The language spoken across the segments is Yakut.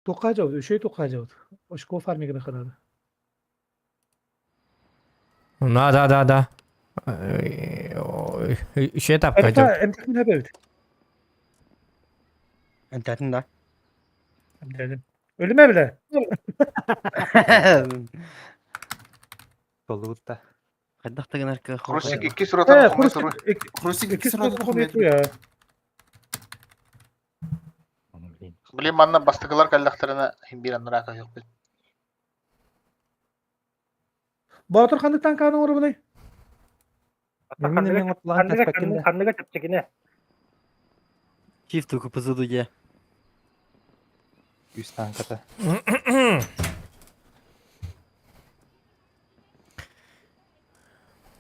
Туохха дьабыт, үчүгэй туохха дьабыт. Очко фармиганы ханады. Да, да, да, да. Үчүгэй тапка дьабыт. Эмтэтин эбэбит. Эмтэтин да. Эмтэтин. Өлүмэ билэ. Толлубут да. Хайдах да гынар кыах Хрустик икки сурата хомой Хрустик икки сурата хомой Блин, манна бастакылар кэллэхтэринэ биир аннараа көһүөхпүт. Боотур ханнык танкааны оҥоробунай? Ханныга чэпчэкинэ. Киев тукупузу дьэ. Үс танката.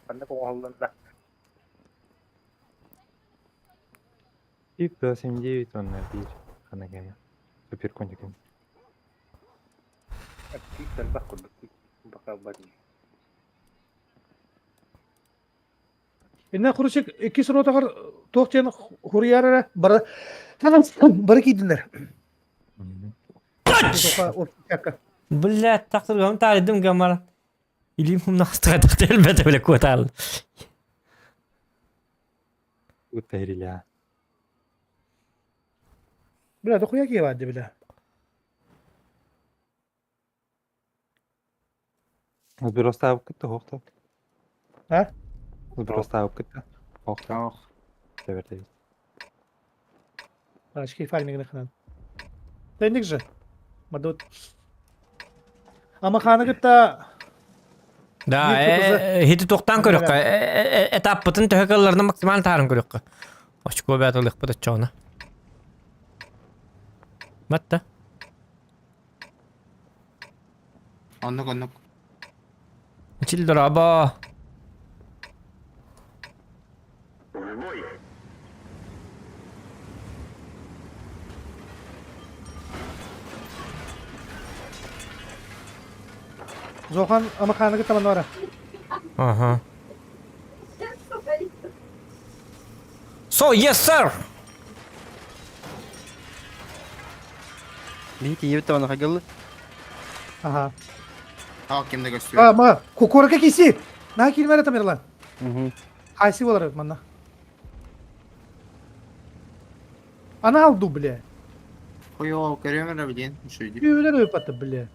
Ханнык оҥоһуллунна? Тип 279 уонна биир хана кэмэ. Супер контикин. Киит элбэх курдук. Бакалбат. Инна Хрущик иккис ротаҕар туох диэн хуруйар эрэ бары бары киирдилэр. Блядь, тахсыргам таарыдым гамара. Илиим хумнахтаатах элбэтэ биле куотаал. Утайриля. Бля, дохуя киеваат бля. Сбростаабыккыт да оһохто. А? Сбростаабыккыт да оһохто. Ох. Тэбэртэбит. Очки фармигны ханан. Тэнник же. Мадут. Амаханы кытта Да, хити туохтаан көрөххө, этаппытын төһө кылларына максимально таарын көрөххө. Очко бэт ылыхпыт оччоҕуна. Батта. Оннук оннук. Чил дорообо. Зохан Амаханы кытта манна Ага. So, yes, sir! Биһи тиийбит табаны хайгылы. Ага. Таа кимде көстүбэт. А, ма, кукурка киси. На килмere Тамерлан. Мгм. Хайси болар манна. Анал ду, бля. Хуйоо көрөм эрэ билиэн үчүгэй. Түүлэр өпаты, бля.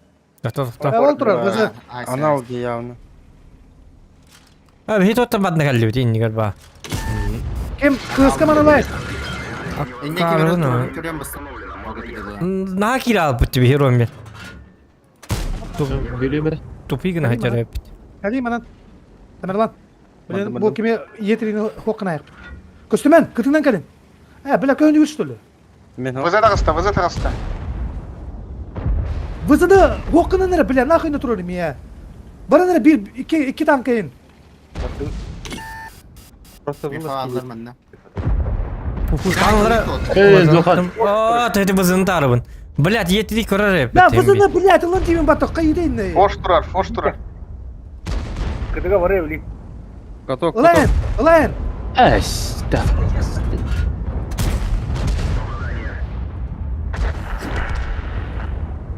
Тоқта, тоқта. Ол турар, бызы. Анал явно. А, биһи тоттан бадна кэллибит иннигэр ба. Ким кыыска маналай? Инне ким көрөм баста. Наһаа киирэ албыт биһи Роммер. Тупи гына хатар эппит. Кали манан. Тамерлан. Блин, бу кими етрини хоққын аяқ. Көстүмэн, кытынан кэлин. Э, бля, көһүнүгүр что ли? Мен Вызы таҕыста, вызы таҕыста. Вызыды хоққынан эрэ, бля, нахуй на турар мия. Баран эрэ бир икки икки танкайын. Просто Михааллар манна. Оо, тэти бызын таарыбын. Блядь, етри көрөр Да, эппит. вызыны, блядь, ылын тиибин баттах, кайдайын. Фош турар, фош турар. Кытыга бары эбили. Каток, Ылайын, ылайын.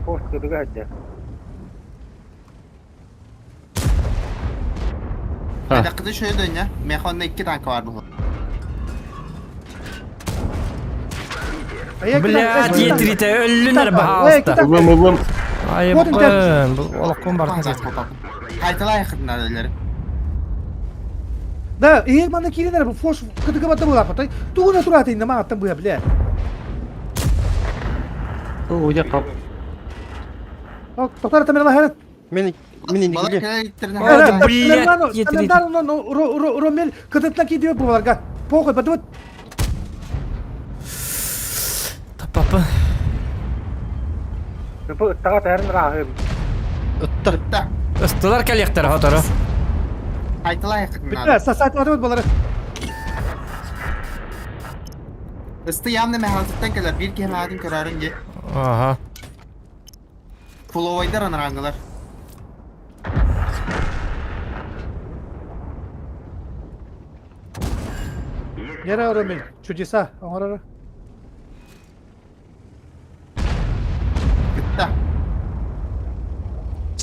Фош кытыга хатта. Dakikada şöyle dön ya. Mehon'da iki tank var bu. Блядь, етрите өллүнэр баһаалыста. Улым улым. Ай, букын, бу олохпун бартын. Haytalar yakınlar өлері. Да, иһир манна киирэн эрэ, фош кытыга батта буолаахпатай. Тугуна тураата инна мааттан быа, бля. Уя кап. Токтор Тамерлан харат. Мен мен Балак инникиле. кэлиттерин Ой, блядь, етрите. Тамерлан, Ромел кытытна киирдибит буоларга. Похуй, батыбыт. Папа. Тупу ыттаға тәрін рахым. Ыттар. Ытта. Ыстылар кэлиэхтэрэ хотору. Haytalar yakınlar. Бля, сасат батыбыт буолары. Isты явно mehazıttan keler. Bir ki hemadın körarın ge. Ага. Pulovayдар анараңылар. Нера Ромел, чудеса, оҥорор.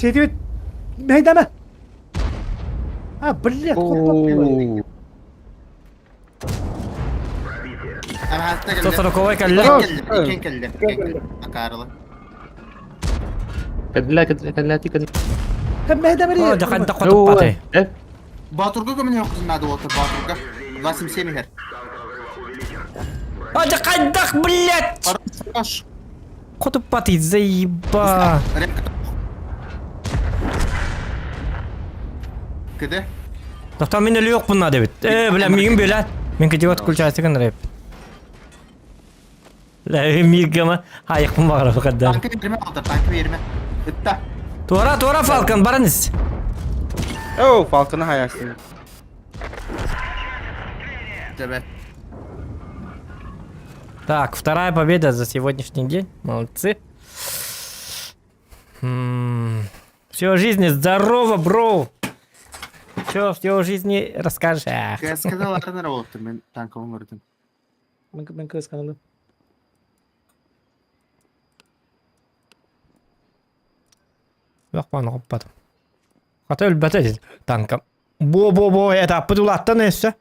Сетибит. Мэйдаме. А, блядь, хоппа. 140 кэллэ. Иккен кэллэ. Иккен кэллэ. Акаарылы. Кэллэ кэллэ кэллэ. Мэйдаме. О, дьэ хайдах хотуппатай. Батурга көмөнө хокутун наада болтор Батурга. 27 иһэр. О, дьэ хайдах, блядь! Хорош. Хотуппатый, заеба. Кыды. Тоқтау мен өлі жоқпын надо бит. Э, бля, мигін бөлә. Мен кедеват включается рэп. Ла, мигама хайықпын бағара бұқаддар. Танкы берме алды, танкы берме. Ытта. Туара, туара, Фалкон, барыңыз. Оу, Фалконы хаясың. Тебе. Так, вторая победа за сегодняшний день. Молодцы. Все жизни здорово, бро. Все, все жизни расскажешь. Эх. КСКда ларынар болуптур мен танкыбын көрдүм. Мен кыз каналы. Yok bana hoppadım. Хата өлбөтө танка. Бо-бо-бо, этаппыт улаттан өссө.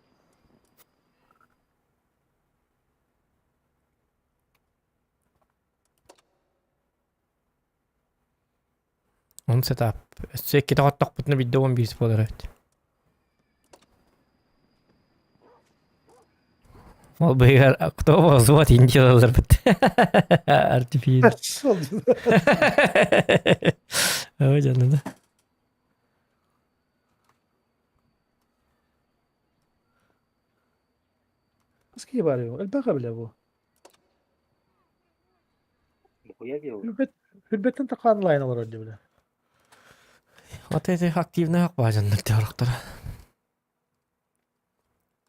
Он сетап. Өссө икките хоттохпутуна бидде 11 болар эбит. Ол быйгар кто взвод индиялар бит. Артифин. Ой, жаным да. Кыз бар Элбэҕэ билэ бу. Нихуя делаю. Хүрбет хүрбеттен таққан лайн олар öldü биле. Вот эти активный акбажандар теорактар.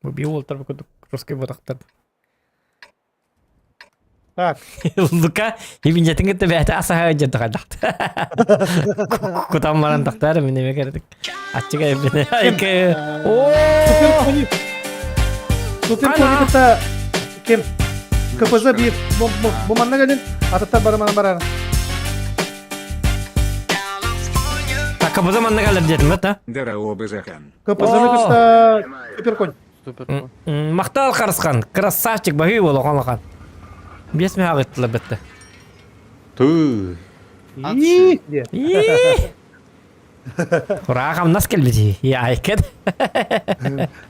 Бу би уолтар бу русский бодактар. Так. Лука, ибинжетин кытта бәһәтә асаһа жырды кайдакты. Кутам баран тактар мен неме кердик. Ачыга эбине. Айке. О! Супер кони. Супер кони кытта кем? КПЗ бир. Бу бу манна келин. Ататтар бары мана барар. Так, КПЗ манна калыр дедим да? КПЗ-ны кытта супер конь. Супер. Мактал карыскан, красавчик багый боло канлакан. Бес мега гыттылар бетте. Туу. И, де. Ура, хамнас келбити. Я айкет.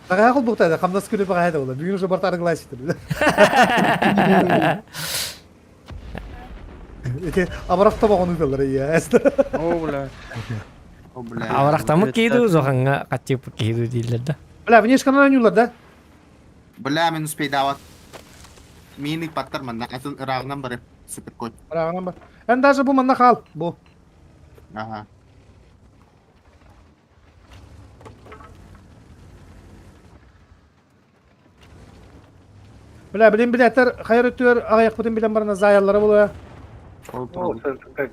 Баға қол бұқтайды, қамдас күлі баға еді олар. Бүгін уже бартары гласит. Эти абарақта бағын ұйдалар, иә. О, бля. О, бля. Аварақтамы кейду, зоханга катчып кейду дейлер да. Бля, внешканан ойнулар, да? Бля, мен успей дават. Мини паттар манна. Атын ырағынан барып. Супер код. Барағынан бар. Ән даже бу манна қал. Бу. Ага. Бля, билин билеттер, хайыр өттүгөр ағаяқ бүтін билен барына заяллары болуя. Ол О, туралы. сын- как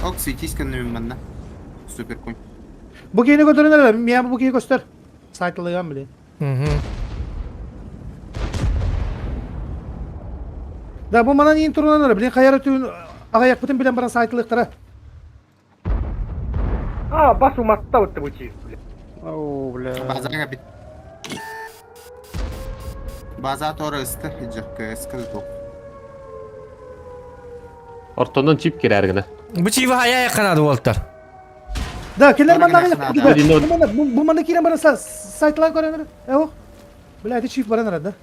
Ок, светись көннүм манна. Супер конь. Бу кейini көтөрүнөр, мен бу кейini көстөр. Сайтылыган билин. Да, бу манан ең турунанар, билин хайыр өттүгүн ағаяқ бүтін билен барына сайтылыктара. А, басу матта вот бу чиз, бля. Оу, бля. Базага бит. База тора ысты хиджак КСК тоқ. Ортоннан чип кирәргенә. Бу чива хая канады болтар. Да, келер Барагын манна ағаяқ ақсына, бүтін. Бу манна, бу манна кейін барына сайтылан көрөнөр. Эо. Бля, эти чиф баранар, да?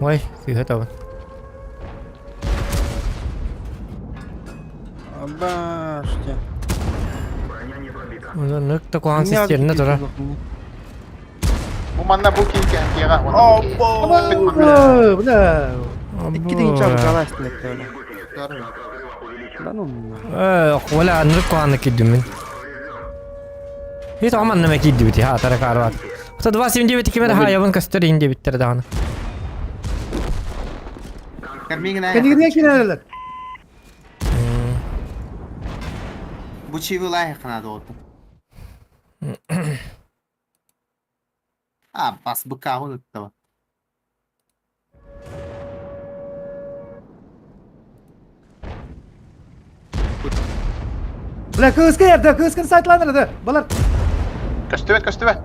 Ой, сүйе табын. Башня. Нүкте куан сестеріне тұра. Бу манна бу кийген кига. О, бля. Икки деген чабы жалайсың деп бля. Здорово. Да ну на. Э, ола нүк куанны киддим мен. Хит аман неме кидди бити, ха, тара карват. Хта 279 кемер ха, ябын кастер инде биттер даганы. Кэннигинэн киирэллэр. Бу чиви лайхана доҕоттум. А, бас быкаҕын ыттаба. Бля, кыыска ярда, кыыскын сайтланыр да. Балар. Көстүбэт, көстүбэт.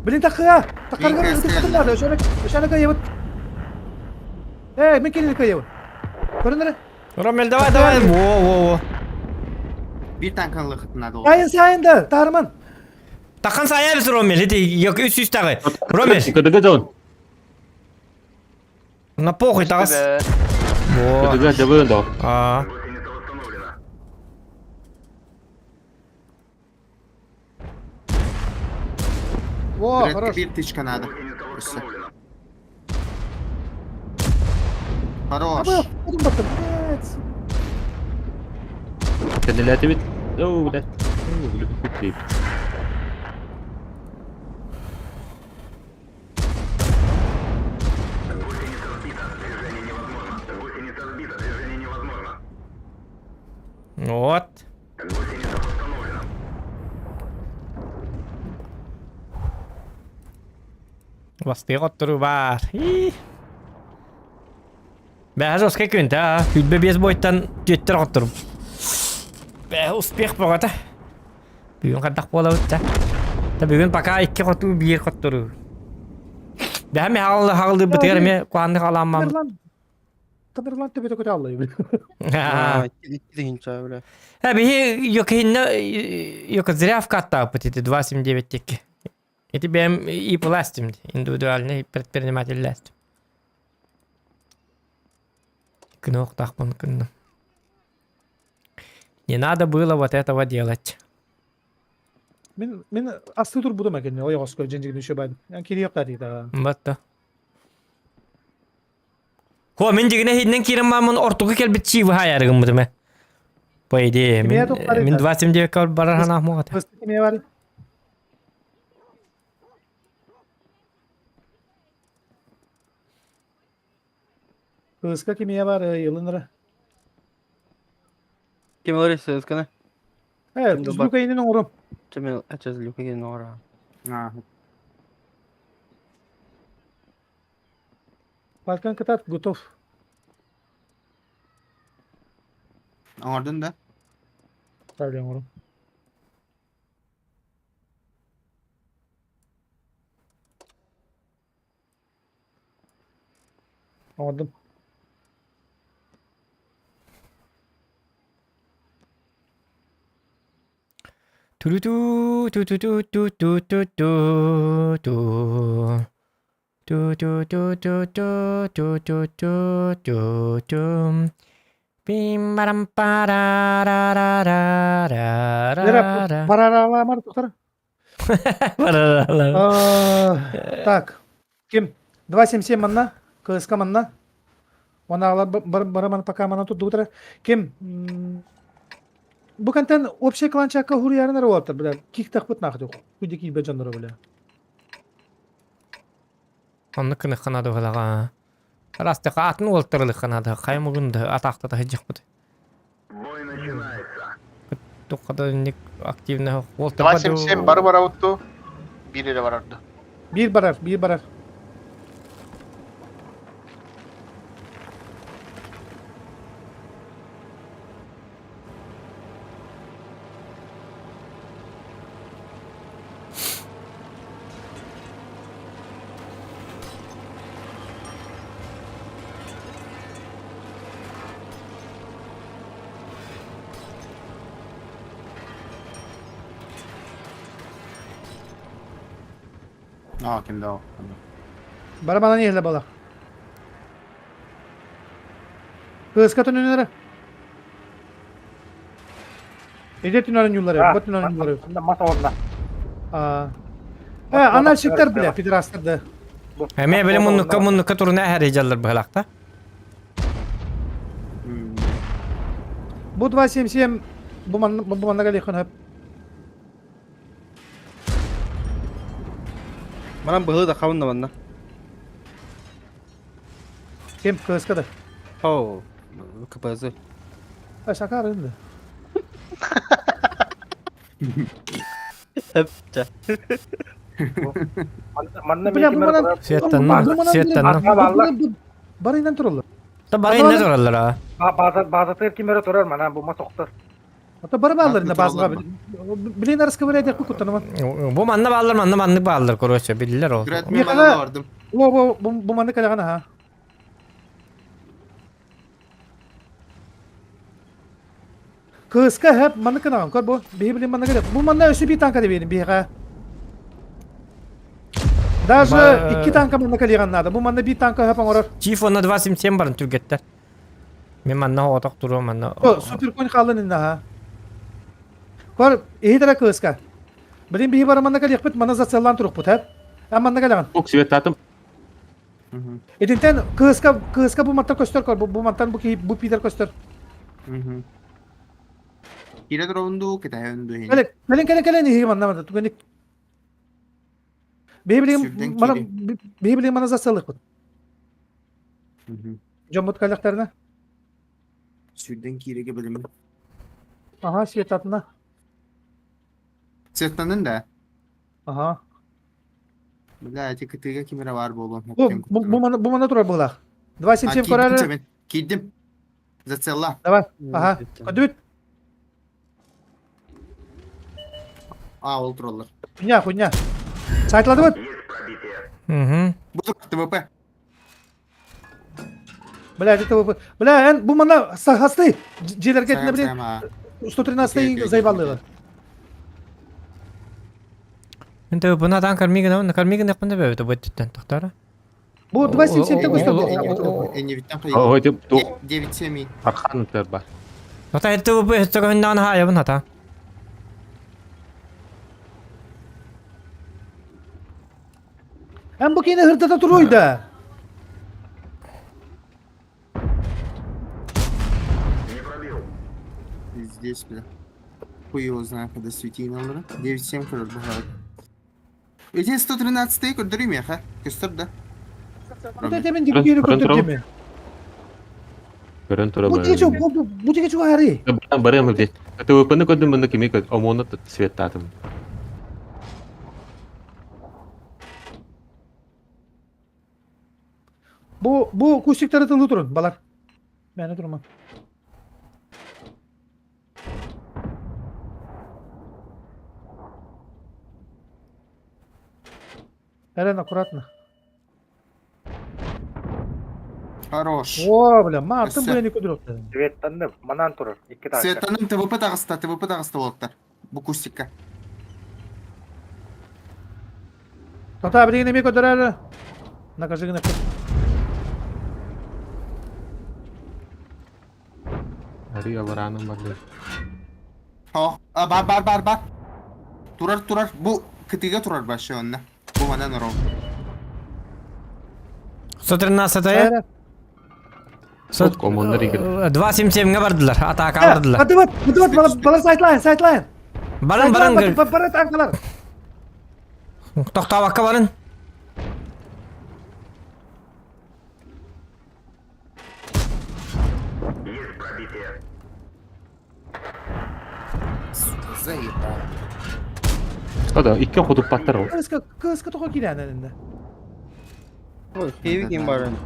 Блин, тахыа. Тахарга ытыктылар. Ошоны, ошоны кыйыбыт. Эй, мен келин кыйыбыт. Көрүнөр. Ромель, давай, давай. Во, во, во. Бир танкалык надо. Сайын, сайын да, тарман. Тахан сайабыз Ромель, эти yok 300 тагы. Ромель. КДГ дьон. На похуй тагыс. Во. КДГ дьабын да. А. Во, хорош. Бир тычка надо. Все. Хорош. Блядь. Кэннилээтибит. Оо, блядь. Оо, блядь. Вот. Бастыйы хотторуу баар. Бэһэ жестко күнтэ а. Күлбэ биэс бойтан түөттэр хотторум. Бэһэ успех бөҕөтө. Бүгүн хайдах буолабыт да. Та бүгүн пока икки хотуу биир хотторуу. Бэһэ ми хаҕылы хаҕылыырбытыгар эмиэ куһааннык халаммаммыт. Тамерлан төбөтө көтө аллай. Икки тыһыынча бля. Э биһи йокиһинна йока зря вкаттааппыт ити 2.79 тикки. Ити бэйэм ИП-ластим, индивидуальный предприниматель-ластим. Күнү күннүм. Не надо было вот этого делать. Мин мин асты турбутум экен, ойоҕоско дьиҥ үшө байды. Кириэхтэр диitä. Батта. Хо, мин дигине хиднен киирэн маамын ортуку кэлбит чиибы хаайарыгыммытым э. По идее, мин мин 29 барар ханаах муҕата. Кимиэ бар? Кыыска кимиэ бар йылынра. Ким ылар сысканы? Э, Злюка инин оҥорум. Чемел, эче Злюка инин оҥора. Балкан кытат готов. Оҥордун да? Правильно оҥорум. Оҥордум. Ту-ту ту ту ту ту ту ту ту ту ту ту ту ту ту ту ту ту ту ту Пим барам пара ра ра ра ра ра Парараламар тухтар. Так. Ким? 277 манна, КСК манна. Она бараман пока мана тут утро. Ким? Бу контент общий кланчакка хуруярынар уоптар, бля. Ких тахпыт нахуй. Худи ки бежаннар, бля. Онны кыныххана дуһалаҕа. Растыха атын уолтарылыххана хаймугун да атаахтата сылдьыхпыт. Туххада инник активно уолтарба 277 бары барабыт Биир эрэ барарды. Биир барар, биир барар. Аа, ким да. Барабана не бала. Кыска түнөнөрө. Эде түнөрүн юллары, бот түнөрүн юллары. Мас орна. А. Э, анальщиктар бля, пидорастар да. Эме биле муннукка муннукка туруна хәрежаллар быһалакта. Бу 277 бу ман бу манна галихан хөп. Манан быһыы да хабынна манна. Ким? КСК да. Оу, КПЗ. А шакар инде. Эптэ. Манна Бля, бу манан Светтанна, светтанна. Барыйдан тураллар. Та барыйдан тураллар а. Базатыр кимере турар мана бу масоктор. Ата бары бааллар инде базга. Блин, расковырять яқпы куттанама. Бу манна бааллар, манна маннык бааллар, короче, биллер ол. Град мен манна бардым. О, бу бу манны калягана ха. Кыска хэп манны кынаган көр бу. Биһи билин манна кэлэ. Бу манна өссө бии танка дебиэрин биһиэхэ. Даже икки танка манна кэлиэҕин наада. Бу манна бии танка хэп оҥорор. Чиф онно 277 барын түргэттэр. Мен манна оҕотох туруом манна. Супер конь хааллын инна ха. Көр, иһит эрэ кыыска. Билин биһи бары манна кэлиэхпит, манна зацеллаан турукпут, хэп. Эн манна кэлэҕин. Ок, светтатым. Итинтэн кыыска кыыска бу мантан көстөр көр, бу, бу мантан бу киһи бу Питер көстөр. Киирэ туробун дуу, кэтэһэбин дуу Кэлин, кэлин, кэлин, кэлин, иһиги манна манна түгэнник. Биһи билигин мана биһи билигин мана засалыхпыт. Дьоммут кэллэхтэринэ. Сүүрдэн киирэгэ билимин. Аха, светатына. Светланын да? Аха. Бля, эти кытыыга ким эрэ баар буолуон Бу, бу, бу мана, бу мана турар быһыылаах. 277 көрөр. Киирдим. Зацелла. Давай. Аха. Көдүбүт. А, ол тураллар. Хуйня, хуйня. Сайтладыбыт. Угу. Бу ТВП. Бля, это ТВП. Бля, эн бу мана сахасты. Дьиэлэргэ этинэ блин 113 заебаллыга. Мен ТВП-ны атаан Кармигин, Кармигин яқпын деп өтө бөттүттен тохтара. Бу 277 көстөр. Эннибиттен Ой, деп тух. 9-7. Архан бар. Ата ТВП өттөгөннөн хаайабын ата. Эн бу кини хырдата туруйда. Здесь, бля. Хуй его знает, когда свети номера. 9-7 көрөр бухарат. Эти 113 көрдөрүү миэхэ. Көстөр да. Бу темен диккири көрдөр деме. Көрөн тура Бу дичу бу бу дичу хари. Барыам бит. ТВП-ны көрдүм мында кими көр. Омону светтатым. Бу бу кустиктары тылы турун балар. Мэне турума. Эрен аккуратно. Хорош. О, бля, мартын бу эни көдүрөк. Светтанным, манан турар. Икки таска. Светтанным ТВП таҕыста, ТВП таҕыста уолаттар. Бу кустикка. Тата билигин эмиэ көдөрөр. Накажи гына. Ари алараным барды. О, а, бар бар бар бар. Турар турар. Бу кытыга турар башы онна. Бу манан орол. 113-е? Коммундар игр. 277-ге бардылар, атака бардылар. Бадыбат, бадыбат, бала сайтлайн, сайтлайн. Барын, барын. Бары танкалар. Тоқтабаққа барын. Заебал. Ода, икки хотуппаттар ол. Кыска, кыска тоҕо киирэн энинде. Ой, хейвигин барын.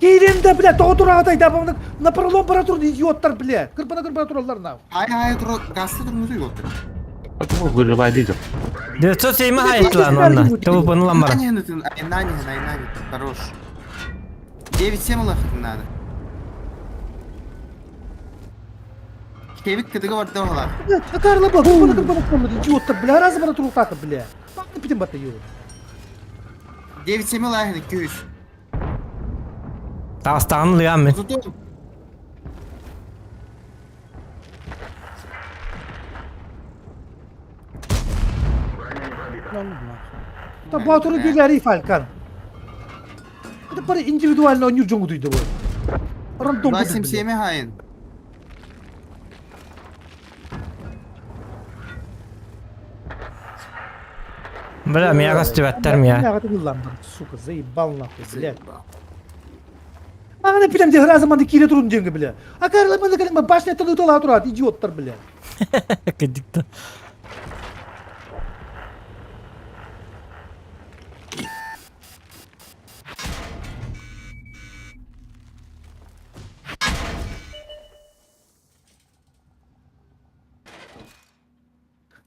Киирин да, бля, тоҕо тураҕатай да, на пролом бара тур идиоттар, бля. Кырпана кырпана тураллар на. Ай ай тур гасты турмузу йоттар. Выживай дизель. 907 хайтлан онна. ТВП-ны ламбара. Нани, нани, хорош. 9-7 лохать надо. Хевик кытыга барда ола. Карла бла, кырпана кырпана тураллар, идиоттар, бля, раз бара турултака, бля. Бакты питем бата ю. 9-7 лахын 200. Тастан лыам мен. Зато Та Батуру диляри Фалькан. Это пары индивидуально ойнуур жоңгу бу. Рандом. 277 хайын. Бля, мияға стебәттер мия. Мияға тыгылландар, сука, заебал нахуй, блядь. Аны билем де раза манды кире турун диэнгэ бля. А карлы манды кэлэн башня тылы турат, идиоттар бля. Кыдыкта.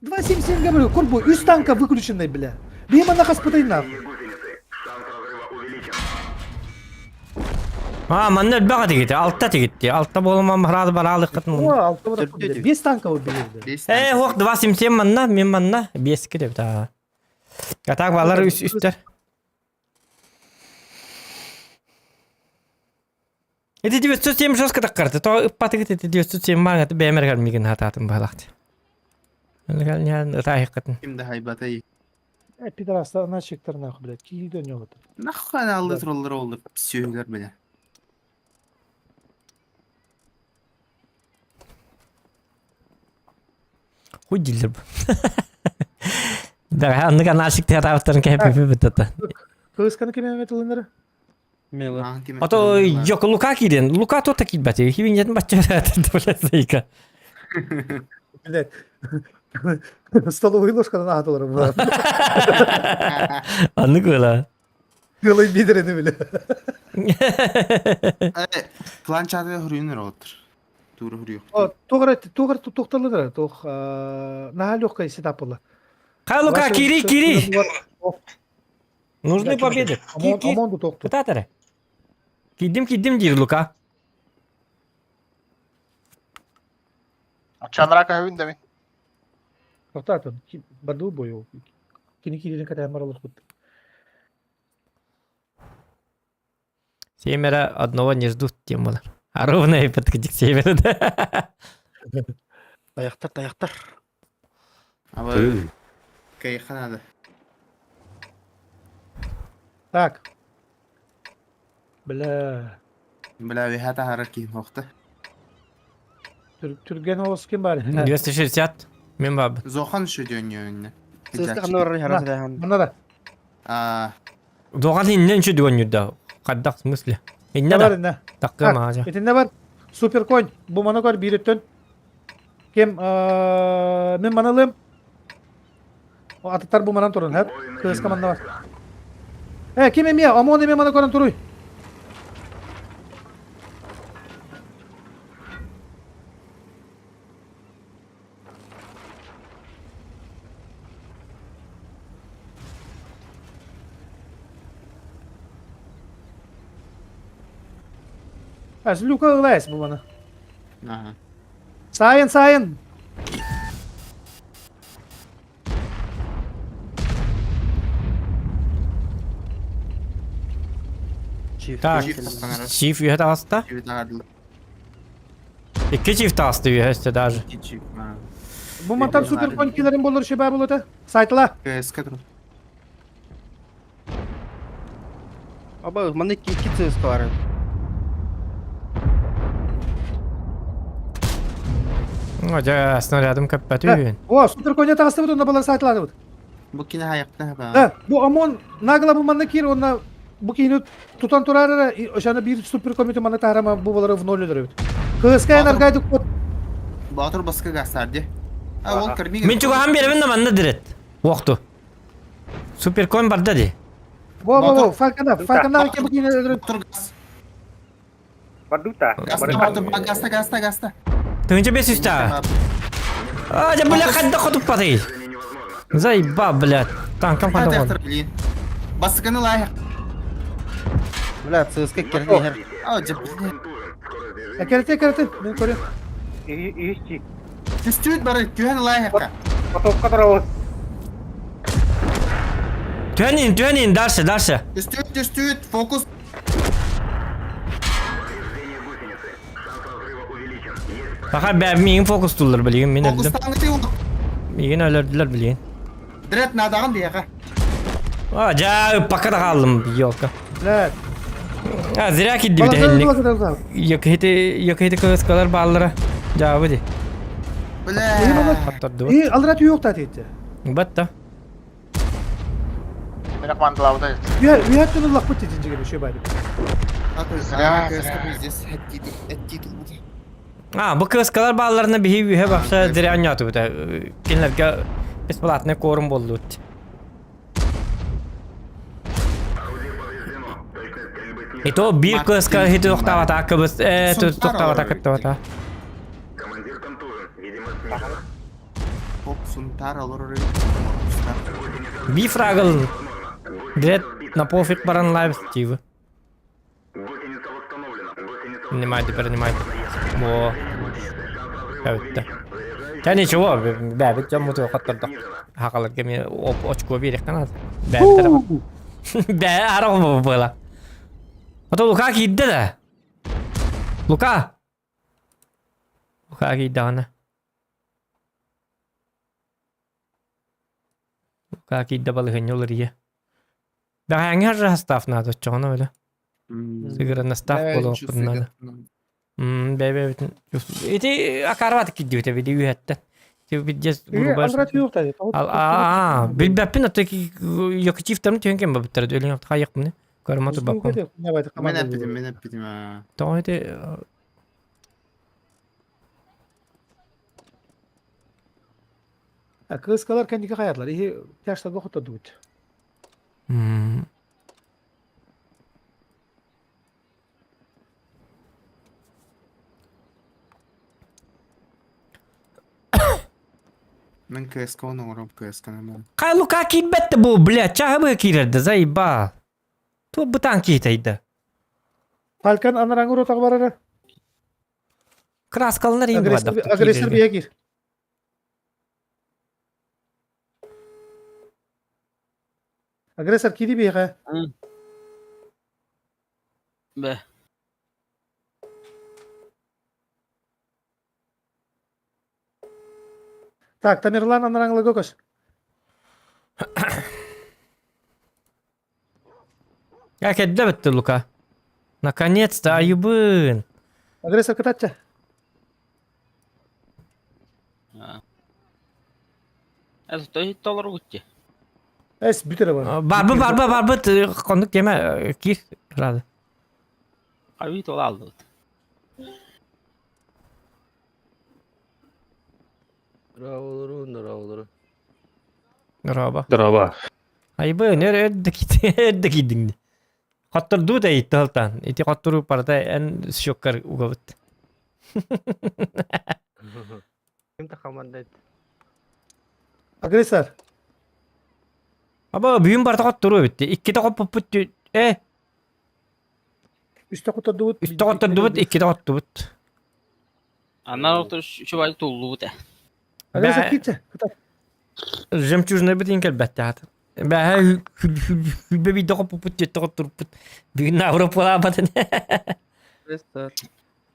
2.77 говорю, курбу, үс танка выключенный, бля. Бима на хаспытай нахуй. А, манна элбэх тигити, алта тигитти. Алта буолумам хараады бараалыккытын. О, алта вот бля. Без танка убили, бля. Э, хуох 2.77 манна, мен манна, 5 кире та. А так балар үс үстер. Ити 907 жестко так карты, то ыппатыгыт ити 907 маҥа бэйэмэр мигин хатаатын баһалахты. Ытаахыккытын. Ким да хайбатай. Э, пидорас, начиктар нахуй, блядь. Киһи дөньёҕыт. Нахуй алды троллар олды. Псюлер, бля. Хуй дииллэр бу. Да, аннык анаашик театаабыттарын кэһэппиппит быттата. Кыысканы ким эмэ тылыннары? Мила. А то йок Лука киирэн, Лука тута киирбэти, хибиньэтин бачча зайка. Блядь. Столовый ложканан аһатылар бу. Аннык ыла. Кылый бидерени бile. Клан чаты хурюнер отыр. Тура хурю. Тоғыр тоғыр тоқталыдыр. Тоқ наһаа легкая сетап была. Хай Лука, кири, кири. Нужны победы. Омон тоқту. Кытаатары. Кидим, кидим диир Лука. Чанрака хөвүн дами. Тоқтатын. Барды бойу. Кини кирин катаан баралар кут. Семеро одного не ждут темалар. А ровно и подкатик севера, да? Таяқтар, таяқтар. Аба кайха надо. Так. Бля. Бля, вихата харар ким хохта. Түрген оғыз ким бар? 260. Мен баб. Зохан şu dönüyor Сыска ханна барар хараса дахан. Мына да. А, Доған иннен şu дөгөн юрда. Каддак в смысле? Инне бар да. инне. Такка мажа. Итинне бар. Супер конь. Бу мана көр бир өттөн. Кем мен маналым. Атыттар бу манан турун, хәп. Кыз команда бар. Э, ким эме? Омон эме мана көрөн туруй. Әз Люка ылайс бу мана. Ага. Сайын, сайын. Так. Чиф үйе таста. Чиф тағадыл. Икки чиф таасты үйе даже. Чиф. Бу мантан супер конь килерин болор шеба болота. Сайтла. КСК тур. Аба, маны икки ЦСК бар. Жа снарядым каппат үйен. О, супер конь таасты бут, онда балар сайтлады бут. Бу кине хаяқта хаба. Да, бу ОМОН нагла бу манна кир, онна бу кийини тутан турар, ошаны бир супер комитет манна тарама бу балары в ноль өдөрөбүт. КСК энергайды кот. Батыр баска гасарди. А, ол кірмеген. Мен чугахан беребин да манна дирет. Уокту. Супер конь барда ди. Во, во, во, Фалькона, Фалькона ке бу кийини өдөрөбүт. Батыр газ. Бардута. Гаста, батыр, гаста, гаста, гаста. Тыгынча бес үстә. А, да бля, кадда хотуп патый. Заеба, блядь. Танкам кадда Хатыр, блин. Басканы лайық. Бля, ЦСК кирди хер. А, жеп. Керте, керте, мен көрөм. Ищи. Түстүт бар, түһен лайыққа. Потокка турабыз. Түәнин, түәнин, дальше, дальше. Түстүт, түстүт, фокус. Баха бә миң фокус тулар билген, мен Фокус өлдüm. таңгы ол. Миген өлөрдүлөр билген. Дрет надаган бияға. А, жа, пока да калдым, ёлка. Блядь. А, зря кидди бит хелник. Якыты, якыты кыскалар баллара. Жа, буди. Бля. Аттарды. И алрат yok та дейdi. Батта. Ким эрэ командалаабыта. Үһэттэн ыллахпыт дьиҥ үчүгэй баайдык. А то Зря, КСК зря. пиздец, эттии турбута. А, бу кыаскалар баалларына биһи үһэ бахса зря оонньоотубут. Кинилэргэ бесплатный корм буоллут. И то биир кыаска хити тохтаабата кыбыс э тохтаабата кыттабата. Поп Сунтар олорор Би фрагл. Дред на пофиг баран лайв Стив. Принимайте, принимайте. Во. Өттө. Та ничего, бэбит дьоммуту хоттордох. Хакаларга мен очко биэриэхтэн надо. Бэбит Бэ арах было. А то Лука киирдэ да. Лука! Лука киирдэҕинэ. Лука киирдэ балыһынньа уларыйа. Бэҕэһээҥҥи хастаах наада оччоҕуна бile. Сыгыранастаах буолуохпун наада. Бэйбэбитин ити акарбат кирдибитэ били үһэттэн. Тибиддес грубо. Аа, билбэппин аты якутивтарым түһэн кем бабыттар өлүн хайык мны. Көрмө турбаппын. Мен эппитим, мен эппитим. Тоҕо ити Кыыскалар кэнники хайатлар. Иһи тяжтарга хоттордубут. Мен КСК оҥором КСК-ны. Хай Лука киирбэт бу, блядь, чаһы киирэрдэ, заебал. Туох бытаан киһитэйдэ. Фалькон анараңы ротаҕа барара. Краскаланар иин Агрессор агрессор бия киир. Агрессор киири биэхэ. Бэ. Так, Тамерлан анараңлы көкөс. Я кэллэ битти Лука. Наконец-то айыбын. Агрессор кытачча. Это то толору гутти. Эс бүтэр бар. Барбы барбы барбы коннук теме кир рады. Ави тола алды. Браво, браво. Раба. Здорово. Айбын өр өрдө кийдиң. Хоттордуу да итти халтан. Ити хотторуу парата эн счеккар угабыт. Ким-то командает. Агрессор. Аба бүгүн барта хотторуу битти. Икките хоппуппут э Үстэ хоттордубут. үстэ хоттордубут, икките хоттубут. Анар отыр чубай туллубут. Агрессор киирчэ. Жемчужный битин кэлбэтте хата. Бэһэ хүлбэ биирдэ хоппуппут, түөттэ хоттуруппут. Бүгүн Европалаабатын.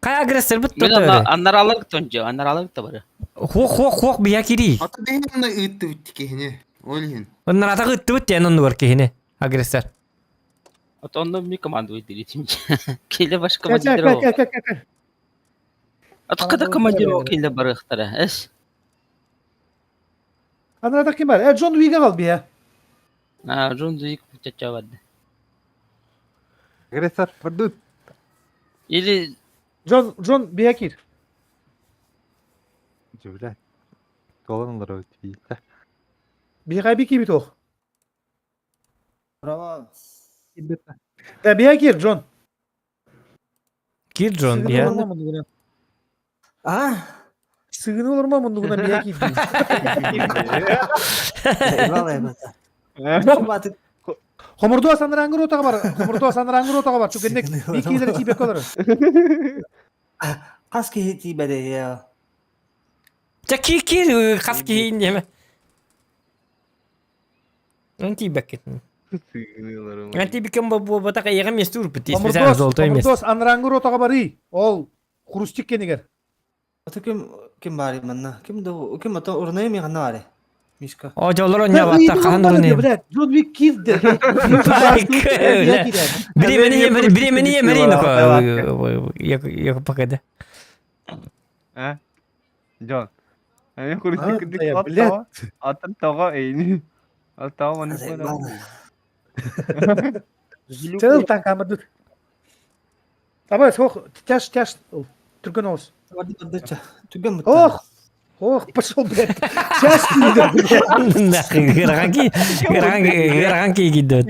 Кай агрессор бут Мен тотор. аннаралык тонжо, аннаралык та бары. Хуох хуох хуох бия кири. Ата бэйэни ыыттыбыт киһини. Ол иһин. Оннарата ыттыбыт диэн оннугар киһини агрессор. А то онно ми команду выделить. Келе баш Кэ командир. кэ кэ кэ кэ. А то когда командир келе барыхтара. Эс. Анарата ким бар? Э Джон Уига кал бия. А Джон Зик чача барды. Агрессор, бардут. Или Джон Джон бия кир. Блядь. Толан Бия би кибит ох. Браво. Э бия кир Джон. Кир Джон бия. А? Сыгыны олорма мундугуна бия кир. Хомурду асаныраңгыр отаға бар. Хомурду асаныраңгыр отаға бар. Чүкеннек би кийлери тибек олар. Қас киһи тиибэдэ Ча кир кир хас киһи неме. Антибекет. Антибекем бу бу батака егем месте урпут. Специально золотой место. Хомурдос аныраңгыр отаға бар. Ол хрустик кенигер. Ата ким ким баары манна? Ким да ким ата урнай ми ханна баары? Мишка. О жолор оня батта хахан урны. Блядь, Джон Уик кирди. Бремени бремени емери Я я пока А? Джон. Они А, хрустик да, блядь. Атын тоҕо эйни. Аттаҕа маннык. Чыл танкамырдыт. Абай, сох, тяж, тяж, түргэн оҕус. Түргэн Ох, ох, пошел, блядь. Тяж Гырахан гырахан киигидот.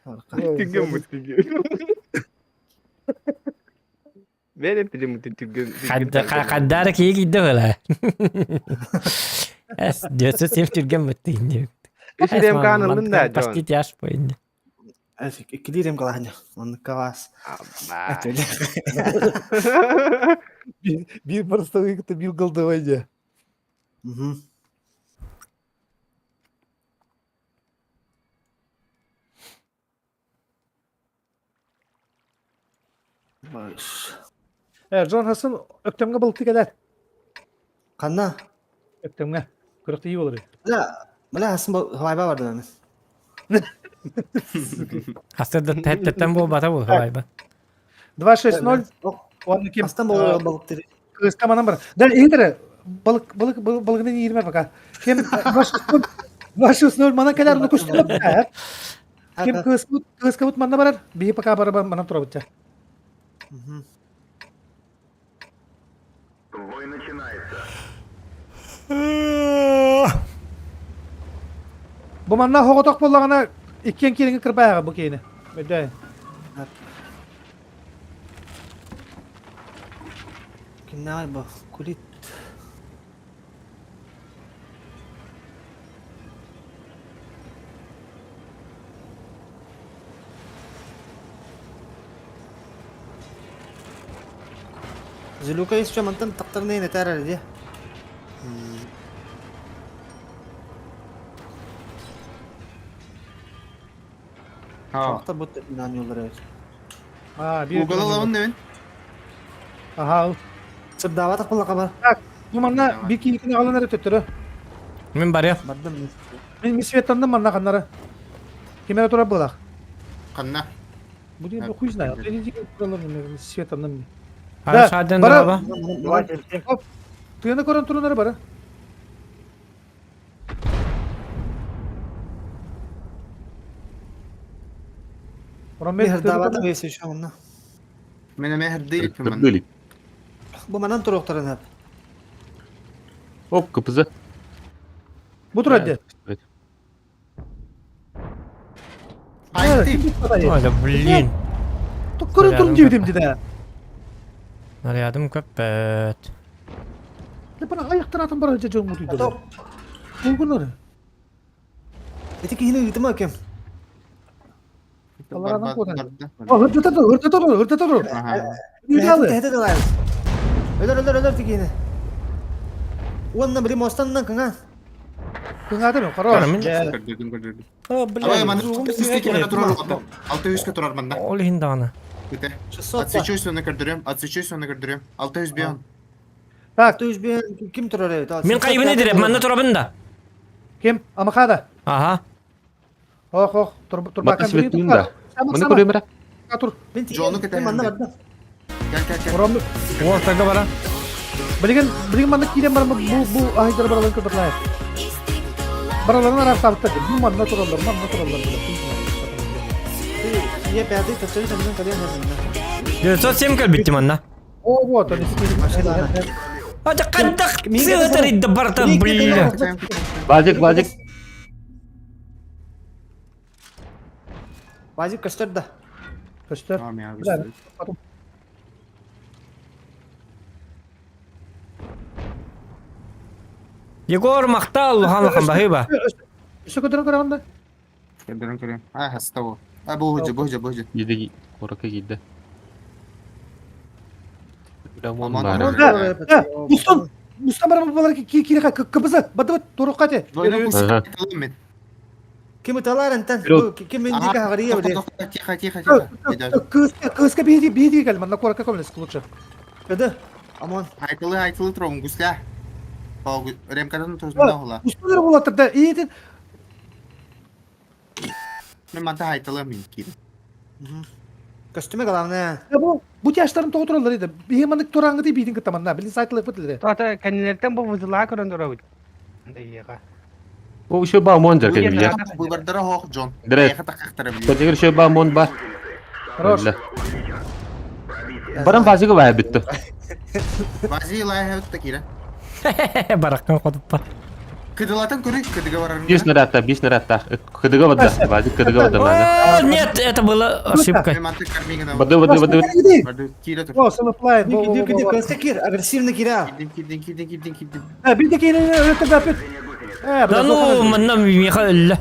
Түргэн мутугу. Бere пилим түргэн. Хаддара киигидо была. Эс, дөсө сем түргэн мутугу. Үс РМК-ны ыллын да, Джон. Почти тяж пойни. Иккилиирим калаһаньа. Оннукка баас. Биир барыстовый кытта биир голдовой дьэ. Джон Хасан Өктөмҥө балыктыы кэлэр. Ханна? Өктөмҥө. Күрэхтэһии буолар. Бля, бля, Хасан халайба бардым. Хастар да тэттэн буолбата бу халайба. 2-6-0. Уонна ким? Хастан балыктыр. Кыыска манан бар. Да, иһитэрэ. Балык балык балыгынан иирмэ пока. Ким 2-6-0 манан кэлэр, ну көстүбэт. Ким кыыспыт кыыскабыт манна барар, биһи пока барабан манан турабыт. Бу манна хоҕотох буоллаҕына иккиэн киириҥи кырбайаҕа бу киини. Өйдөөн. Кимнээҕий бу? Кулит. Зулюка еще мантан тахтарнайын этээр эрэ дии. Тоохтор бу наньылар эбит. Аа, биир Угол алабын да мин. Аха, ыл. Сырдаабатах буолла хаба. Так, бу манна биир киһитин аҕалан эрэ төттөрү. Мин барыам. Бардым. Мин мисветтанным манна ханнара. Ким эрэ турар буолах. Ханна? Бу диэн хуй знает. Светанным. Да, Шаден бара. Тыаны көрөн турунары бара. Мехердаабата бейсе şu онно. Мен эмэ хердыйлик ман. Хердыйлик. Бу манан туруохтарын хап. Оп, КПЗ. Бу турар дед. Айтты. Ой, да блин. Көрөн турун диэбитим дии. Нарядым көппөт. Бана аяктан атын барар же жон мутуйду. Булгунар. Ити киһини ыытыма кем. Аллаһынан куотан. Ырдата тур, ырдата тур, ырдата тур. Тэһэтэ дылайбыт. Өлөр, өлөр, өлөр тигиини. Уонна били муостанынан кыҥа. Кыҥаата мен, хорош. Көрдүм, көрдүм. Бля, Абай, манна үскэ кимэрэ турар оҕото. Алта үскэ турар манна. Ол иһин даҕаны. Бүтэ. Отсечусь оны көрдөрөм, отсечусь оны көрдөрөм. Алта үс бион. Так. Алта үс бион ким турар эбит? Мин кайыбын эдире, манна турабын да. Ким? Амахада. Аха. Ох, ох, турбакан Маны да. Маны көрөм эрэ. Тур. Джону кэтэһэн. Манна барда. Кел, кел, кел. Урам. Уортага бара. Билигин, билигин манна киирэн баран бу бу аһыйдара бараларын көрбөтлэр. Бараларын араахтаабыттар. Бу манна тураллар, манна тураллар. Е пятый төттөрү төннөн кэлиэн сөп. 907 кэлбиттим манна. О, вот он. Ата хайдах сыатарыйда барта, блин. Базик, базик. Базик көстөр да. Көстөр. Егор махтал, улахан улахан баһыыба. Өссө көтөрөн көрөҕүн да? Көрдөрөн көрөм. А, хаста бу. А, бу худьа, бу худьа, бу худьа. Иди, куоракка киирдэ. Мустан, мустан баран балар киириха КПЗ, бадыбыт туруққа те. Ким ыталар энтэн? Ким миндика хагария били. Тихо, тихо, тихо. Кыыска, кыыска биһиги биһиги кэл, манна куоракка көмөлөс лучше. Кыды. Амон. Айтылы, айтылы туром, гусля. Ремкадан турзунда хула. Мустан болаттыр да, иетин. Мен манта айтылы мин кир. Көстүмө главное. Бу бу тяштарын тоҕо тураллар edi. Биһи маннык тураңгыты биитин кытта манна. Билин сайтылык бит Тота кэннилэртэн бу вызылаа көрөн турабыт. Дайыга. О, еще баумон жар кэлбиэ. Выбордара хоох дьон. Дред. Эйиэхэ таххахтара билиэ. Кэтигэр еще баумон бар. Хорош. Баран базыга баар бүтті. Бази лайха өттө киирэ. Бараккан хотуппа. Кыдылатын көрүй, кыдыга барарын. Бес наратта, бес наратта. Кыдыга бада. Базик кыдыга бада мана. О, нет, это была ошибка. Мантык кармига Бады, бады, бады. Бады, киирэ тур. О, сылыплайт. Во, во, Киир, во, киир, во. кыска кир, агрессивно кира. Кирдим, кирдим, кирдим, кирдим, кирдим. Э, бирде киирэ өлөттөр бапыт. Э, Да ну, манна Михаил.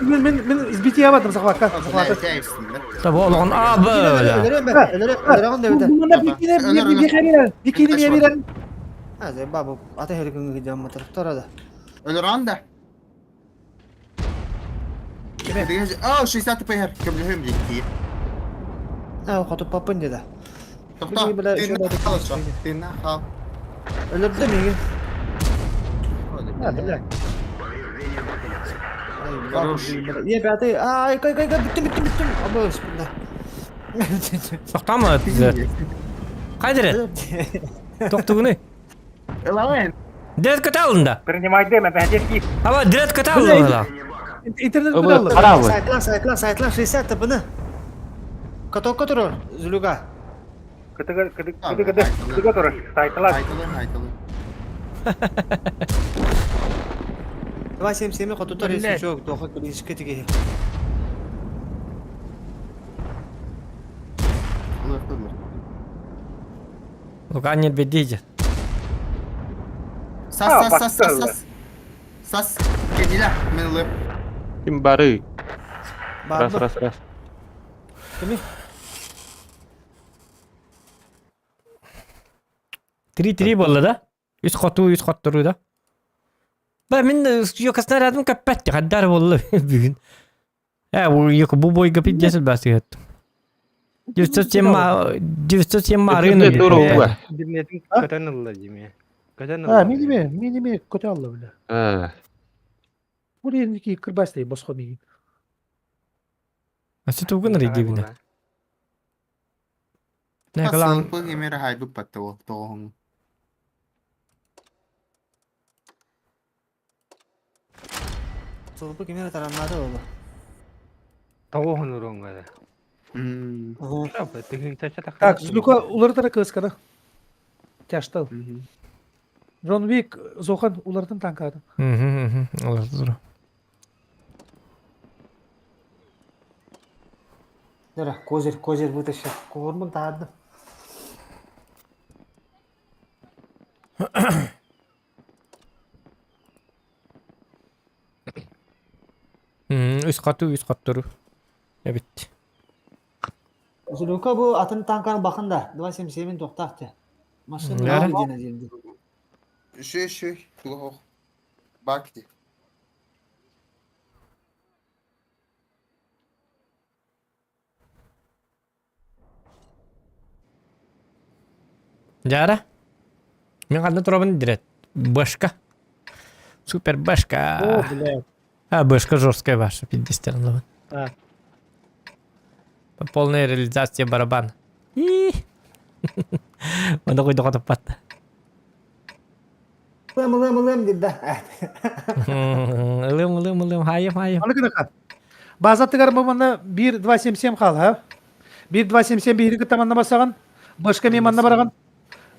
Мен мен мен избитие абадым захватка. Захватка. Того олоҕун а бля. Өлөрөм, өлөрөм, өлөрөм да бит. Мына бикине бикине бикине бикине А, за бабу, ата хөргүнгө жамма тараптар да. Өлөрөн да. О, 60 ПР. Көмлөһөм дии. А, хотуп папын деди. Тохто. Тинна хал шо. Тинна хал. Өлөрдү миги. А, бля. Хорош. Е, бәти, ай, кай, кай, кай, бүттүм, бүттүм, бүттүм. Абы, бисмилла. Тоқтама. Қайдыр? Тоқтугуны. Элавен. Дирет көтә алында. Принимай дым, это где Аба, дирет көтә алында. Интернет кудаллы. Қарабы. Сайтлан, сайтлан, сайтлан, 60 тпны. Каток которыр, Зулюга. Кытыгы, кытыгы, кытыгы, кытыгы турur. Сайтылар. Айтылы, айтылы. 277 хотутар если жок, тоха клиничке тиги. Лука нет бедиже. Сас, сас, сас, сас, сас. Сас. Кедила, мен лып. Ким бары? Раз, раз, раз. Кими? 3-3 болды да? Үс хоту, үс хоттуру да. Ба мен йокасына радым каппатты, хаддар болды бүгін. Ә, ол екі бу бойга пиздесіл басы кеттім. 907 907 арыны. Интернетин көтөн ылла диме. Көтөн А, ылла. миниме, миниме көтө алла бля. А, Бу ки кырбастай босхо миги. Асы тугын рейдибine. Не калан Сылпы кемер хайбы патты ол тоғын. Сылпы кемер тарамнады ол. Тоғын уроңга. Так, Злюка улар кыскана. Тяштал. Джон Вик Зохан улардын танкады. Мгм, мгм. Олар тур. Дара, козырь, козырь вытащил. Кормун таадым. Үс кату, үс каттыру. Эбит. Зулюка бу атын танканы бакын да. 277 токтакты. Машина Яра. дена жерде. Шөй, шөй. Туға Бак ди. Жара. Мен кандай турабын дирет. Башка. Супер башка. О, бля. А, башка жесткая ваша, пиздец, ладно. А. Полная реализация барабан. И. Онда койду котоп батты. Лым, лым, лым дейт да. Ылым, ылым, ылым, хайым, хайым. Аны кынака. База тыгар бу 1 2 7 7 хал, ха? 1 2 7 7 бир кытаманна басаган. Башка мен манна бараган.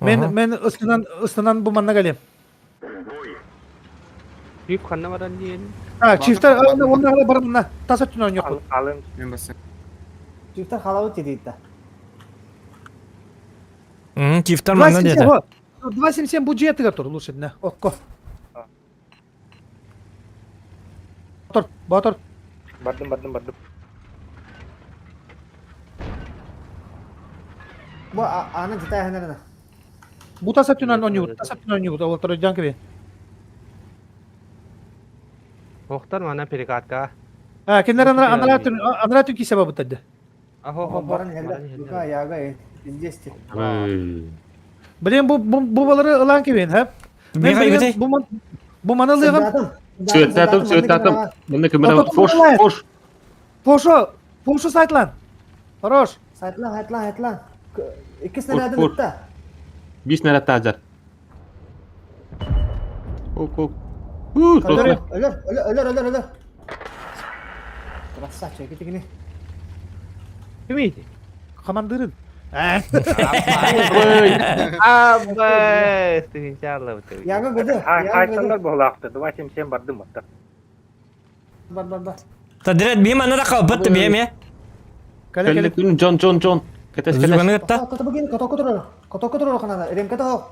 Мен мен ыстынан ыстынан бу манна галем. Чип ханна баран диен. А, чифтер онна бар манна. Таса түнөн yok. Алым. Мен басы. Чифтер халабы дейт да. Чифтер манна деді. 277 бюджет тыгар тур лучше дна. Окко. Батыр, батыр. Бардым, бардым, бардым. Бу аны жытай ханарына. Бу таса түнөн ойнугут, таса түнөн ойнугут. Олар жан кебе. Охтар мана перекатка. А, кенер анра анра түн анра түн кисе бабыт тады. Ахо хо. Баран хелле. Лука яга пиздец. Блин, бу бу бу балары ылан кебен, ха? Мен бу бу мана лыган. Сөттатым, сөттатым. Мында кемера фош, фош. Фошо, фошо сайтлан. Хорош. Сайтлан, сайтлан, сайтлан. Икки снарядын бітті. Бес снаряд тазар. Ок, ок. Өлөр, өлөр, өлөр, өлөр, өлөр. Красавчик, итигини. Кимий? Командирын. Абай, тыгынчаалабыт. Яга гыды. Хайсандар буолаахты, 277 бардым батта. Бар, бар, бар. Тадрет бим аны да қалбытты бем е. Кэлэ кэлэ. Күн Джон Джон Джон. Кэтес кэтес. Зүганы ытта. Кото көтөрөр канада. Ремке тоо.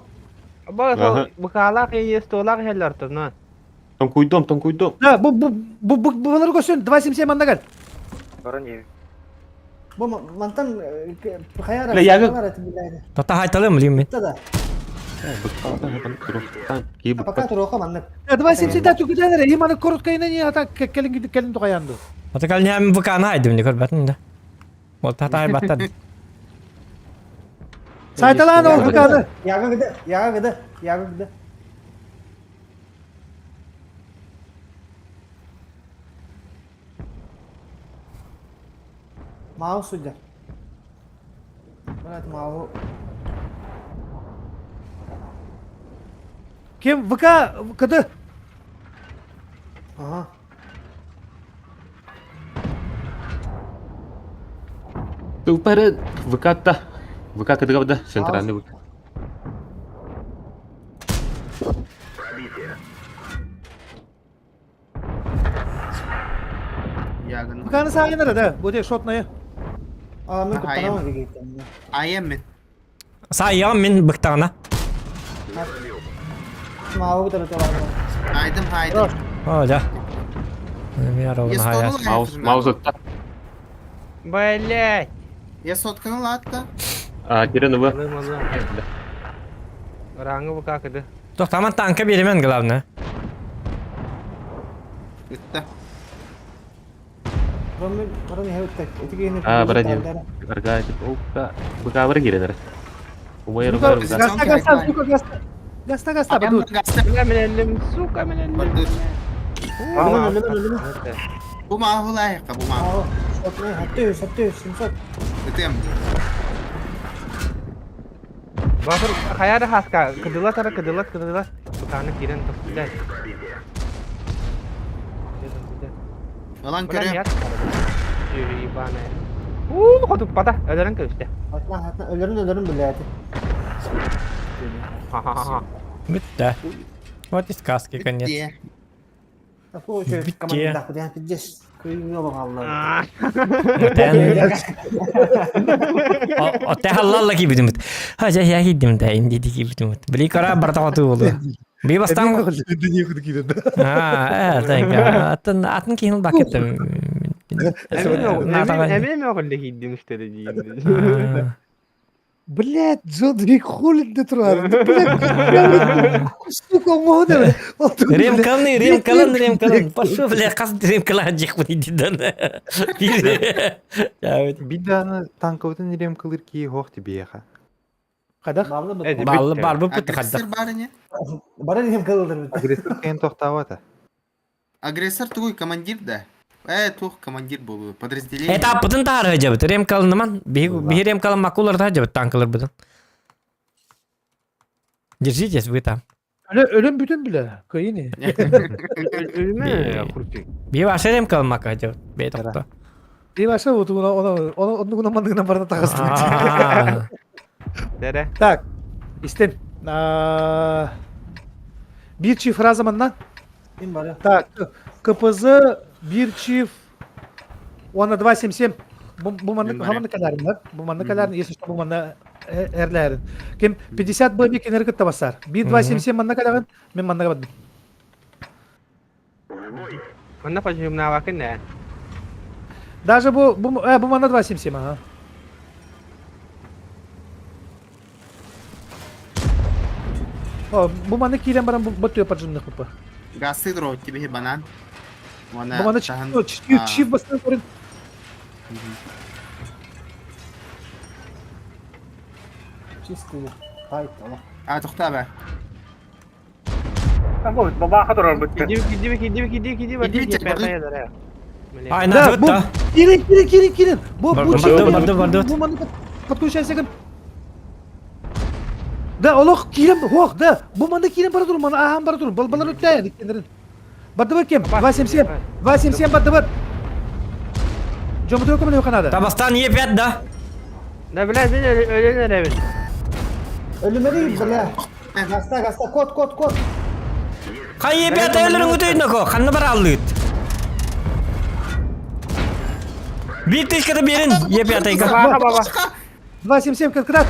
Ба, букалаах е столаах хеллартына. Тоҥкуйдуом, тоҥкуйдуом. Да, бу бу бу бу булары көсүн 277 манна кэл. Баран е. Бу мантан хаяра. Бля, яга- Тата хайталым билим мен. Да. Пока туруха маннык. 277 да түгүтэнere. Иманы короткайна не ата келин келин тугаянды. Ата калням буканы айдым не көрбәтин да. Ол тата айбаттан. Сайталаан ол буканы. Яга гыды, яга гыды, яга гыды. Мау судья. Брат, мау. Кем ВК КД. Ага. Тупары ВК-та. ВК кыдыгабда, центральный ВК. Ягын. ВКны сагыныр да. Бу де шотная. А, мен Ага, куттанамын деген. Айым мен. Сайям мен быктагына. Мау гыды Айдым хайдым. О, да. Мен Я хаяс. столу Маус, маус ытта. Блять. Я сотканы латта. А, Кирен В. Алым, алым. Раңы бука кыды. Токтаман танка беремен главное. Бітті. А, бара Арга, ВК. ВК бар киренер. Умайыр бар ВК. Гаста гаста, сука гаста. Гаста гаста Айым бу. гаста. Бля, мен эллим, сука, мен эллим. Барды. Өлүм, өлүм, өлүм. Бу мағыл аяққа, бу мағыл. Сотны, 600, 600, 700. Бітем. Бакыр, хаяр хаска, кыдыла тара, кыдыла, кыдыла. Буканы кирен топ, блядь. Алан Бля, көрем. нет. Ебаная. Уу, хотуп бата, өлөрөн көстө. Атна, атна, өлөрүн, өлөрүн билээти. Ха-ха-ха. Бітті. Вот и сказки конец. Бітті. Такой еще Бітті. команда, куда пиздец. Күйүнө Оте халлалла кибидимит. Ха жа я хидим да инди ди кибидимит. Били кара барта хоту болду. Би бастан А, э, атын атын кийин бакеттим. Эми оголле хиддим иштери дейм. Блядь, Джон Вик хули ты турар. Блядь, сука, мода. Ремкалны, ремкалын, ремкалын. Пошел, бля, кас ремкалан жек дидан. Биданы танковтын ремкалыр ки хохти биеха. Кадах? Баллы бар бу пут Агрессор кадда. бар не? Бара дем кылдыр. Агрессор кыйын токтабата. Агрессор тугуй командир да. Э, тух командир болу. Подразделение. Это путын тары жабыт. Ремкалын би би ремкалын макулар та жабыт танкалар бутын. Держитесь вы там. Ölüm bütün bile. Kıyını. Өлүмө курчук. Би башы ремкалын мака жабыт. Бей токто. Bir başa bu ona ona ona onu ona mandığına barda takasın. Дере. Так. İstem. Bir çift фраза Ким бара? Так, КПЗ bir çift она 277. Бу бу манны Мен хаманы каларын бар. Бу манны каларын, если что, бу манны эрләрин. Ким 50 б бик энергет табасар. 1 277 манна каларын, мен манна бардым. Манна пажымна бакын не. Даже бу бу бу манна 277, ага. О, бу манны килен барам бу бу поджимных пп. Гасы дро, тебе банан. Бу манны чиф чиф бастан көрін. Чистый. Хайт, ала. А, тоқта ба. Баба хатырар бітті. Кидиби кидиби кидиби кидиби кидиби. Кидиби, барды. Ай, Да, на бу да. кирин кирин кирин кирин. Бу бу Барды, чиф. барды, барды. Бу манны подключайся ким. Да, олох кирен, хох, да. Бу манны кирен бара турун, мана ахам бара турун. Бал балар өттә, диккендерин. Бардыбыт ким? 277. 277 бардыбыт. Дьоммутугар көмөлөһүөххэ наада. Табастан Е5 да? Да, блядь, мен өлөн эрэбин. Өлүмэри, бля. Гаста, гаста, кот, кот, кот. Хай Е5 өлөрүн үтөйнөкө, ханна бар аллыт. Биир тыската берин Е5-га. Баха, баба. 277 кыркырат.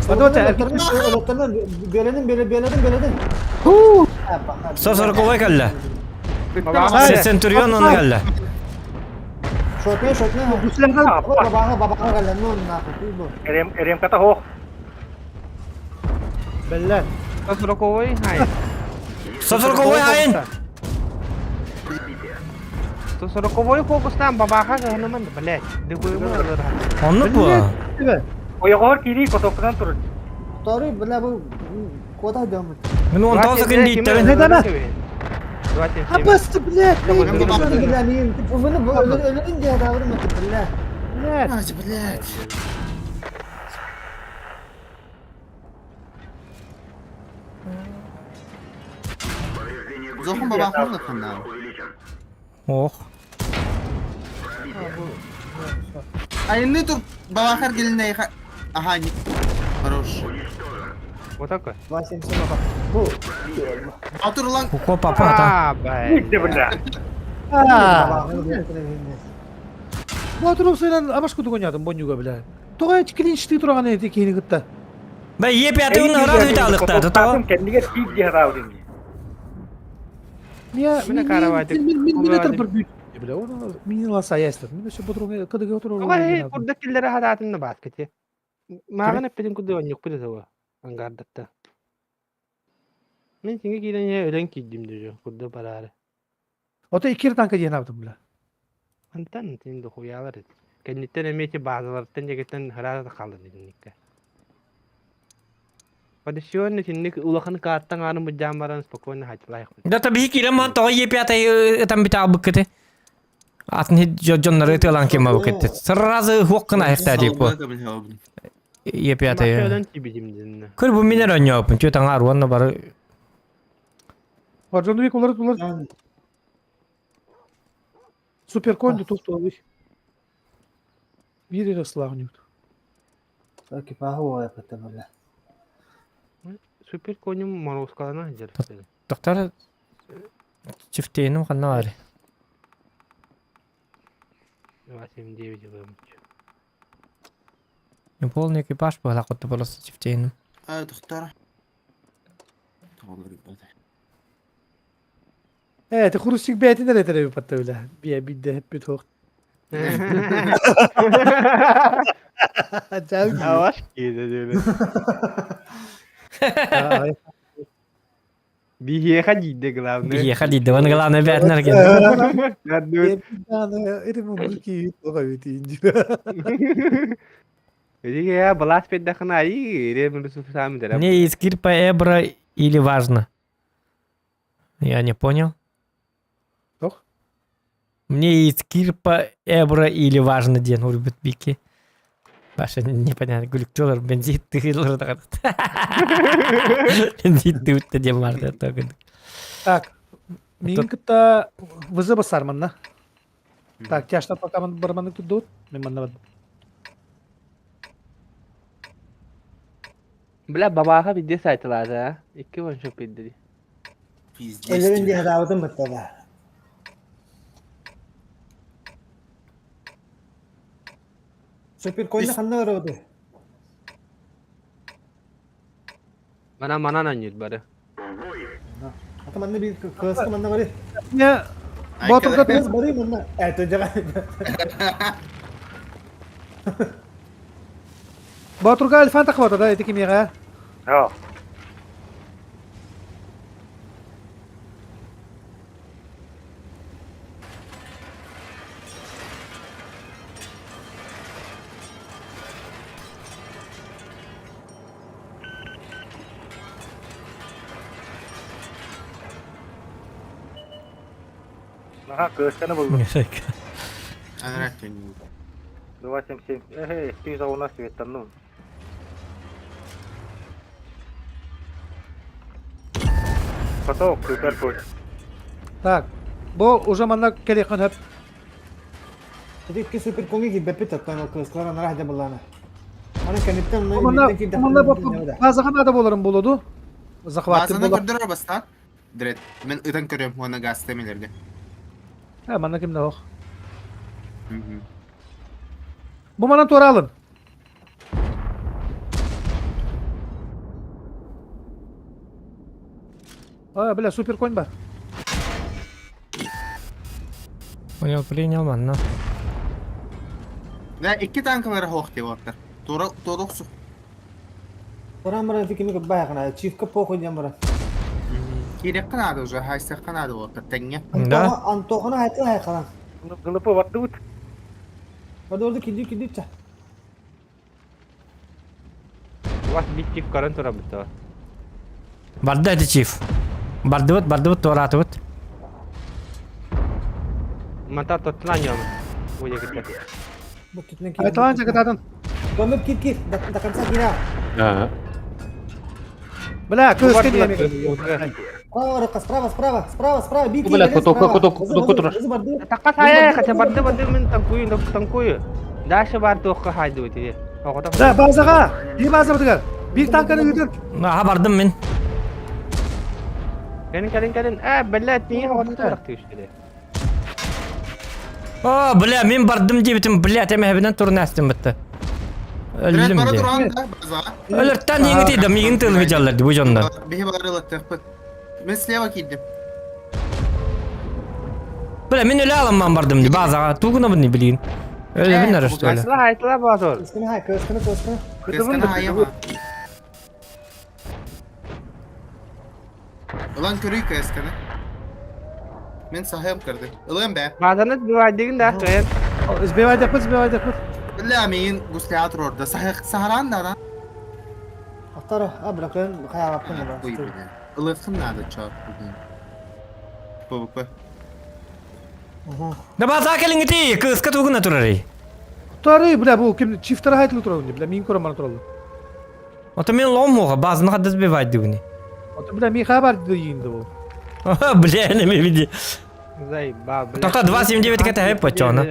Бардыбыт. Олоттонун бөлөнүн бөлөнүн бөлөнүн. Сосорковой кэллэ. Бабаха. Центурион онно кэллэ. Шотне, шотне. Бабаха, бабаха кэллэ. Ну нахуй, бу. Эрем, эремката хоох. Бэллэ. 140-й, хай. 140-й хайын. 140-й фокустан бабаха гынымын, блядь. Дыгуймын ылыр. Оннук бу. Ойоҕор киирии котокунан турар. Второй, бля, бу кода дьоммут. Мин он тоғыз күн дейттебин. Абасты, блядь. Бля, мин өлөрүн диye davranma, бля. Блядь. Блядь. Зохон бабахын да ханна. Ох. Айны тур бабахар келіне Ага, не. Хорош. Вот такой. 277 баба. Бу. Батыр лан Куко папа та. А, блядь. Иди, бля. Батыр усайдан абаш кудук ойнадым бонюга, бля. Тоҕо клинчти тураган эти киһини кытта. Бә Е5 уны рад үтә алыкта. Тото. Кэннигэр тиит диэ хараабытын дии. Мия Мина каравай мин мин мин это бір бүйт. Бля, он мин ласа ястыр. Мин өсө бодруга кыдыга отур. Ой, курда киллere хараатынна бааскати. Мааҕын эппитин курдук онньукпут этэ ангардатта. Мин сиҥэ киирэн өлөн киирдим дьэ курда бараары. Ото икки танка диэн абытым бля. Антан тин дохуялар эт. Кэнниттэн эмиэ ити баазаларыттан дьэгиттэн хараата хаалан итинниккэ. Подесионный итинник улахан кааттан ааны быдьаан баран спокойно хатылаайхпыт. Да таби киирэн ман тоҕо Е5 ытан бите албыккыты. Атын дьонноры ытыалаан ким албыккыты. Сразу хуоккына айыкта дип бу. Е5. Өлөн тибидим динне. Көр бу минер ойнопун. Чө таңар уонна бары Баржанубек улар улар суперконь тух туох. Биир эрэ сылаах Экипажы оя пытта, бля. Супер конюм морозкалана дьэр. Доктор чифтейним ханна бар. 279 вымыч. Не полный экипаж була котты просто чифтейним. А, доктор. Тоғылыр бата. Э, ты хрустик бэйтин эрэ теребит патта бля. Бия бидде хеппит хох. Аваш киде Биһиэхэ диидэ главное. Биһиэхэ диидэ, оны главное бээтинэр кен. Я балас педдахына ай, Мне из Кирпа Эбра или важно? Я не понял. Тох? Мне из Кирпа Эбра или важно диэн урбут бики. Баша непонятно, гүлүктөлөр бензин тыгылыр да. Бензин тыгытта диэн барды төгүн. Так. Мин кытта вызы басарманна. Так, тяжта пока ман барманы тут. Мен манна бардым. Бля, бабаха бидде сайтылады, а? Икки вон шоп бидди. Пиздец. Өлөрүн диye davranma, бля. Супер конь ханна барабыты. Мана манан аньют бары. Ата манна бир кыска манна бары. Не, Батырга Кыз бары манна. Э, жага. Батырга альфан тахвата да, эти кимега. Оо. Аха, кысканы булдум. Анрак не. 277. Эй, ты за у нас ну. Поток, супер конь. Так, бу уже манна кэлиэххин сөп. Ити икки супер коҥи киирбэппит оттон ол кыыскалар анараа сылдьа былаана. Аны кэнниттэн Бу манна бу манна базаҕа наада буоларын буолуо дуу? Захваттыр Базаны буолар. көрдөрөр бастаан. Дред, мен ытан көрөм уонна газтым илэргэ. Э, манна ким да ох. Бу манан туораалын. А, бля, супер конь бар. Понял, принял, манна. Да, икки танкалары хоох деп оттар. Тура тура охсу. Туран баран ити кими көрбөйхына, чивка похуй диэн баран. Киириэххэ наада уже, хайсыахха наада буолтар тэҥҥэ. Да. Антохана хайта хайхалан. Глупо бардыбыт. Барды киди киди ча. Вас биттик көрөн турабыт. Барда эти чиф. Бардыбыт, бардыбыт, туораатыбыт. Мата тоттулан йом. Уя китте. Айталан чакытатын. Көмүп кир кир, до, до конца кира. Ага. Бля, кыыс кэлиэ. Справа, справа, справа, справа, справа, бий, Бля, куту, куту, куту, куту. Такка сая, хотя барды барды мен танкую, танкую. Дальше бар туохка хайдыбыт иди. Да, базаға! Bir база бытыгар. Bir танканы ыытын. Аха бардым мин. Кэлин кэлин кэлин. Э, блядь, не оҕото түстүлэ. О, бля, мин бардым диэбитим, блядь, эмэһэбинэн турун астым бытта. Дред Өллүм бара дии. туран да базаҕа. Өлөртөн иҥити да миигин тылы дьаллар бу дьоннор. Биһи бары ылаттыахпыт. Мен слева киирдим. Бля, мин өлө аламман бардым дии базаҕа. Тугунабын не билигин. Өлөбүн эрэ что ли? Айтыла айтыла базор. Кысканы хай, кысканы, кысканы. Кысканы хайама. Ылан көрүй кысканы. Мен сахым кырды. Ылыам бэ. Базаны сбивайдыгын да кыйын. Сбивайдахпыт, сбивайдахпыт. Бля, миин гуслятор орда. Сахаран да Ахтар, а бля, кыйын хайаабаппын да. Ой, бля. Ылыаххын наада чаар. ПВП. Да база кэлиҥити, кыыска тугуна турарый. Тары, бля, бу ким чифтара хайтылы турабын, бля, мин көрөм бара тураллар. Ото мен ломуға базаны хадда сбивайдыгыни. Ото, бля, ми хабар дийинди бу. Бля, не види. Заебал, бля. Тоқта 2.79 кете почона.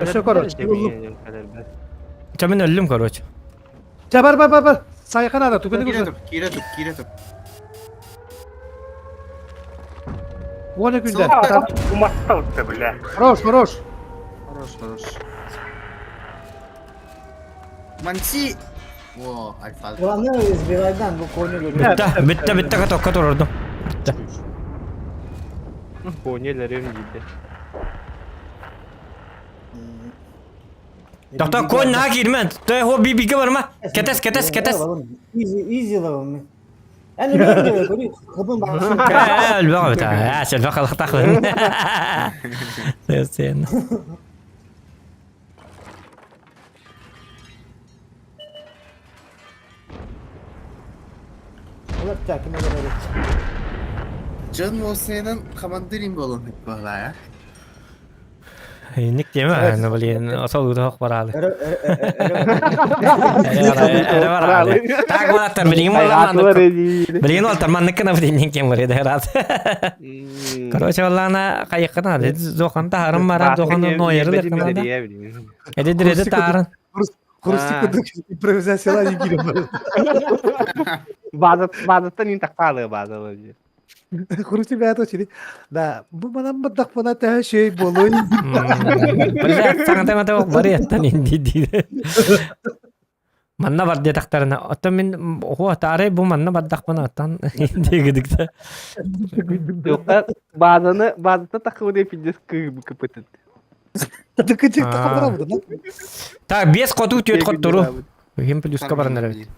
Всё, короче, Ча мен өллүм, короче. Ча бар бар бар бар. Сайхан ада, түгені Кире көрсө. тур, кире тур, кире тур. Оны күндә. Уматта бля. Хорош, хорош. Хорош, хорош. Манси. О, альфа. Главное, избивайдан, бу кони көрү. Битте, битте, битте катокка турурдум. Битте. Конелерим дейді. Тоқта конь наha киирмен. Той хо бибиге барма. Кетес, кетес, кетес. Изи, изи лавым. Эн өлөм көрү, хыбын багысын. Өлбөҕө бит. Аа, сэлбэх халахтахлын. Сен. Олар та ким өлөр. Джон Уолсенен командирин болон бала. Ник диэмэ, ну блин, осол утах бараалы. Өрө Эрэ бараалы. Так болаттар, билигин боллаан. Билигин олтар манныккына билигин кем бар еді рад. Короче, валлана кайыккына, зохан тахарым бара, зохан нойыры деккына. Эди диреди тахарын. Хрустик кудук импровизациялар игире. Базаттан ин тақпалы базалы. Хрустик бәят очили. Да, бу манан бадак бана тә шей болой. Бля, саңа тема бар яттан инди диде. Манна бар дие тахтарына. Отто мин хо таары бу манна бардакпына оттан дегидикте. Жоққа базаны базатта тақы деп пиздец кыпытын. Тыкы тақы да. Так, бес коту төт коттуру. Ким плюска барандар бит.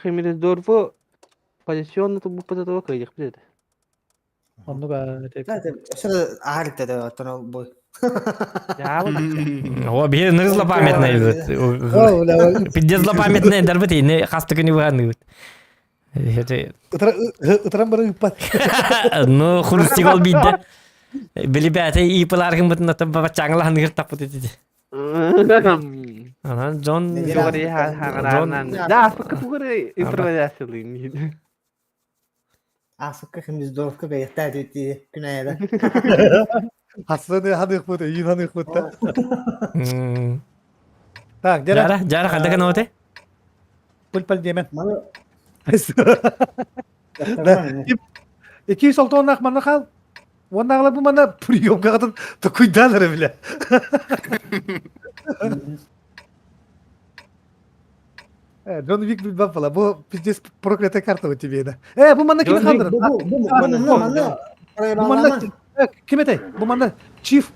Хемердорфу позиционно тубу пататова кыйдык билет. Оннуга Өсө аарыкта да оттон бу. О, бир ныр злопамятный бит. О, бля. Пиздец злопамятный дарбыт не хасты күнү буган бит. Это Ытран бары ыппат. ну хрустик ол бидде. Били бәте ипыларгын бытын атын баба чаңлаһын гыр таппыт ити. Анан Джон Джон Да, аспыкка тугары импровизациялыын. Аспыкка химиздоровка бэйэхтээ дии күн айада. Хасыны ханыхпыт, үйін ханыхпыт да. Так, дьара. Жара, жара ханна каноте? Пыль-паль демен. Ики солтоннах манна хал. Уоннааҕылар бу манна приемгаҕытын токуйдаан эрэ билэ. Э, Джон Вик билбэт була. Бу пиздец проклятая карта у тебе да. Э, бу манна кими хаалдырар? Бу манна Бу манна ким этэй? Бу манна Чиф.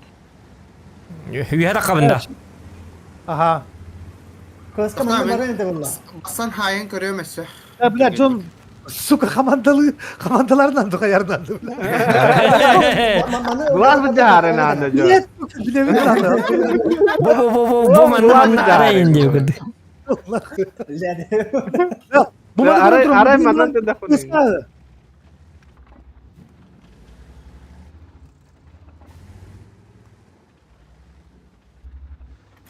Үһэ таххабында. Аха. Кыска манна баран этэ буолла. Асан хаайан көрүөм өссө. Э, бля, Джон, сука, хамандалы, хамандаларынан духаярдан, бля. Глаз быдьаарын аана дьон. Нет, сука, билебин надо. Бу бу бу бу бу манна манна арайын диye көрдü. Бу манна Арай арай манан да Кыска.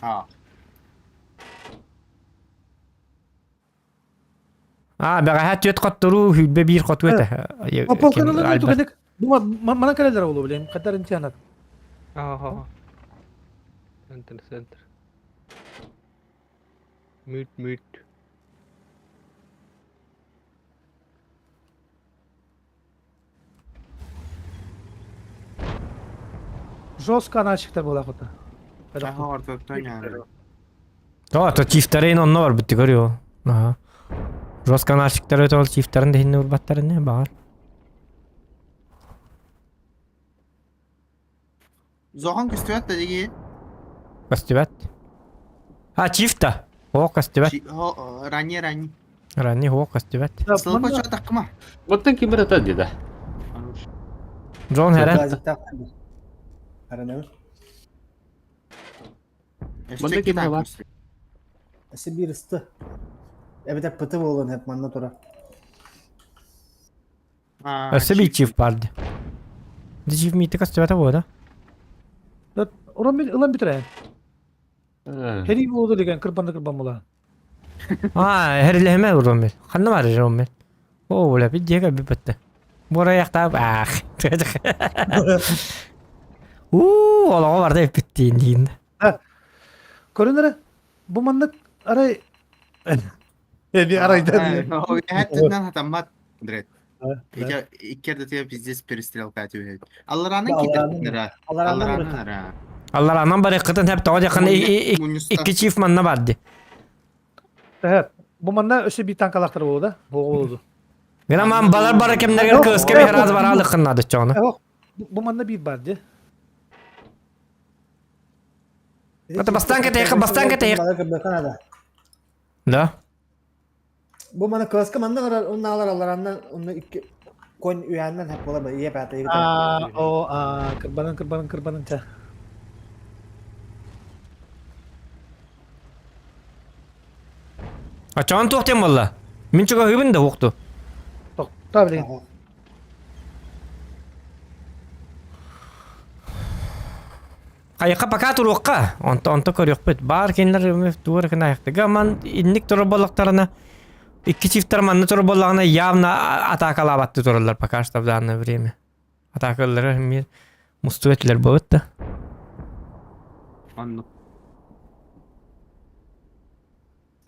А. А, бэҕэһээ түөрт хотторуу хүлбэ биир хоту этэ. Полканалар түгэнек. Бу манан кэлэлэр олу билем. Катар интианат. Ага. Центр, центр. Мүт, мүт. Жестко аналщиктар буолар хота. Аха ортоттон яны. То, то чифтарын онно бар битти көрүө. Аха. Жестко аналщиктар өтө ол чифтарын да хинне урбаттарын не бар. Зохан көстүбэт да диги. Костюбат. А, чифта. О, костюбат. Ранни ранни. Ранни хо костюбат. Сылпа чо такма. Оттон ким ырытан деді. Джон Херен. Манна ким бар? Сибир ысты. Эбэтэр пыты буолан эп манна тура. Өссө биир чиф барды. Чиф миитте костюбата буо да? Уран ылан бүтүрэ. Хери болду деген кырбанды кырбан була. А, херлеме Роммел. Ханна бар Роммел. О, бля, бит диэгэ бүппэтте. Бораяктаап аах. Уу, олоҕо барда эппиттиин диин. Көрүнөрө бу маннык арай Эми арайдан. Хэттинэн хатаммат. Дред. Икки пиздец перестрелка түһэт. Алларанын китер. Алларанын. Алларанан барыаккытын хэп тоҕо дьахан икки чиф манна барды. Тэһэ. Бу манна өссө биир танкалаахтар буолу да? Буолу. Гынан балар бары кэмнэргэр кыыска бихараз бараалыккыннады чоҕуна. Бу манна биир бар ди. Это бастаан кэтэйхэ, бастаан кэтэйхэ. Да. Бу маны кыска манна барар, онна алар алараннан, онна икки конь үйәннен хәп була ие бәтә егет. А, о, а, кырбанын, кырбанын, кырбанын ча. А чоон туох диэн буолла? Мин чугаһыыбын да уохту. Тохтоо билигин. Хайыкка пока туруохха. Онто онто көрүөхпүт. Баар кинилэр тугу эрэ гына Ман инник турар буоллахтарына икки чифтер манна турар буоллаҕына явно атаакалаабатты тураллар пока что в данное время. Атаакаллара мир мусту этилер буолбут да. Оннук.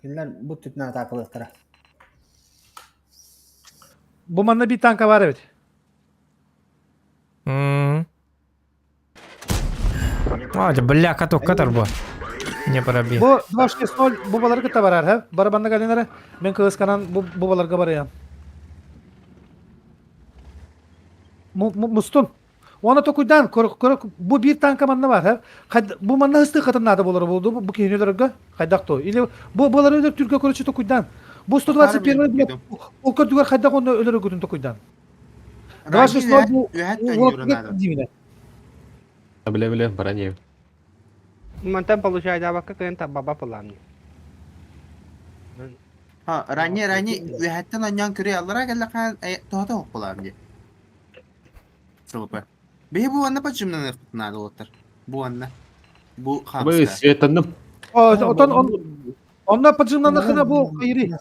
Кинилэр бу түтүнэн атаакалыахтара. Бу манна биир танка бар эбит. М. А, бля, каток катар бу. Не пробил. Бу 2-6-0 бу баларга кытта барар, ха? Барабанна кэлин Мен кыысканан бу бу баларга барыам. Мустун. Уонна токуйдаан көр бу биир танка манна бар, ха? Бу манна ыстыы хатын наада болар болду бу киһини хайдах то. Или бу балар өлөр түргө көрөчү токуйдаан. Бу 121 ол көрдүгөр хайдах онно өлөр өгүтүн токуйдаан. 2-6-0 бу Үһәттен Биле биле бараньев. Мантан получай абакка кыйын баба пылан. Ха, ранни ранни үһәттен оньян көрө аллара кэллэхэн тоһото хоппулаам ди. Сылыпа. Бэһи бу анна пачымнан надо олоттар. Бу анна. Бу Бу хамска. светанным. Отон онно поджимнанахына бу хайри.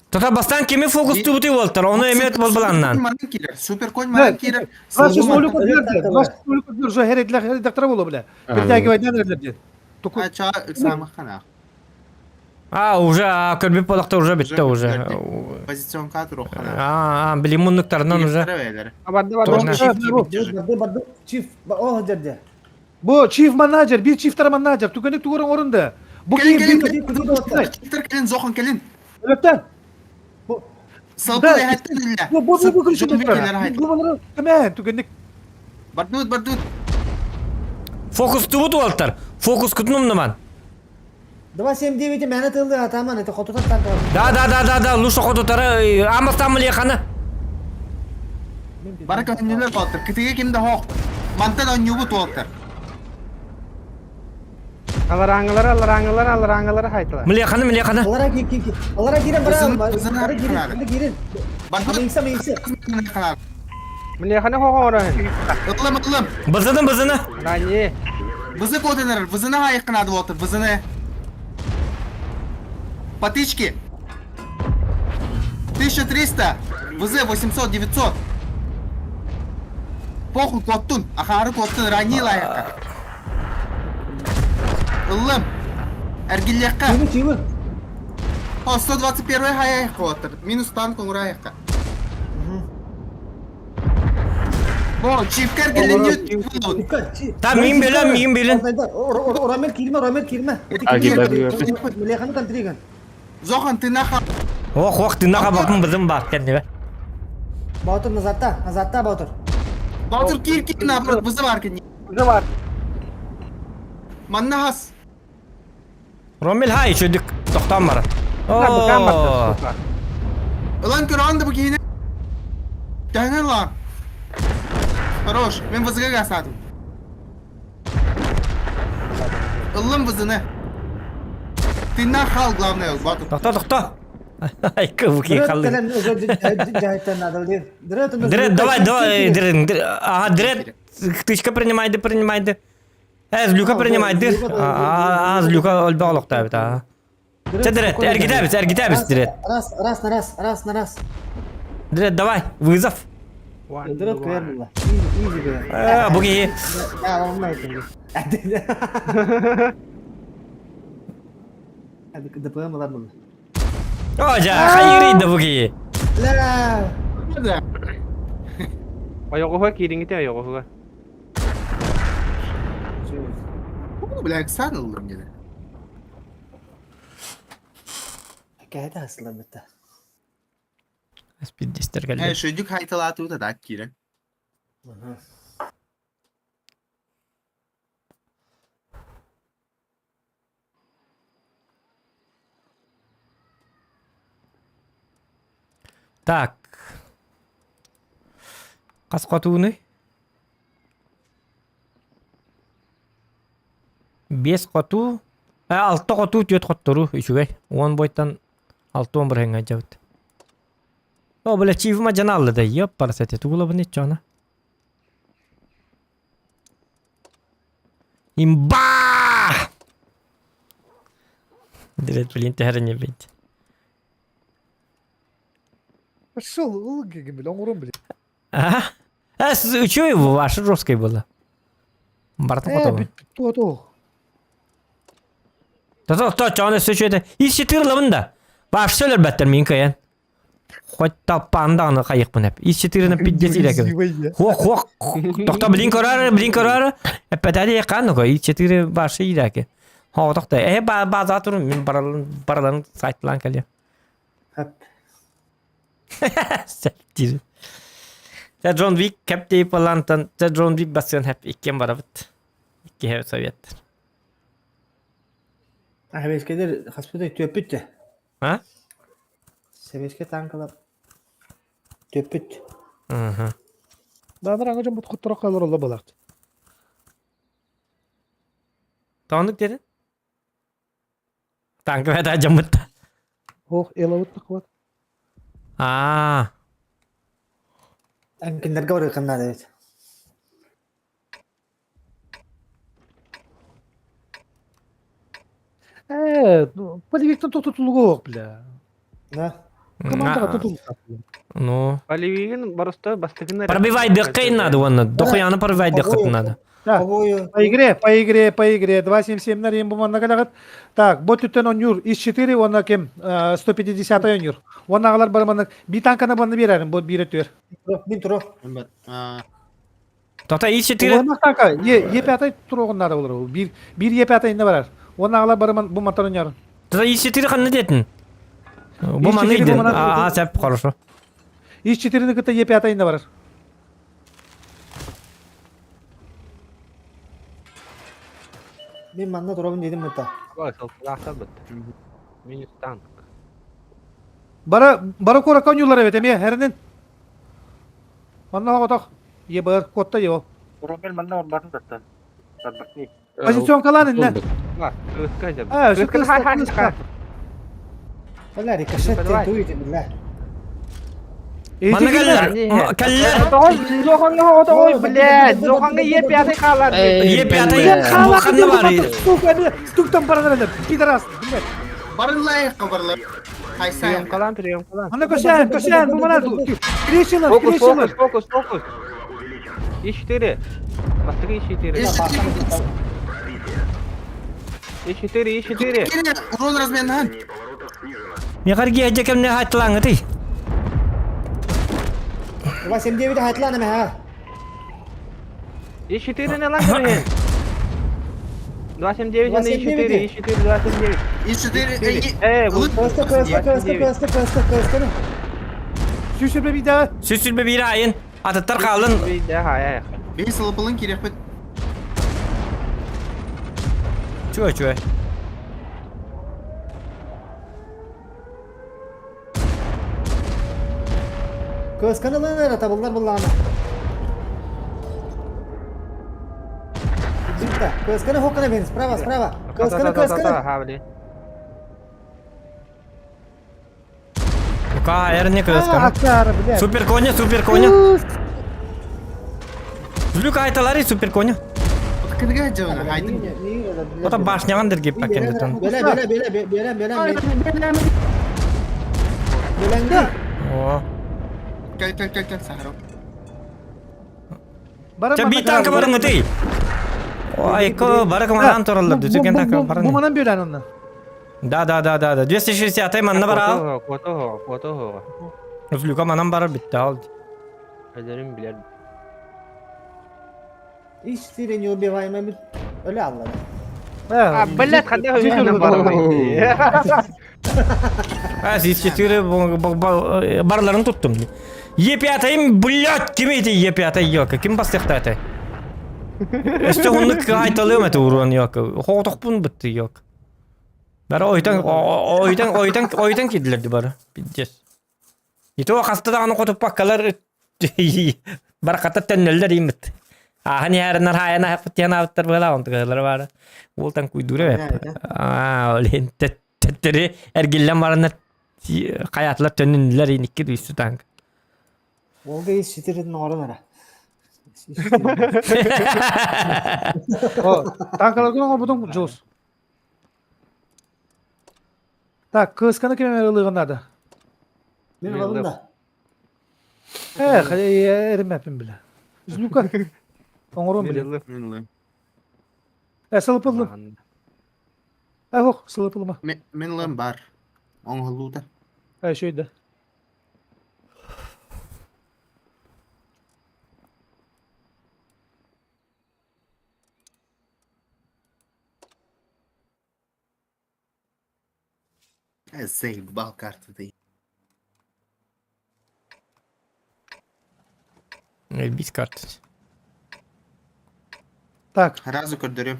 Тота бастан кими фокустубутуй буолтар, ону эмиэ болбаланнан. Манан киирэр, суперконь манан киирэр. Ваши столик отверди, ваши столик отверди, уже хердактара боло бля. Притягивай ден Туку. Ача экзамен хана. А, уже, а, көрбүт болақта уже бітті уже. Позиционка турухана. А, а, билим муннуктарынан уже. Барды барды. Барды барды. Чиф, о жерде. Бу чиф менеджер, бир чифтер менеджер, түгенек тугурың орунда. Бу Келин, келин, Чифтер келин, зохон келин. Өлөттен. Салпы ләһәттен үллә. Бу бу бу күрүшү Бу Кемен түгенек. Бардут, бардут. Фокус тубут уолтар. Фокус кутнум наман. 279 мээнэ тыллы атаман, это хотутар танк. Да, да, да, да, да, лучше хотутара, амастам лехана. Барака өннүлөр туоттар. Кытыга кимде хоқ. Мантан онньубу туоттар. Алараңылар, алараңылар, алараңылар хайтылар. Млехана, млехана. Алара ки ки алара кирен бара. Бара кирен, кирен. Бардут. Мейса, мейса. Млехана хоғорын. Ылым, ылым. Бызыны, бызыны. Рани. Бызы коденер, бызыны хайыккынады уоттар, бызыны. Патички. 1300. ВЗ 800, 900. Похуй коттун, ахары коттун, рани лайыққа. Ылым. Эргиллекка. Чивы, чивы. О, 121 хайыққа отыр. Минус танк оңыр айыққа. О, чипкер келин Там мин билен, мин билен. Орамел кирме, орамел кирме. Млеханы контриган. Зохан, ты наха. Ох, ох, ты наха бакын бызын бар кәндебе. Баутыр назатта, назатта Баутыр. Баутыр кир кир наоборот, бызы бар кин. Бызы бар. Манна хас. Ромел хай, чөдүк токтан бар. О. Ылан көрәнді бу кейіне. Тәһнә лан. Хорош, мен бызыга гасадым. Ыллым бызыны. Ты нахал, главное, Батыр. Токта, токта. Ай, кыбыки қалды. Дред, давай, давай, дред, ага, дред, ктычка принимайды, принимайды. Э, злюка принимайды. А, злюка өлбе олықта бит, а. Че, дред, эргитәбіз, эргитәбіз, дред. Раз, раз на раз, раз на раз. Дред, давай, вызов. Дред квернула. Изи, изи, Э, буги. Да, волнуйте. ДПМ ладно. О, жа, хайырый да буги. Ля. Ойоғуға кириңите ойоғуға. Бля, Оксана ыллым деді. Хикаята асылар бітті. Спиддистер Э, келді. шөдүк хайталатуу да так кирен. Так. Қас қотуыны? Бес қоту. Ә, алты қоту, төт қоттыру, үшігай. Он бойтан алты он бір хеңге жабыт. О, бля, чивма жаналды да, ёп, парасете, тугула бұны чана. Имба! Дирет, блин, тәріне бит. Пошел, ылгы, бля, оңырым, бля. А? А, чё его ваше жесткое было? Бартын Э, қоту. бит, то, то. То, то, чаны сөчөдө. Ис четырлабын да. Баш сөйлөр бәттер мен каян. Хоть талпандағыны қайықпын әп. Ис четырны пиддес иләкем. Хо, хо, тохта блин көрөр, блин көрөр. Әппәтәде яққан го. Ис четыры башы иләке. Хо, тохта. Э, ба база турун мен баралын баралын сайтлан кале. Хап. Сәптир. Та Джон Вик кәптей палантан, та Джон Вик басын хәп иккен барабыт. Икки хәп советтер. Әбескедер хаспыда төпүт. А? Себеске танкалап төпүт. Мгм. Да, да, аңа бут хоттора калыр ола балак. Тонук дедин? Танк бәдә жамытта. Ох, элавыт такват. А, Әнкендерге бар кымнады бит. Э, полевиктан тутулуга суох, бля. Да. Командаға тутулуктаах. Ну. Полевигин просто бастыгын Пробивайдыхха надо уонна. Дохуяны пробивайдыхха надо. Да. По игре, по игре, по игре. 2.77 на Римбу манна Так, бот үттен онюр. Из 4 он кем 150 онюр. Он агалар бар манна. Би танканы банны берәрин, бот бире түр. Мин туро. Тота из 4. Уонна танка, Е Е5 турогун надо болар. Бир бир Е5 инде барар. Он агалар бар бу мотор онюр. Тота из 4 ханна детин. Бу манны иден. А, сәп, хорошо. Из 4 кыта Е5 инде барар. Мин манна туробун дедим мыта. Минус танк. Бара бара кора конюлар эбит эмиэ эринин. Манна отох. Е бар котта е ол. Ромел манна барбатын таттан. Барбатни. Позиционкалан инне. Бар, кырыска жаб. А, şu кырыска, кырыска. Бля, рикошет туйте, бля. Манна кэллэр. Кэллэр. Зоханга блядь, Зоханга Е5 хаалар. Е5 бу ханна бар. Сука, стуктан баранар пидорас, блядь. Барылайыққа барылай. Прием Хайсай. калан, прием калан. Ана көшән, көшән, бу мана Крещилар, Фокус, крещилар. фокус, фокус, фокус. Е4. Бастыгы Е4. Е4, Е4. Урон разменхан. Мехарги эжекемне хаттылаңыты. 279 хатлана ме ха. Е4 не лангрен. 279 на Е4, Е4, 279. Е4. Э, вот. Кыска, кыска, кыска, кыска, кыска, кыска. Сүүсүрбе биде. Сүсүрбе бир айын. Атыттар қалын. Да, хая. Бей сылыпылын керек бит. Чуэ, чуэ. Кысканы лынара табыллар булланы. Зипта, кысканы хокканы бен, справа, справа. Кысканы, кысканы. Ха, блин. Ка, эрне кысканы. Акар, блядь. Супер коня, супер коня. Злюк айталары супер коня. Кырга жабына хайдын. Ота башняган дерге пакендетон. Беле, беле, беле, беле, беле, беле. Беленди. О. Кел кел кел кел сахаров. Ча би танка барың өтей. Ой, ко барак манан тораллар дүтүкен танка Бу барың. манан бөлән онна. Да, да, да, да, да. 260 манна бара. Кото, кото, Злюка манан бара битти ал. Өлөрүм билер. Иш сире неубиваемый бит. Өле алла. А, блядь, ханда хөйнөн бармай. А, здесь 4 барларын туттум. Е5 блядь, ким эти Е5 йока? Ким бастықты это? Өстө онны айталым это урон йока. Хоғтоқпун бітті йок. Бәрі ойтан, ойтан, ойтан, ойтан кеділерді бары. Пиздец. Ито қастыдағаны қотып баққалар барақата тәннелдер имит. Ахан ярынар хайана хапытян авттар была он тыгылар бары. Ол тан куйдура беп. А, олен теттери эргиллен барына каятлар төннүнлер иникки дүйсү танк. Олга иш ситерин орын ара. Танкалар будун жолс. Так, кысканы кеме ылыгын надо. Мен алым да. Эх, эримеппин биле. Злюка. Оңорон биле. Мен Э, сылыпылдым. Э, ох, сылыпылма. Мен лым бар. Оңғылуда. Э, шөйдө. Заебал карты ты. Бит карт. Так, Разу көрдөрөм.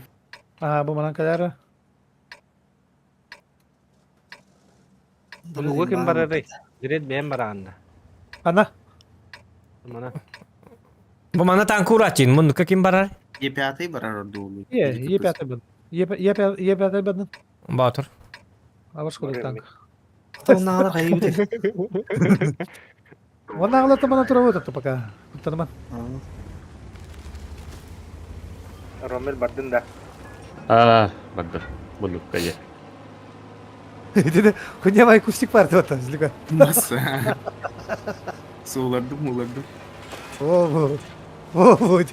а, бу манан кадары. Буга ким барары? Дирет бен баранда. Ана. Мана. Бу мана танк урачин, муну ким барар? Е5 барар орду. Е, Е5 бен. Е5 Е5 бен. Батыр. Абаш кол танк. Тонналар хайы бит. Онна агылата мана тура өтөптү пока. Куттанма. Ромел бардын да. А, бардыр. Бұлыққа е. Итини хуйня кустик бар деп аттан злика. Масса. Суулардым, муулардым. О, о, о,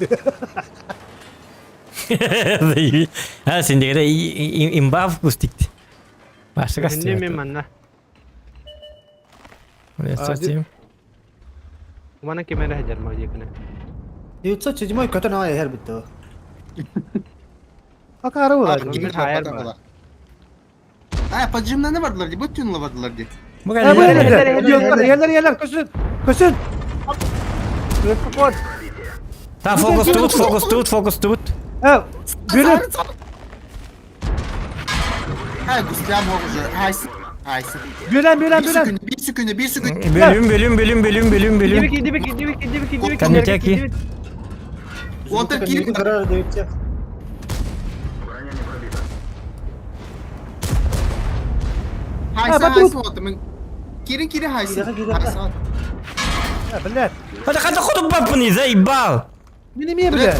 А, сен дегенде имба вкус дикти. Башы Көһүннүм мен манна. Костюм. Умана кемере хәҗәр ма дикне. 907 көтөн ай һәр битте. Акары була. А, поджимнаны бардылар ди, бу тюнла бардылар ди. Бу Yerler yerler көсүн. Көсүн. Та фокус тут, фокус тут, фокус тут. Э, бөлек. Ha, гуслям уже. Хайсы. Хайсы. Бөлен, бөлен, бөлен. Bir секунда, bir секунда. Бөлүм, бөлүм, бөлүм, бөлүм, бөлүм, бөлүм. Дибик, дибик, дибик, дибик, Коньяки. Уотер кирик. Хайсы, хайсы, вот. Кирин, кирин, хайсы. Хайсы. Блядь. Hadi hadi ходу папыны, заебал. Не не бля.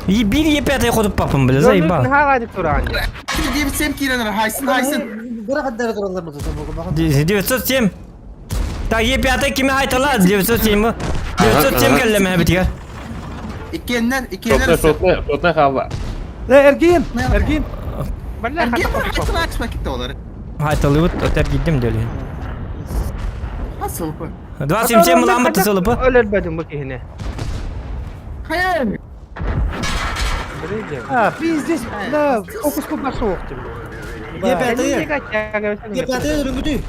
И бир е пятый ходу папын, бля, заебал. 97 кирин, хайсын, хайсын. 907. Так, Е5 кime айтала 907. 907 келлеме битигер. Иккеннер, иккеннер. Шотны, шотны хава. Эргин, Эргин. Эргин, хайсын, хайсын, кетти олар. Айталы өтер гиддим дели. Хасылпы. 27 мыламы тысылыпы. Өлөр бөдүм бу кихине. Хайыр. А, пиздец, да, фокус по пошел. Е5 Е5 өрөнгөдүй.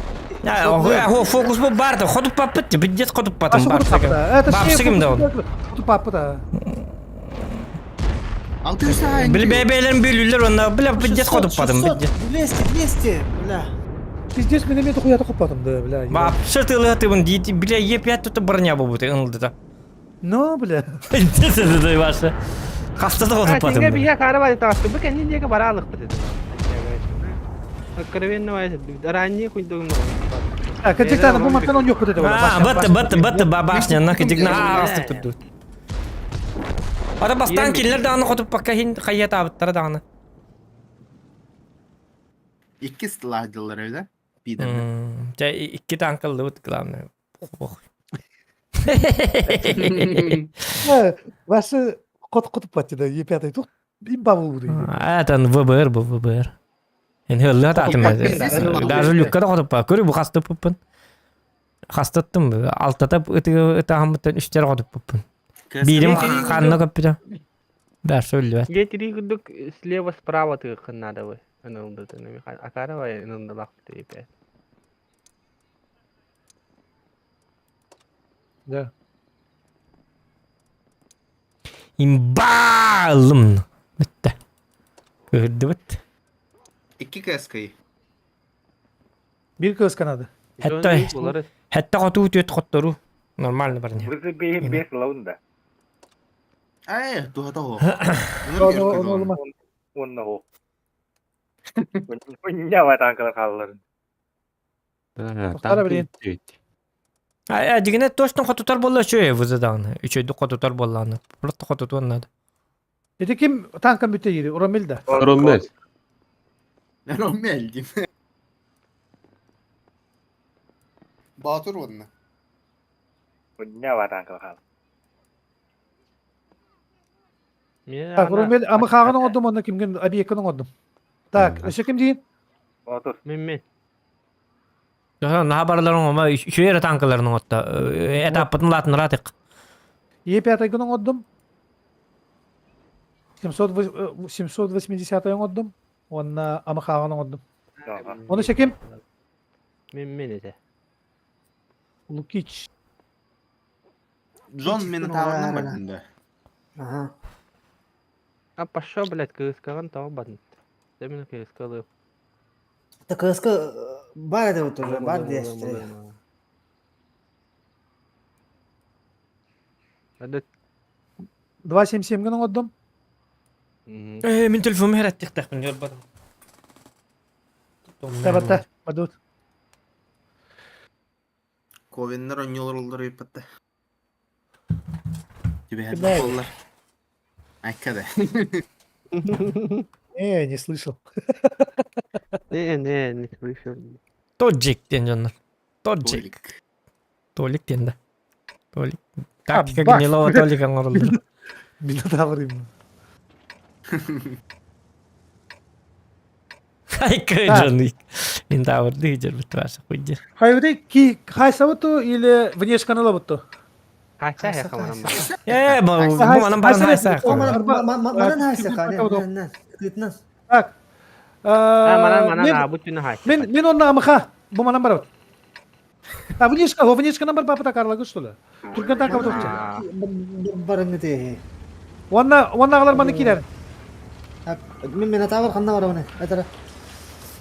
Я, фокус бу барды, ходу папыт, бидет ходу патым бар. Это Бапсы ким да ол. Ходу папы да. Билбебелер бүлүлөр онна, бля, бидет ходу патым, бидет. 200, 200, бля. Пиздец, мен эме хуя патым да, бля. Бапсы тылы тыбын, бля, Е5 тут броня бу бут, ынылды да. Ну, бля. Пиздец, это ваше. Хастада ходу патым. Тинге бия карабай тасты, бу кенни диге баралык бит. Откровенно ранее хуйдугум. А, кадиктана бу маттан он yok dedi. А, бат, бат, бат, башня, на кадикна астык турду. Ара бастан киллер дагы хотуп пока хин хайят абыттара дагы. Икки сладилар öyle. Bir de. Жа икки танкылды вот главное. Ох. Ваши кот котуп батты да, Е5 тук имба болду. Это ВБР бу ВБР. Эн хылла татым. Даже люкка да хотуп ба. Көрү бу хаста пуппун. Хастаттым. Алтата ытаһаммыттан үстер хотуп пуппун. Бирим ханна көппүтө. Бәр сөйлүбәт. Гетри гудук слева справа ты надо вы. Ынылды ты. Акарова ынылды лак ты. Да. Имбалым. Битте. Көрдү бит. Икки каскай. Бир көз канады. Хәтта хәтта хоту төт хоттору. Нормально барня. Бізі бейін бес лаунда. Ай, туха того. Онна хо. Онна танкалар қалаларын. Танк А дигене точно хотутар болла чөй вызадагны. Үчөйдү хотутар болланы. Просто хотутуан надо. Эти ким танкам бүттө ири, Ромел да. Ромел. Ромел дим. Батыр онна. Онна танкалар қалалар. Так, Ромел, ама хагын оңодум, онна кимген объектын оңодум. Так, өсө ким дейин? Батыр. Мен мен. На барларын ома үчөйрө танкаларын отта. Этаппытын латын ратык. Е5 гын оңодум. 780 оңодум. Онна ама хагын оңодум. Оны ким? Мен мен эте. Лукич. Джон мені таварынан бардым Ага. А пошел, блядь, КСК-ган тау батын. Мен КСК-лы. Так КСК бар это вот уже, бар дешти. 277 гын оңодум. Э, мен телефон хәрәттик тәхмин ярбадым. Табатта, бадут. Ковеннер оньолор ыппатта. Тебе Кимнәй? боллар. Айкада. Не, не слышал. Не, не, не слышал. Тоджик диэн дьоннор. Тоджик. Толик диэн да. Толик. Тактика бак. Гнилова Толик оҥороллор. Минотавр именно. Хайка дьон. Минотаврды дьэрбит ваша хуйди. Хайвды ки хайсабыту или внешканы лабыту? Хайса я хамарам. Э, бу манан баран хайса. Манан хайса қане. Кытынан. Так. Манан манан а бу түнэ хайса. Мен мен онна амыха. Бу манан барабыт. А внешка, о внешка бар папа такарлагы что ли? Түрген такабыт окча. Барыңы те. Онна онна алар маны килер. Мен Минотавр ханна барабын. Айтара.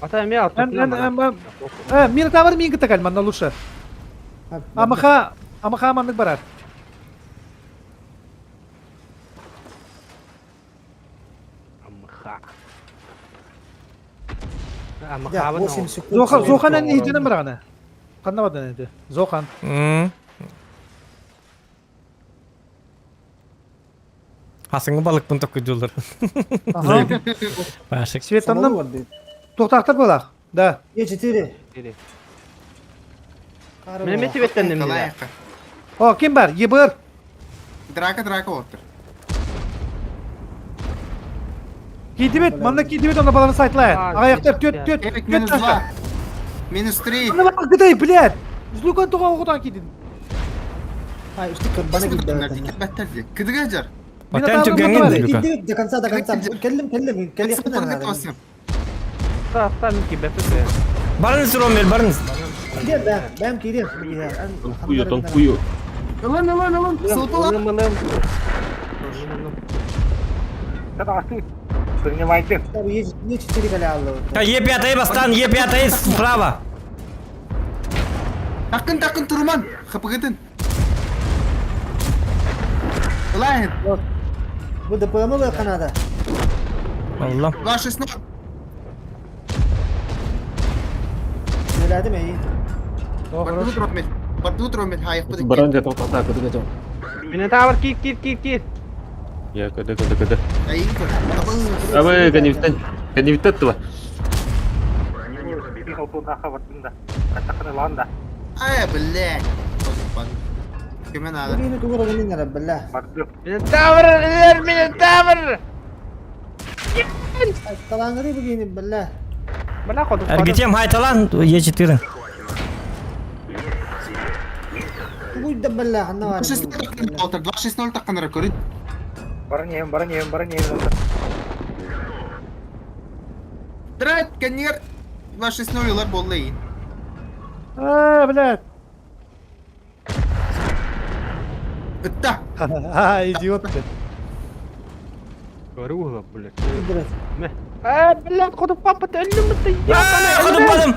Ата эме артына. Э, Минотавр мин кытакал манна лучше. Амыха, амыха маннык барар. Амыха. Да, 8 секунд. Зохан, Зоханан иһитинэн бараҕына. Ханна бардан эти? Зохан. Хасыңы балыкпын токкуйдуулар. Пашик. Светаннан Тоқтақтар болақ. Да. Е4. Мен мен себеттендим дии. О, ким бар? ЕБР. Драка, драка оттыр. Кийдибит, манна кийдибит, онда баланы сайтлайын. Аяқтар төт, төт, Эпик, төт минус ташта. 2. Минус 3. Ана бак, гыдай, блядь. Злукан туға оғыдан кийдин. Ай, үстік бана кийди. Кыдыга жар. Батан түгәңен Злука. Кийдибит до конца, до конца. Келлим, келлим, келлим. Та мен кибеппин. Барыңыз Ромел, барыңыз. Кийдем, бәм, бәм кийдем. Тонкую, тонкую. Ылын, ылын, ылын. Сылпылап. Ылым, ылым. Принимайте. Е4 кале алды. Е5 бастан, Е5 справа. Такын, такын турман. Хапыгытын. Ылайын. Бу ДПМ бу канада. Аллам. 2 6 Сөйләдем эй. Бардыбыт Ромел. Бардыбыт Ромел. Хайық Баран жа тоқтата, кыдыга жа. Минотавр кир кир кир кир. Я кыды, кыды, кыды. Айын көр. Абы, канивтен. Канивтет туба. Ай, блядь. Кемен ады. Бу тугура гынын ара, билла. Минотавр, Минотавр. Талаңыры бүгін билла. Бала ходу. Эргитем хайталан Е4. Тугуйда билла, ханна бар. 2-6-0 тақын рекорд. Баран баран баран Драйт, канер. 2-6-0 улар болды ейін. А, блядь. Үтті. А, идиот, блядь. Көрү блядь. А, блядь, ходу папа, ты өлүм ты. Ходу балым.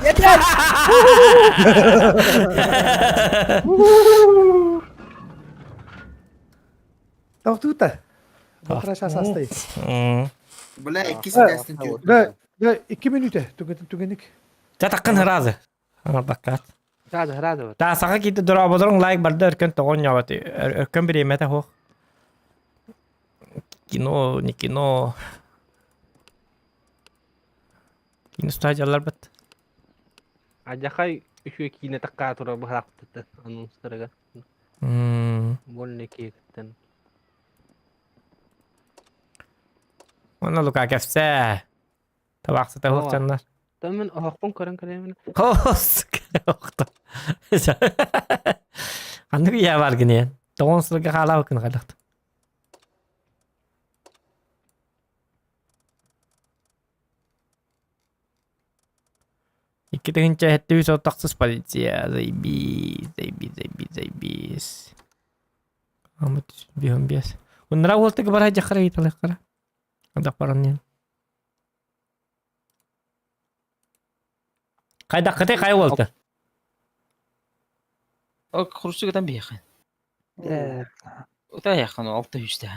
Тоқтута. Батыраша састай. Бля, иккisi дәстін түйет. Да, да, 2 минута. Түгетін түгенік. Та тақын разы. Ана баккат. Разы, разы. Та саға кийди дура бодорун лайк барды өркөн тоҕон ньобат. Өркөн бириэмэтэ хуох. Кино, не кино. Кино стадиялар бат. Ажахай үшү кийине такка тура бахарактыты анонстарга. Больно кийиттен. Онна Лука кәфсә. Табақсыта хуохчаннар. Мен охоппун көрөн көрөмүн. Хос. Охто. Ханнык я бар гине. Тоҕон сылга хаалаа күн халахт. Икки тыһынча хэттүү соттахсыз полиция. Заебись, заебись, заебись, заебись. Амыт биһон биэс. Уннара уолтыгы бара жахара италык кара. Адак баран Кайда кытай кай болду? О, курсугдан бияхан. Ута яхан алты үстә.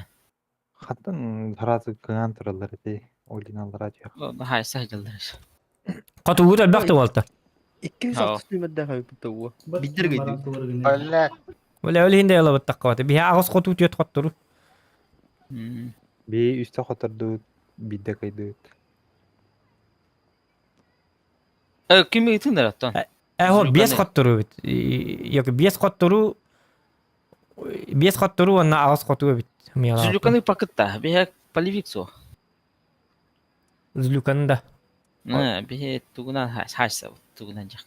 Хаттан таразы кыган туралар эти. Олиналар ачык. Хай саждалар. Кату ура бакты болду. 260 нөмірді қойып бұ. Биддер гейді. Блядь. Оля өлі хинде ялы баттак кабаты. Биһа агыс коту түйет коттуру. Би үстө которду, бидде кайдыт. Ким ыытынар оттон? Э, биэс хотторуу эбит. Йок, биэс хотторуу биэс хотторуу уонна аҕыс хотуу эбит. Злюканы пакытта. Биһэ полевик суох. Злюканы да. Биһэ тугунан хайса тугунан жак.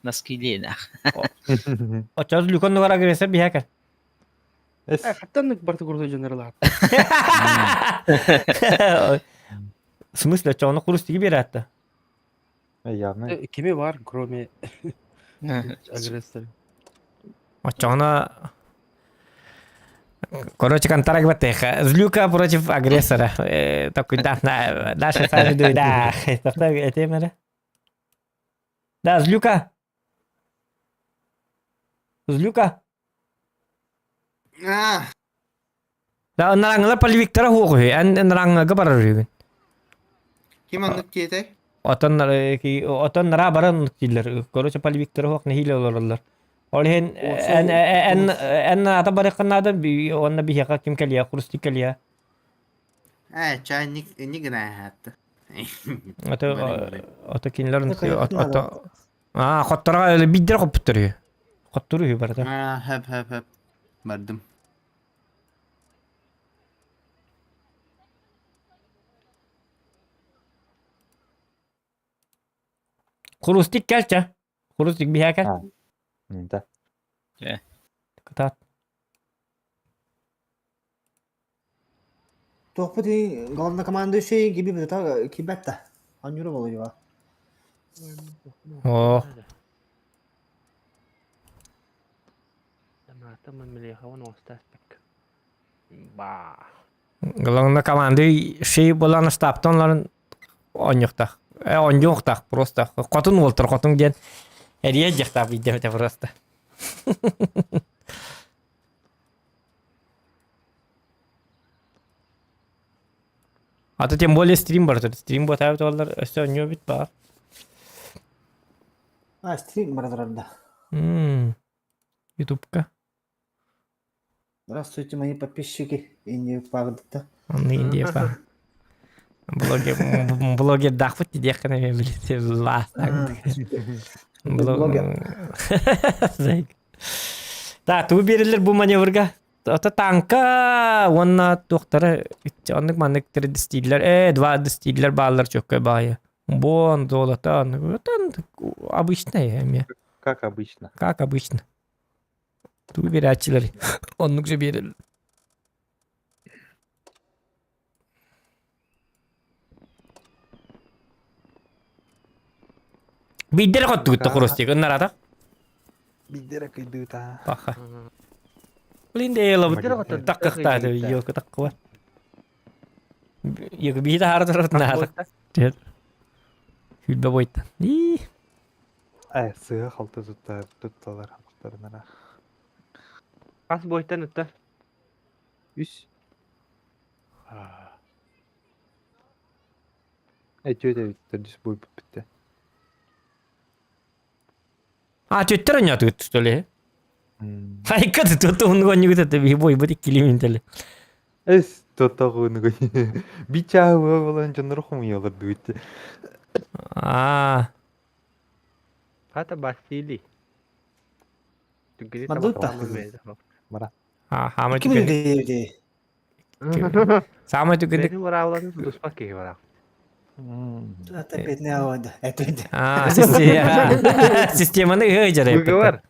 Носки лена. Оччо Злюкан нугар агрессор биһэ кэр. Хаттан барты курду дьоннор В смысле, оччоҕуна курус тиги биэрээттэ? Явно. Кими бар, кроме агрессора. Оччоҕуна Короче, контракт баттыха. Злюка против агрессора. Такой, да, дальше сами да. Этим эрэ. Да, Злюка. Злюка. Да, ынараңылар полевиктара хуох үһү. Эн ынараңҥага барар үһүгүн. Ким оннук диэтэй? Отон отон нара баран дииллэр. Короче, полевиктара хуох нэһиилэ олороллор. Ол иһин эн эн эн ата барыаххын наада уонна биһиэхэ ким кэлиэ, хрустик кэлиэ. Ээ, чайник не гына аатты. Ото ото кинилэр ото Аа, хотторго биирдэр хоппуттар үһү. Хоттур үһү барыта. Аа, хөп хөп хөп. Бардым. Хрустик кэлчэ. Хрустик биһээкэ. Да. Кытаат. Туохпут главнокомандующий киби быта кибетта. Анюра Володева. О. Главнокомандующий буолан штабтан олорон оонньуохтаах. Оонньуохтаах просто. Хотун уолтар хотун диэн эрийэ дьахтаах биирдэ просто. А то тем более стрим бар турар. Стрим буотаабыт буоллар өссө оонньуо эбит баар. А, стрим бара турар да. Ютубка. Здравствуйте, мои подписчики. Индия паҕдыта. Онно Индия па. Блогер блогер дахпыт диэххин эмиэ билити Блогер. Так, тугу биэрэллэр бу маневрга? Ото танка уонна туохтара оннук маннык тредистииллэр э два дистииллэр бааллар чөккөй баайы. Бон, золото, оннук обычное эмиэ. Как обычно. Как обычно. Тугу биэрээччилэр оннук же биэрэллэр. Биирдэрэ хоттугут хрустик ыннараата. Биирдэрэ кыйдыыта. Паха. Блин, дело таккахтааты ёлка таккуа. Ёка биһи таһаара турар наата. Хүлбэ бойта. И. Э, сыа халты тутта тутталар хапахтарынара. Хас бойтан ытта? Үс. Э, түөт эбиттэр түс буйбут бүттэ. А, түөттэр онньоотугут что ли? Хайка ты тут оннугу это би бойбут иккилиминтели. Эс тотоҕунугу бичаа буолан дьоннору хомуйалар бүттэ. Аа. Хата Василий. Мандутта. Мара. А, хаамай Ким түгэн. үлэлиир Саамай түгэнник. Бэйэтин быраабылатын тутуспат киһи бараах. Это бедный ауада. Это А, системаны ыһы Выговор.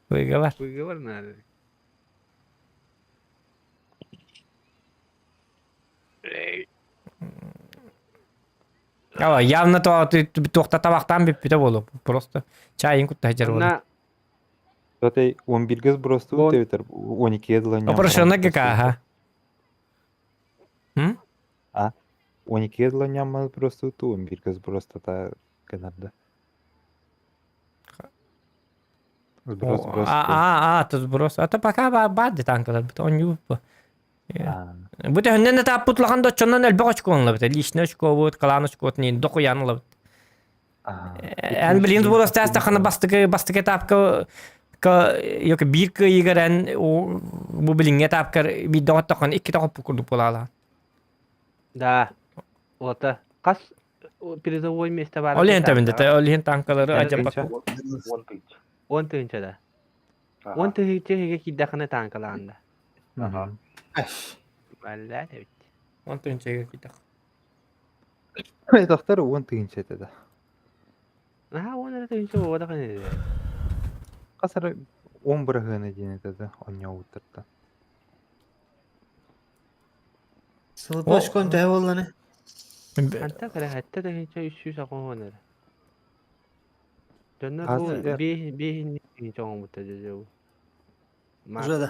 Выговор. Выговор надо. Ала, явно то туохта табахтаан бүппүтэ буолуо. Просто чайын кутта сылдьар буолуо. На Зато он биргез просто Вон. өтер, он икиге дылы Опрошена ГК, М? А, он икиге дылы няммал просто ту, он биргез просто та гынарда. Сброс, сброс. А, а, а, тут сброс. А то пока барды танкалар, бит он юп. Бу төһөннөн этаппыт улахан доччоннон элбэх очко ыллабыт. Личный очко будет, клан очко не дохуян ылабыт. Эн билин буоластаас тахана бастыкы бастыкы этапка ёк биир кыайыгар эн бу билиҥҥи этапкар биирдэ оттохон иккитэ хоппу курдук буолаала. Да. Ота. Хас. Призовой место бар. Ол иһин тэбинде, ол иһин танкалары ажаппакка. 10 тыһыынча. 10 тыһыынча да. 10 тыһыынча иһигэ киирдэххинэ танкалаанда. Балла эбит. 10 тыһыынча киирдэх. Тохтор 10 тыһыынча этэ да. Наһаа 10 эрэ тыһыынча буолбатах ини. Хас эрэ 10 бырыһыана диэн этэ да онньообуттартан. Сылыпашкон төһө буолланы? Ханта кэлэ сэттэ тыһыынча 380 эрэ. Дьоннор бу биэһин тыһыынча оҥорбуттар дьэ бу. Уже да.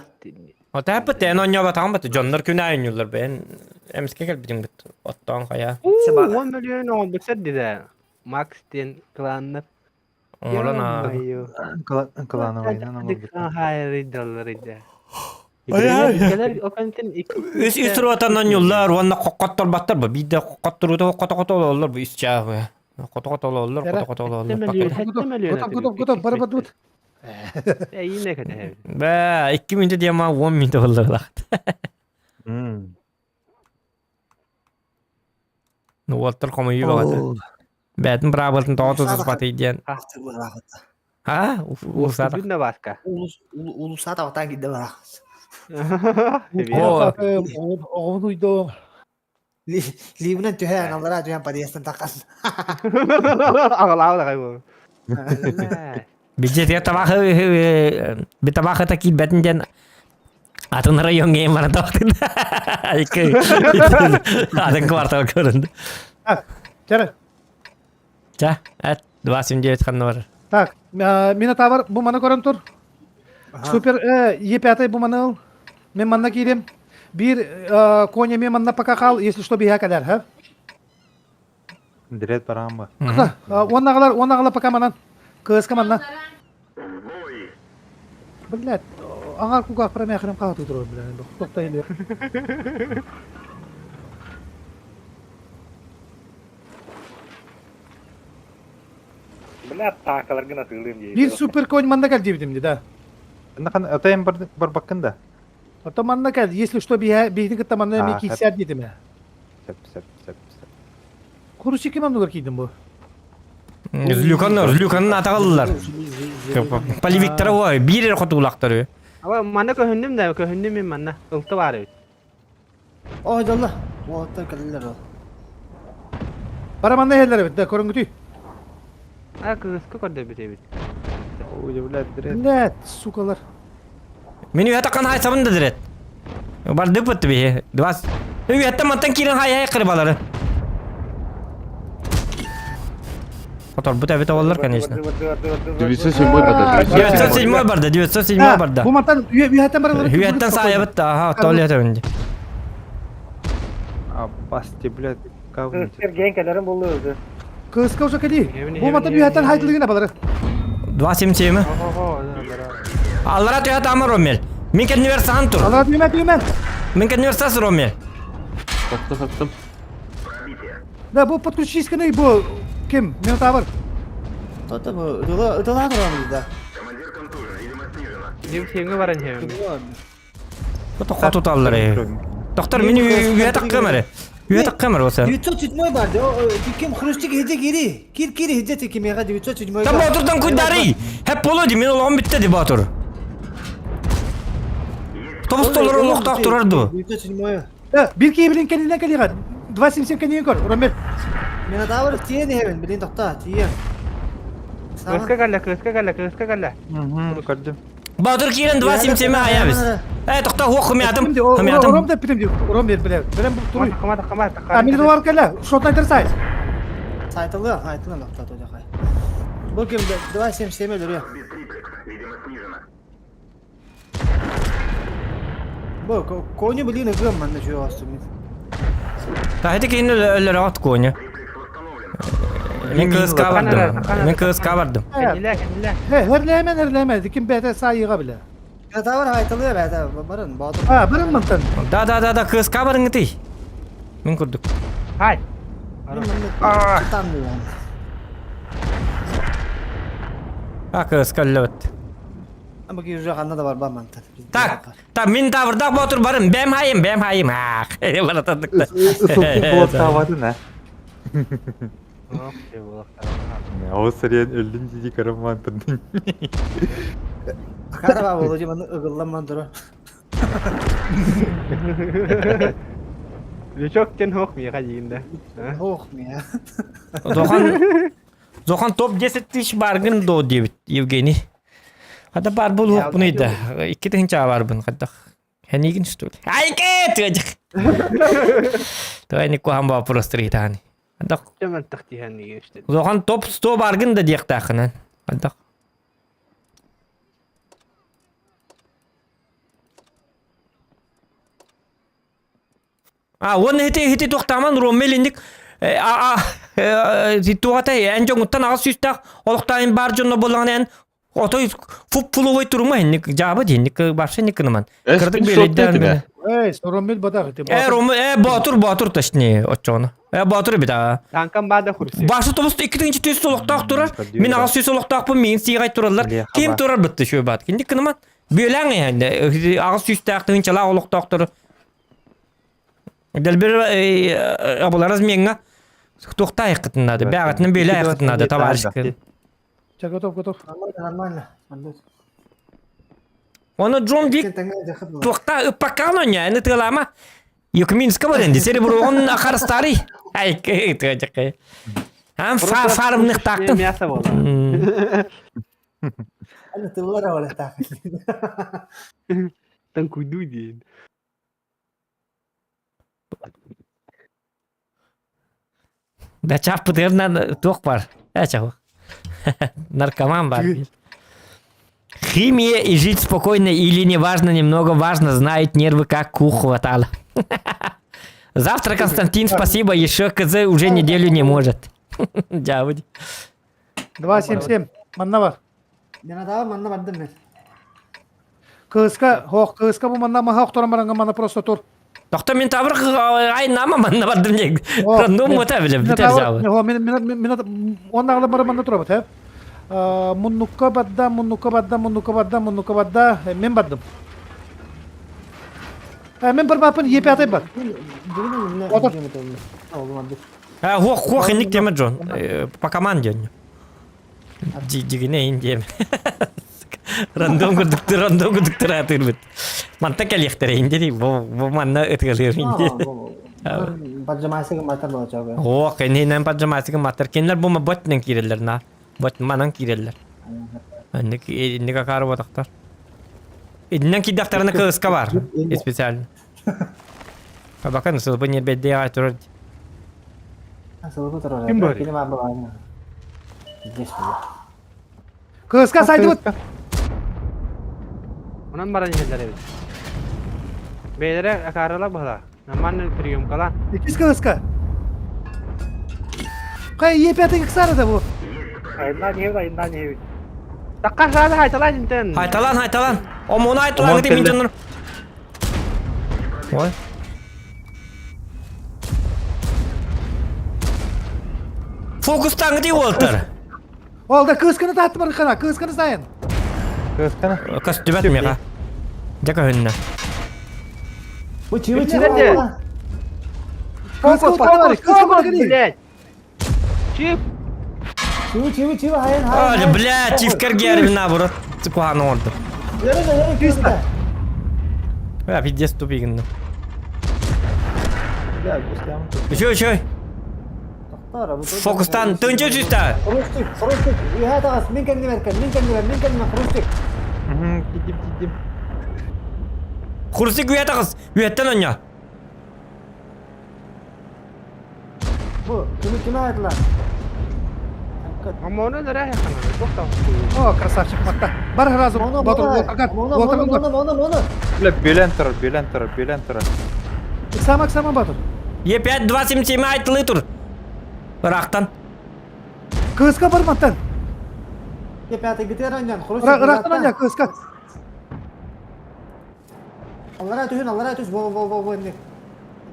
Отааппыт эн оонньообатаҕым бат дьоннор күн аайы оонньууллар бэйэн эмискэ кэлбитиҥ бит оттоон хайа. 10 миллион оҥорбуттар дии Макс диэн кланнар. Оҥорон аа. Клановайынан оҥорбуттар. Хайрыйдаллар иде. Үс үс ротанан оонньууллар уонна хоххотторбаттар бу биирдэ хоххотторуута хото-хото олороллор бу үс чааһы. Хото-хото олороллор, хото-хото олороллор. Готов, готов, готов, бары бардыбыт. Эйине кэтэһэбит. Бээ, 2 мүнүүтэ диэн маа 10 мүнүүтэ боллар Ну, уолтар хомуйуу баҕата. Бээтин быраабылатын тоҕо тутуспатый диэн. А? Улусаата. Бүгүн да бааска. Улусаата батаан киирдэ барах. О, Оҕобун уйдуом. Либинэн түһээн, аллараа түһэн подъездтан таххан. Аҕалаабы даҕай бу. Бюджетигэр табаах би табаах ыта киирбэтин диэн атын райоҥҥа иһин баран табахтын. Икки атын квартал көрүндү. Так, чара. Ча, эт, 279 ханна бар. Так, Минотавр бу маны көрөн тур. Супер Е5 бу маны ыл. Мен манна киирим. Биир коня мен манна пока хал, если что биһа кэлэр, ха? Дред бараан ба. Уоннаҕалар, уоннаҕалар пока манан. КСК манна. Блядь, аҥар кугаах промяхрым хаатыы турар, блядь. Тохтой илиэ. Бля, таакаларгын атыылыым дии. Биир супер конь манна кэл диэбитим дии, да. Нахан атайын барбаккын да. Ото манна кэл, если что, биһини кытта манна эми киирсээр диэтим ээ. Сөп, сөп, сөп, сөп. Курусики манныгар киирдим бу. Злюкан, Злюканын атаҕаллар. Полевиктара ой, биир эрэ хотуулахтар. Ама манна көһүннүм да, көһүннүм мин манна. Ылты баар эбит. Ой, далла. Уоттар кэлэллэр ол. Бара манна иһэллэр эбит, да, көрөнгүтүй. А, кыыска көрдөбүт эбит. Удивлять дред. Блядь, сукалар. Мин үһэ таххан хайсабын да дирет. Бардык бытты биһи. Двас. Үһэттэн мантан киирэн хай-хай кырыбалары. Хоторбут эбит олар, конечно. 907 барда. 907 барда, 907 барда. Бу мантан үһэттэн баралар. Үһэттэн саайабыт да, аха, туалет эбинди. Абасти, блядь, кавнить. Сергей кэлэрин булду өзү. Кыыска уже кэли. Бу мантан үһэттэн хайдылыгына балары. 277. Аллара түһэ таама Роммель. Мин кэннибэр саһан тур. Аллара түмэ түмэ. Мин кэннибэр сас Роммель. Сапта саптым. Да, бу подключись-каны бу ким? Минотавр. Тота бу ытыла ытыла туран да. Дим сиңе баран хем. Хоту туталлар э. Доктор мин үйе таккам эре. Үйе таккам эре болса. 907 барды. Ким хрустик хиде кири. Кир кири хиде тики мега 907. Там Батурдан куйдари. Хеп болу ди мен олоҕум бүтте ди Батур. Тобус толору олохтоох турар ду. 907. Да, бир киһи билин кэннинэн кэлиэҕэ. 277 кэннигин көр, Роммель. Минотавр тиийэн иһэбин, билин тохтоо, тиийэн. Кыыска кэллэ, кыыска кэллэ, кыыска кэллэ. Көрдүм. Батур киирэн 277 аябыз. Э, тохтоо, хуох хымятым. Хымятым. Ром да питим ди, Ром бер биле. Билем туруй. Кама кама А Минотавр кэллэ, шотнайтер сайт. Сайтылы, айтылы тохтоо, тохтоо. Бу ким 277 өлөрүө. Бу кони блин ыгым манна чуй оостум. Та это кини өлөрөт коня. Мен кыска бардым. Мен кыска бардым. Кэннилэ, кэннилэ. He, херлемен херлемен, ким бэйэтэ саайыга биле. Минотавр айтылы бэйэтэ барын боотур. А, барын мантан. Да, да, да, да, кыска барыңытый. Мен курдук. Хай. Там А кыска өллөбөт. Ама ки уже ханна да бар бар мантан. Так, так, мин тавырдак ботур барым. Бэм хайым, бэм хайым. Ах, баратадык да. Ысылтын болот табатын, а. Ол сырыан өллүн дии көрөн мантырдын. Акара ба болу жаман ыгылламан тура. Лючок тен хох миэхэ диин да. Хох миэ. Зохан Зохан топ 10 тысяч баргын до диэбит Евгений. Хата бар буолуохпунуй да. 2000 барбын хаддах. Хэнигин что ли? Айке тыадьых. Давай не куһаҕан вопрос тырыйтааны. Хадах Дэмэн тахтиһэн işte. Зохан топ 100 баргын да диэхтаахынан. Хадах. А, уонна ити ити туохтааман Роммел инник а туохата эн дьоҥуттан аҕыс сүүстээх олохтоох баар дьонно буоллаҕына эн отой фуп-фуловой турума инник жаба диинник вообще инник кыныман кырдык белейден Эй, Роммел батах ити. Э, Ром, э, Боотур, Боотур точнее, оччоҕуна. Э, Боотур эбит аа. Танкам баада хурси. Башы тобус икки тыһыынча олохтоох турар. Мин 800 олохтоохпун, миин сиигай тураллар. Ким турар бытты шөй баат. Киндик кыныман. Бүөлээҥ эһэнде 800-тээх тыһыынчалаах олохтоохтору Дэлбир абылар размеҥҥа туохтаа айыккытыннаады, бэҕэтинэн бөөлө айыккытыннаады, товарищ. Ча, готов, готов. Нормально, нормально. Оны Джон Вик туохта ыппаккаан оня, аны тыалаама. Юкминска барен, десери буругун ахар старый. Ай, тыачакай. Ам фармныхтаактын. Мясо боло. Аны тыллар олехтаах. Танкуйду диин. Да чаппытыгар туох бар? Э, чаху. Наркоман бар. Химия и жить спокойно или не важно, немного важно, знает нервы, как ку хватало. Завтра, Константин, спасибо, еще КЗ уже неделю не может. Дявудь. 277. Манна бар. Мен манна бардым мен. Кыска, хох, кыска бу манна маха охторон баранга манна просто тур. Доктор мен табыр ай нама манна бардым не. Рандом мота билем, битер жабы. Хо, мен мен мен оннагы бар манна турабыт, хэ. Муннукка бадда, муннукка бадда, муннукка бадда, муннукка бадда, мен бардым. Мен бір бапын Е5 бар. Отыр. Хох, хох, инник теме Джон. По команде. Дигине индием. Рандом курдук рандом курдук туратыр бит. Манта кэлиэхтэрэ инди бу бу манна ытыгалыыр инди. Поджимайсыгы матар болачак. О, кэнинэн поджимайсыгы матар. Кинилер бу ботнен киирэллэр на. Бот манан киирэллэр. Инник инник акары ботактар. Иннен киирдэхтэринэ кыыска бар. Специально. Бакан сылбы нербедде ай турар. Сылбы турар. Ким бар? Ким бар? Здесь. Кыска сайдыбыт. Онон баран иһэллэр эбит. Бэйэлэрэ акаарыла быһыла. Нормальный приемкала. Иккис кыска. Кай Е5 иксары да бу. Айынан иһэбит, айынан иһэбит. Такка саада хайталаан интен. Хайталан, хайталан. Омуна айталан Омон гыты мин кэллэ. дьоннор. Ой. Фокустаҥы уолтар. Ол да кысканы таатты бар кана, кысканы сайын. Кыскана. Көстүбэт мега. Дьэ көһүннэ. Бу чивы Ким чивы. нерде? Кыска Фокус, утары бар, фокус, кыска фокус, бар. блядь. Чип. Чивы чивы чивы хайын хайын. Ой, бля, чивкер гербин наоборот. Куһаҕан оҥордум. Яры да яры чивы. Бля, пиздец тупигинна. Бля, густям. Үчү, үчү. Фокустан тынчы үчүстэ. Хрустик, хрустик. Иһэ тагас, мин кэннибэр кэл, мин кэннибэр, мин кэннибэр хрустик. Кидим, кидим. Хрустик үйэ тагыс. Үйэттэн онньо. Бу, кими кими айтылар? Омону дара ханана. Тохта. О, красавчик матта. Бар сразу. Моно, Батыр, моно, Уолтергар, моно, Уолтергар. моно, моно, моно. Бля, бөлен турар, бөлен турар, бөлен турар. Иксама, иксама батыр. Е5 277 айтылы тур. Ырахтан. Кыска бар маттан. Е пятый гитер аньян, хрустик. Ырахтан аня, кыска. Аллара түһүн, аллара түс, во во во во эмне.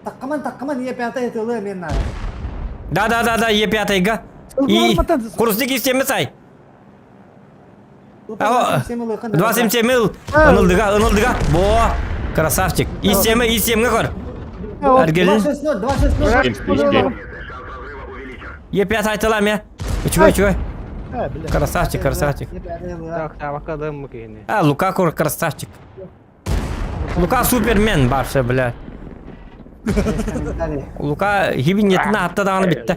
Таккаман, таккаман, е пятый тылы мен на. Да, да, да, да, Е5 га. И Хрустик истеме сай. 277 ыл. Ынылдыга, ынылдыга. Во, красавчик. Истеме, истемге көр. Аргелин. 260, 260. Истем, истем. Е5 айтылам я. Үчүгэй, үчүгэй. Э, бля. Красавчик, красавчик. Так, табакка да мы киһини. А, Лука кур красавчик. Лука супермен барша, бля. Лука хибинетин атта даҕаны бүттэ.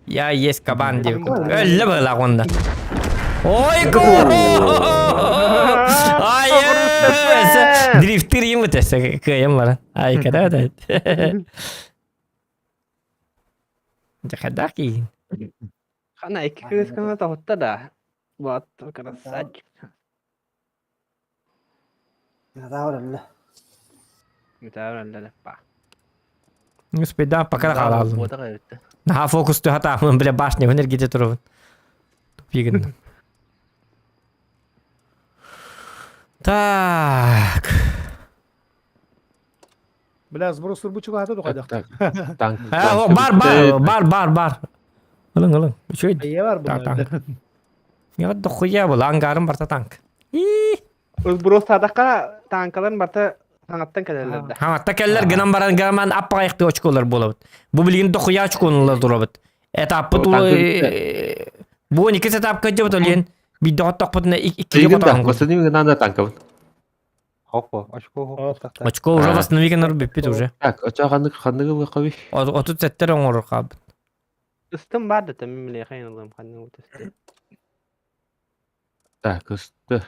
Я есть кабан диэбит. Өллө быһылаах уонна. Ой, Ай, дрифтер им өтөсө кыайым баран. Ай, када да. Дьахадаах киин. Хана икки кырыскана тоһутта да. Вот, красавчик. Успейдаан пока хаалаалым. Наһаа фокус түһэ бля башнябын эргитэ турабын. Тупигын. Так. Бля, сброс турбучуга хата тухайдах. Так, танк. А, бар, бар, бар, бар, бар. Ылың, ылың. Үчүгэй. Эйе бар Так, танк. Я дохуя был, ангарым барта танк. И Сброс садаққа танкаларын барта саңаттан кэлэллэр да. Хаматта кэллэр гынан баран гаман аппаайықты очколар болабыт. Бу билигин дохуя очконулар турабыт. Этаппыт бу 12 этапка жабыт олен биддоҕоттохпутуна иккиге Игин да, хотоон восстанови надо танков. Хоппо, очко хоппо. Очко уже восстанови гынар бүппүт уже. Так, оча ханнык ханныгы выхави. Отут сеттер оҥорор хаабыт. Ыстым бар да тэмми милиэхэ ылым ханны утасты. Так, ысты.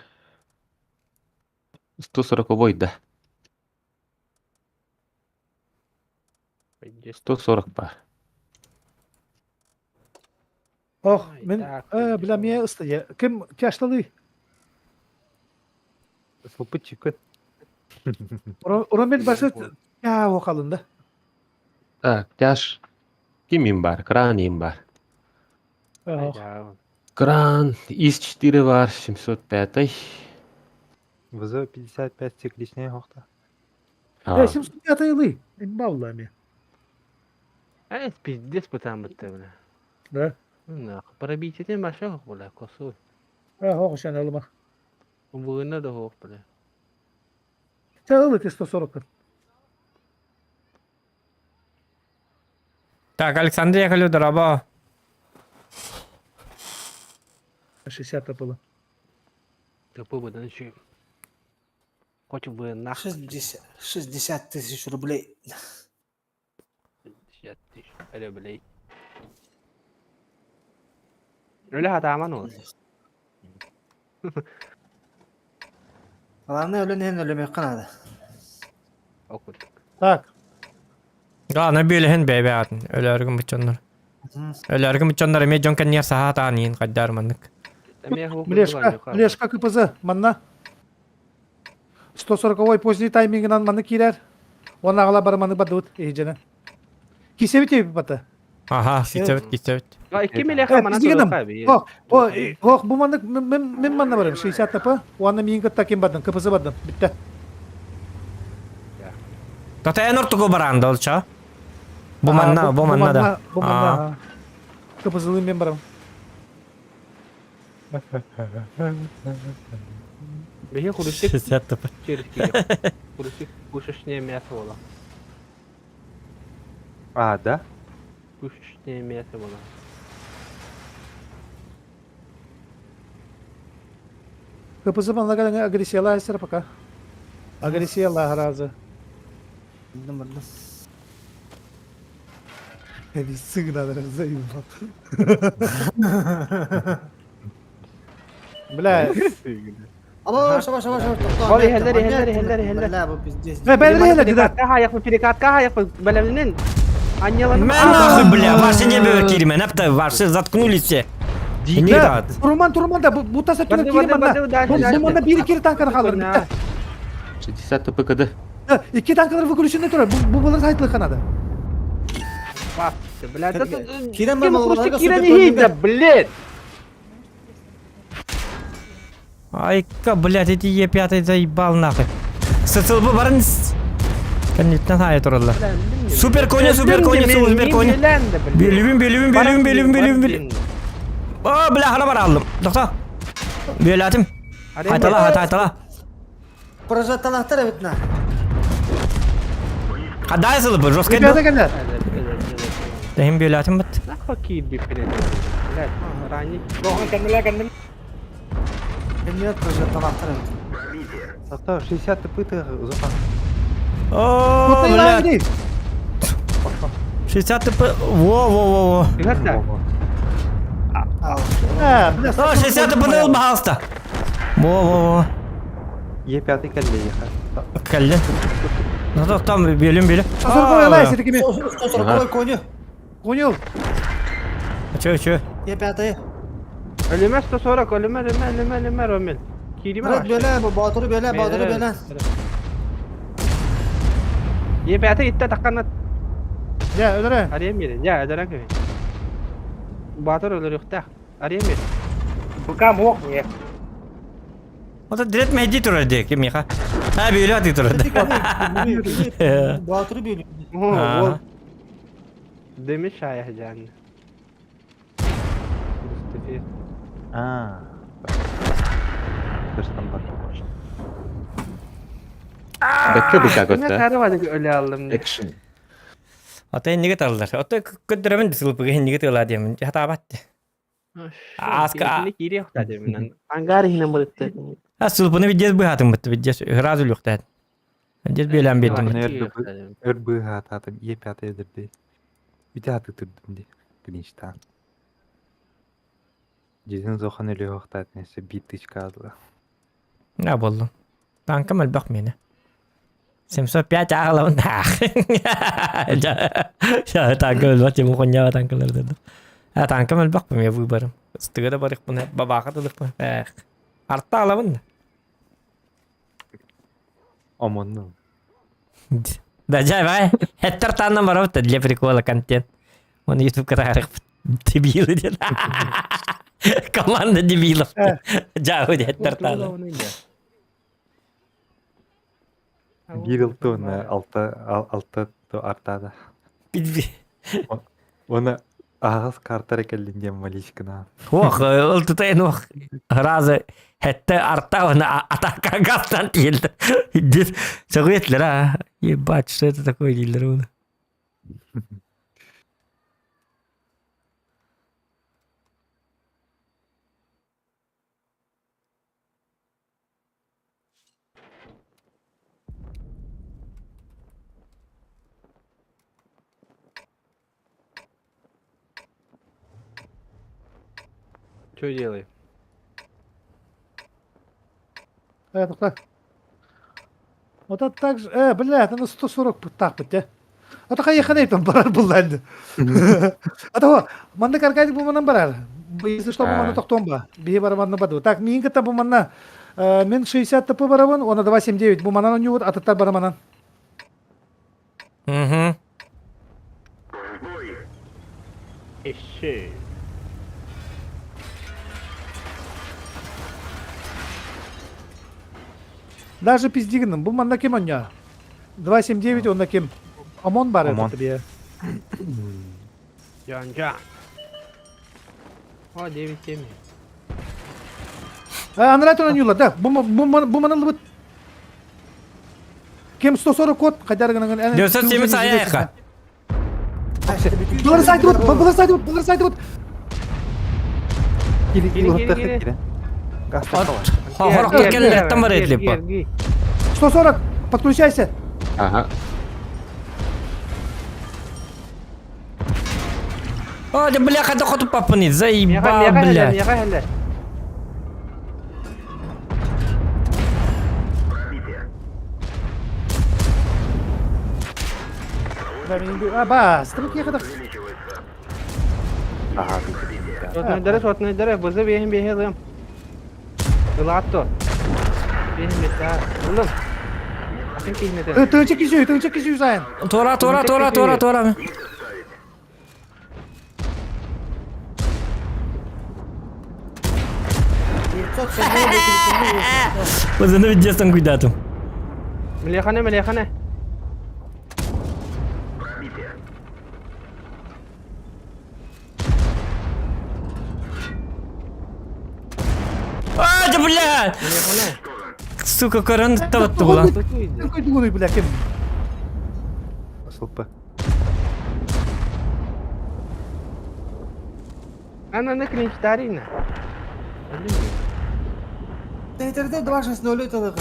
140 да. 140 бар. Ох, мен э, бля, мне ыстая. Ким тяшталы? Сылпыт чыккын. Ромел башы я оқалында. Так, тяж. Ким бар? Кран им бар. Ох. Кран ИС-4 бар, 705. ВЗ-55 цикличный хохта. Э, 705 ылы. Имбаулами. Э, пиздец бытан бытты бля. Да. Нах, пробитие баша бля, косу. Э, ох, шан алыма. Вына да хох бля. Те ылы ты 140. Так, Александр Яковлев, дороба. 60 было. Тупы быдан еще. Хоть бы нах. 60, 60 тысяч рублей. 60 тысяч рублей. Өлө хатааман ол. Главное, өлөн өлөмөккө надо. Окутук. Так. Гаана бүлэһин бэйбэатын. Өлөргүн бучоннор. Өлөргүн бучоннор эме дьон кэнниэр саһаатаан иин хайдар маннык. Млешка, Млешка КПЗ, манна. 140-ой поздний таймингынан манны кирер. Он ағала бар маны бадыбыт, ейжені. Кисебит ейбі бата. Аха, кисебит, кисебит. Икки милеха манан Ох, ох, бу маннык мен манна барым, 60 ТП, уанна миин кытта ким бардым, КПЗ бардым, битте. Тата эн ортугу бараанда олча. Бу манна, бу манна да. Бу манна. КПЗлы мен барам. Беге хурустик. 60 ТП. Через киев. Хурустик пушечное мясо было. А, да? Пушечное мясо было. КПЗ манна калыңа агрессияла айсыр пока. Агрессияла разы. Сыгнадыр заебал. Бля. Алло, шаба, шаба, шаба. Ол иһэллэр, иһэллэр, иһэллэр, иһэллэр. Бля, бу пиздец. Бля, бля, бля, бля, Перекатка перекатка хаяк, бэлэмнин. Аннялан. Мә нахуй, бля, ваши не бер кирме, напта, ваши заткнулись все. Не да. Турман, турман да, бу таса түнө кири манна. Бу манна бири кири танканы халыр. 60 ТП КД. Икки танкалар выключены турар. Бу булар сайтылы канады. Бля, да Кирен Ким бар, хрустик балаларга кирен супер иһийдэ, блядь. Айка, блядь, эти Е5 заебал нахуй. СЦЛБ барын Конечно, хай туралла. Супер коня, супер коня, супер коня. Белүбүн, белүбүн, белүбүн, белүбүн, белүбүн, белүбүн. О, бля, хана бар алдым. Тоқта. Беләтим. Хайтала, хайтала. Прожаталахтар бит на. Кадай сылып, жестко. Ребята, кәлләр. Тэһин бүөлээтим бат. Нахуй киирбиппин этэ. Блядь, ранний. Кэннилэ кэннилэ. Кэннилэр прожекталаахтар эбит. Зато 60 тыпытых зухан. О, блядь. 60 тп. Во-во-во-во. О, 60 тп ыл баһаалыста. Во-во-во. Е5 кэллэ еха. Кэллэ. Ну там бөлүм бөлүм. Сорковой лай сетикими. Сороковой коню. Понял? Чё, чё? Е5. Ölüme 140, ölüme, ölüme, ölüme, ölüme, Romil. Киирime Bırak бөле, Боотуру бөле, Боотуру бөле. Е5 итте такканат. Я, өлөрө. Арыйан биэрин, дьэ, өлөрөн кэбин. Баатыр өлөрүөхтээх. Арыйан биэр. Быка муох не. Вот дирет мэйди турар дии, кимиэхэ? А, бүөлэ атыы турар. Боотуру бөле. Ол Деми шая дьаан. А. Тырстан бар. Бэккэ быка көттө. Өлө аллым. Экшн. Ата инниге таллар. Ото көддөрөмүн сылпыга инниге тыла диэмин. Хатаабат. Аска. Ангар иһинен бырытты. А сылпыны видес быһатым бытты видес сразу люхтат. Видес белән беттим. Өр быһаататым Е5 эдерди. Бите аты турдум ди. Клинчтан. Дьизин зохан өлүөхтаат несе битычка азла. На боллум. Танкам элбэх мені. 705 ағылабын Я танка өлбөх тем хуйня танкалар деді. А танкам элбэх мен выборым. Стыга да барык бабаха тылыкпын. Эх. Артта алабын. Омонну. Да жай бай. Хеттер таннан барабыт для прикола контент. Он YouTube катарых дебилы дед. Команда дебилов. Жау хеттер таннан. Бир ылты алта алта то артада. Оны ағыз картар экеллин маличкина. Ох, ылтытайын ох. Разы хетте арта оны атака газдан тиелді. Сөғетлер, а. Ебать, что это такое дейлер оны. Что делаем? Это Вот это так же... бля, это на 140 так быть, а? А то хайа там барар был әлді. А то, манны каркайдык бу манан барар. Если что, бу манна тоқтон ба. Бие бар манна баду. Так, миин кытта бу манна мен 60 тп барабын, она 279 бу манан онюбут, атыттар бар манан. Угу. Еще. Даже пиздигнем, бу манна кем оння? 279 онна кем? ОМОН бар это тебе. Джан Джан. О, 9-7. Анрат онюла, да. Бу бу манан лыбыт. Кем 140 код, кайдар гынан. 970 аяйка. Булар сайты бут, булар сайты бут, булар сайты бут. Кири кири кири. Хорохтор келлерттен бар этлип. 140, подключайся. Ага. О, да бляха, да хоту папаны, заебал, бля. А, бас, ты кехадах. Ага. Сотнайдары, сотнайдары, бызы бейін бейін Ылатто. Бейін бейін. Улым. Атын кейінеді. Тынчы киши, тынчы киши сайын. Тора, тора, тора, тора, тора. Бызыны видестен куйдатым. Милехане, милехане. А, да бля! Сука, корон таватты була. Какой дугуный, бля, кем? Сылпы. Аны клинчтарина. Тейтерде 2-6-0 это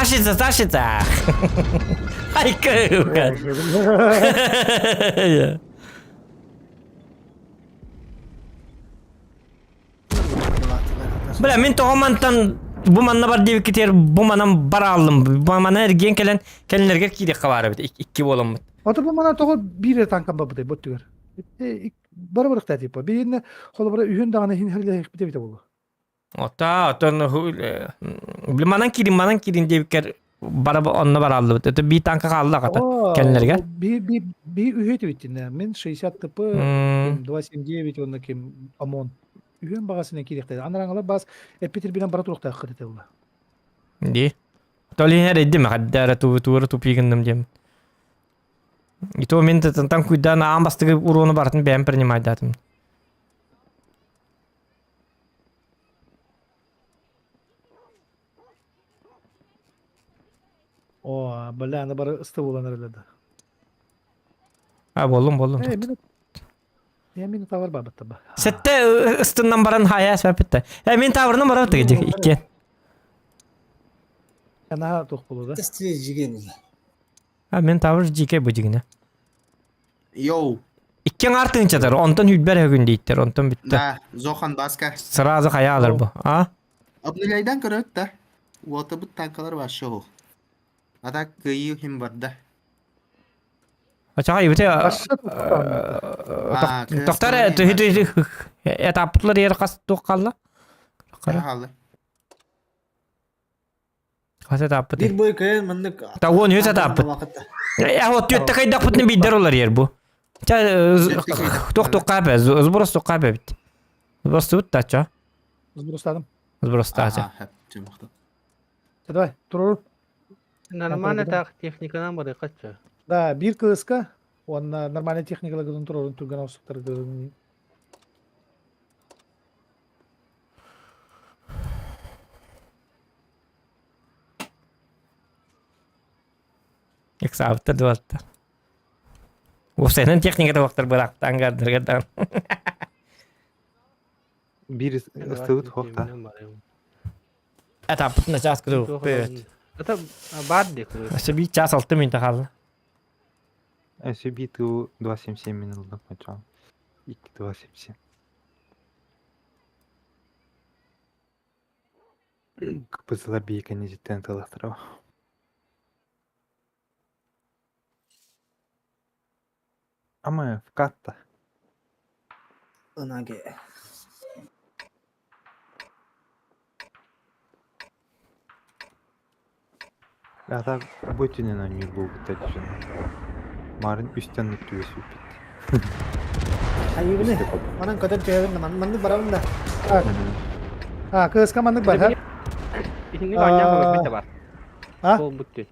Тащится, тащится! Айка! Бля, мин тоҕо мантан бу манна бар диэбиккитигэр бу манан барааллым. Бу мана эргиэн кэлэн кэлинэргэр киириэххэ баар эбит. Икки буоламмыт. Ото бу мана тоҕо биир танка барбытай бу өттүгэр. Бары барыхтаа типа. Бииринэ холобура үһүн даҕаны иһин херлэһиэхпит эбитэ буолуо. Ота, отон били манан киирин, манан киирин диэбиккэр бара онно барааллыбыт. Это бии танка хаалла хата кэлинэргэр. Би би би үһү этибиттин. Мин 60 ТП, 279 онно ким ОМОН. Үһүн бағасынан киириэхтэй. Анараңалар бас эппитир бинен бара туруктаах кытытылла. Ди. Толин эрдим хаддара туу туора тупигынным дием. И то мен тантан куйдан аан бастыгы урону барытын бэйэм принимайдатым. О, бля, аны бары ысты булан эрэлэдэ. А, боллум, боллум. Э, мин Я мин тавар бабытта ба. Сетте ыстыннан баран хая сәпітті. Э, мен тавырынан барап тыгы икки. Ана тух болу да. Тестiri жиген. А мен тавыр жике бу дигине. Йоу. Иккен артынчатар, онтон хүлбер хөгүн дейттер, онтон бүтті. Да, Зохан Баска. Сразу хаялар бу. А? Обнуляйдан көрөт да. Уота бут танкалар вообще ол. А так кыйы хим бар да. Ачаға ибите А, Тоқтар этапытлар ер қас туқ қалла. Қара. Хас этаппыт. Бир бой кайын маннык. Та он үс этаппыт. Э, вот түтте кайдақпытны биддер олар ер бу. Ча туқ туқ қапа, сброс туқ қапа бит. Сброс тут тача. Сбростадым. Сброс тача. Давай, туру. Нормально так техниканан бары качча. Да, бир кыска, он нормальная техникала гыдын турорун турган осуктар гыдын. Иксаабыттар дуалта. Уопсайынан техникада вақтар бырақты ангардырга Биир ыстыбыт хуох та. Этаппытын час кыды бөт. Это бар дек. Өссө бии час алты минута хаалла. Өссө бии туу 277 мин ылдым очоон. 2 277. Кыпызылар бии кэннизиттэн тылахтара. Ама вкатта. Ынаге. Ата бу өттүнэн оонньуур буолбуттар дьон. Марын үстэн түбэ сүүрбүт. Айыбыны. Манан көтөр төбүн маннык барабын да. А, кыска маннык бар, ха? Итинник аньян көбөппүт бар. А? Ол буттүн.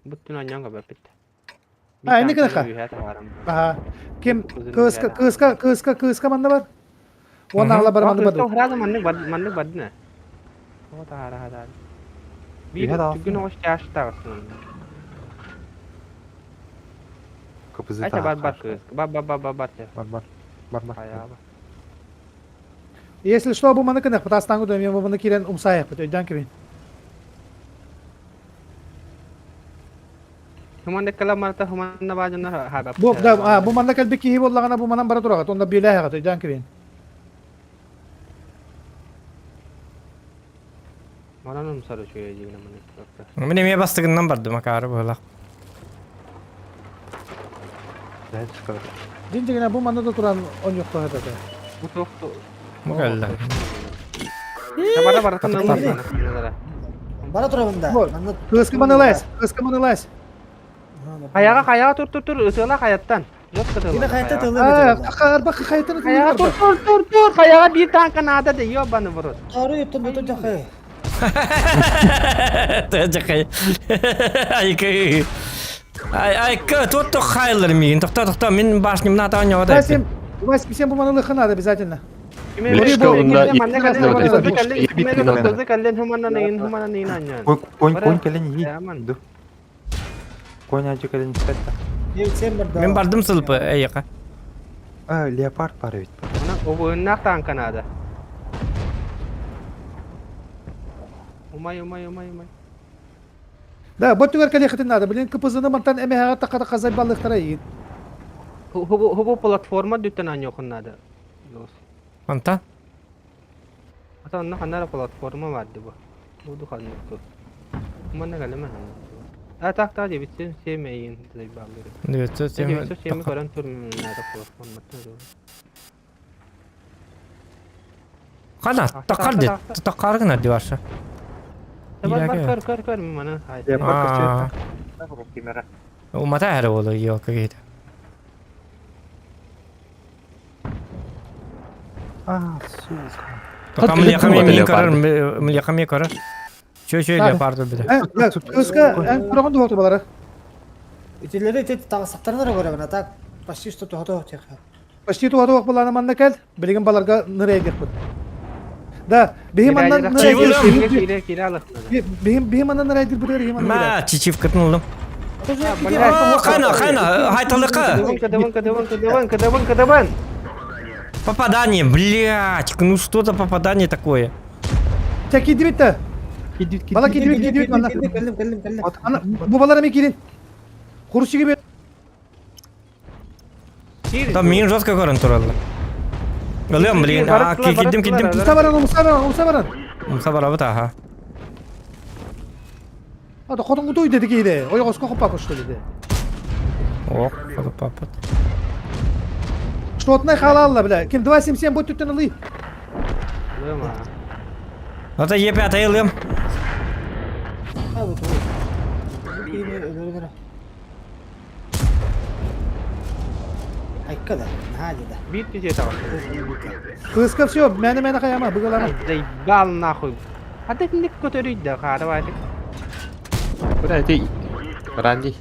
Буттүн аньян көбөппүт. А, инник гына Аха. Ким кыска кыска кыска кыска манна бар? Уонна аҕала бар маннык бар. Сразу маннык бар маннык бардына. О таара таара. Биир Үһэ түгүн оҕус чааш тағысын. Кыпызы Айта бар бар кыз. Бар бар бар бар бар. Бар бар. Бар бар. Аяба. Если что, бу маны кынах, пытастан кудам, мен бу кирен умсаяқ, бит өйдән кебин. Хуман деккала марта хуманна баажанна хаба. Бу да, а, бу манна кэлбит киһи буоллаҕына бу манан бара тураҕыт, онно биэлээһэҕит өйдөөн кэбиһин. Манан умсар үчүгэй дигинэ маннык. Мин эмиэ бастыгынан бардым акаары быһылах. Дин дигинэ бу манна да туран онньуохха этэ. Бу туох Бу кэллэ. Бара бара тынна Бара турабын да. Кыска манылайс, кыска манылайс. Хаяга хаяга тур тур тур ытыла хаяттан. Кини хайта тылы А, арба хайтан Хаяга тур тур тур тур хаяга бир танка надо да ёбаны в рот. Тары юттун бүтүн жакы. Тажакай. Айкы. Ай, айка, тут то хайлар миигин. Тохто, тохто, мин башням на оонньоҕо да 27 27 буманалыхха надо обязательно. Мишка онно Конь, конь кэлэн иһии. Конь ажы кэлэн испэт да. 9-7 барда. Мин бардым сылпы, эйиэхэ. А, леопард бар эбит. Обуыннаах таанка наада. Умай, умай, умай, умай. Да, бу түгэр кэлиэххитин наада. Блин, КПЗ-ны мантан эмэһэҕэ таххата хазай балыктара иин. Хубу платформа дүттэн аньохун наада. Онтон? Ата онно ханна эрэ платформа бар дии бу. Буду ханнык тут. Манна кэлэмэ ханна. А так так 907 эйин заебал. 907 907 көрөн тур наада платформа. Хана, тақар дед. Тақар гына ди ваша. Бар бар көр көр көр мана. Умата әрі болу елка кейді. А, сука. Тока млеха мен көрөр, млеха мен көрөр. Чө чө леопард бile. Өскө эн тураган дуоты балары. Итилери ити тагысактарына көрөбүн, а так почти что туһа тех. Почти туһа баланы манна кел. Билигин баларга нырайдык. Да, бихим маннан Бихим бихим маннан нырайдык бу бихим маннан. Ма, чичив кытнулдum. Кайна, кайна, хайталыка. Кадаван, кадаван, кадаван, кадаван, кадаван. Попадание, блядь, ну что за попадание такое? Чаки дибитте. Бала кидибит, кидибит манна. Кэллим, кэллим, кэллим. Ана бу балар эми кирин. Курсиги бер. Там мин жестко көрөн туралла. Ылыам, блин, а, киддим, киддим. Умса баран, умса баран, умса баран. Умса барабыт, аха. Ата хотун кутуй деди кейде. Ой, оско хоппа кошту деди. Ох, папа. Штотнай халалла, бля. Ким 277 бот түттен ылый. Ата Е5 ылыам. А, вот, вот. Айка да, нади да. Бит пизе табар. Кыска все, мәне мәне каяма, быгалама. Заебал нахуй. А ты не көтөрүй да, карабай. Бля, ты Ранди.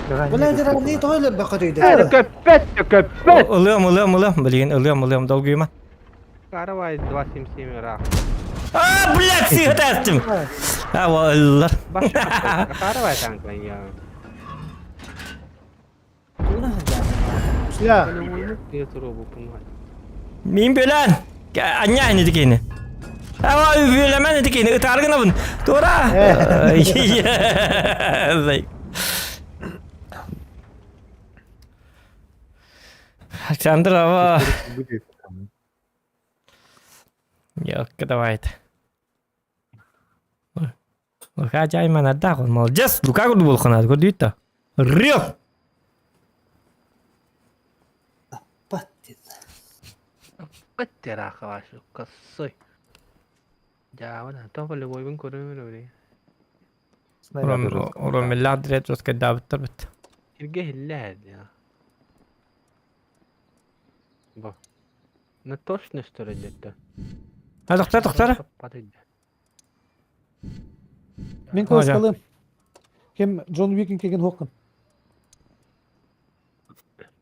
Бля, это не тойлы бакыт Көппет, көппет. Ылыам, ылыам, ылыам, блин, ылыам, ылыам, долгуйма. Карабай 277 ра. А, блядь, сыгытастым. А, валлар. Карабай танк я. Я. Мин бөлән. Аня не дикене. Ава бөләмән дикене. Ытаргынабын. Тура. Александр, ава. Ёлка, давай. Лука жайман адда кол. Молодец. Лука курду бол ханат. Көрдү Рёк. Паттера вашу косой. Ja, bueno, топ любой бин көрөмөр бри. Ромелла дрет жестко давыттар бит. Ирге хилле я. Бо. На точно что ли где-то. А токтор, токтор. Мен көз Кем Джон Уикин келген хоккун.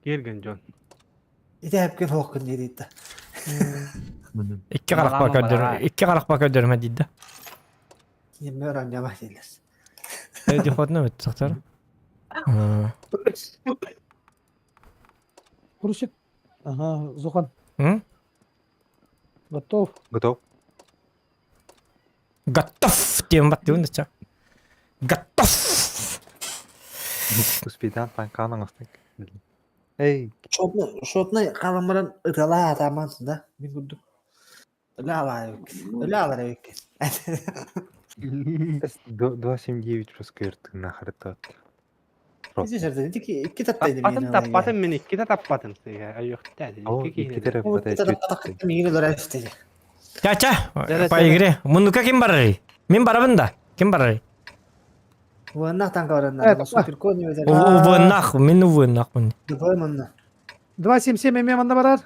Кирген Джон. Ити хәпкен хоккун диде. Икки каракпа көддөр, икки каракпа көддөрмө дейди. Киммер аннама дилер. Дихотно бит, токтор. Курсик. Ага, Зухан. М? Готов. Готов. Готов. Тем бат дегенде Готов. Успейдан танканың астын. Эй, Шотны, шотны каламырын ытала атамансың да. Мин күрдүм. Өлө алар Өлө алар эбик. 279 просто кыртын нахарытат. Изи жерде ики ики таттайды Таппатын, таппатын мен икки таппатын. Айықты. О, Икки икки тарап Миин өлөр эстеди. Ча-ча, по игре. Мунука ким барар? Мен барабын да. Ким барар? Ванна танка баранна. Супер конь Увыннах, мен увыннахмын. Дыбайманна. 277 эме манна барар.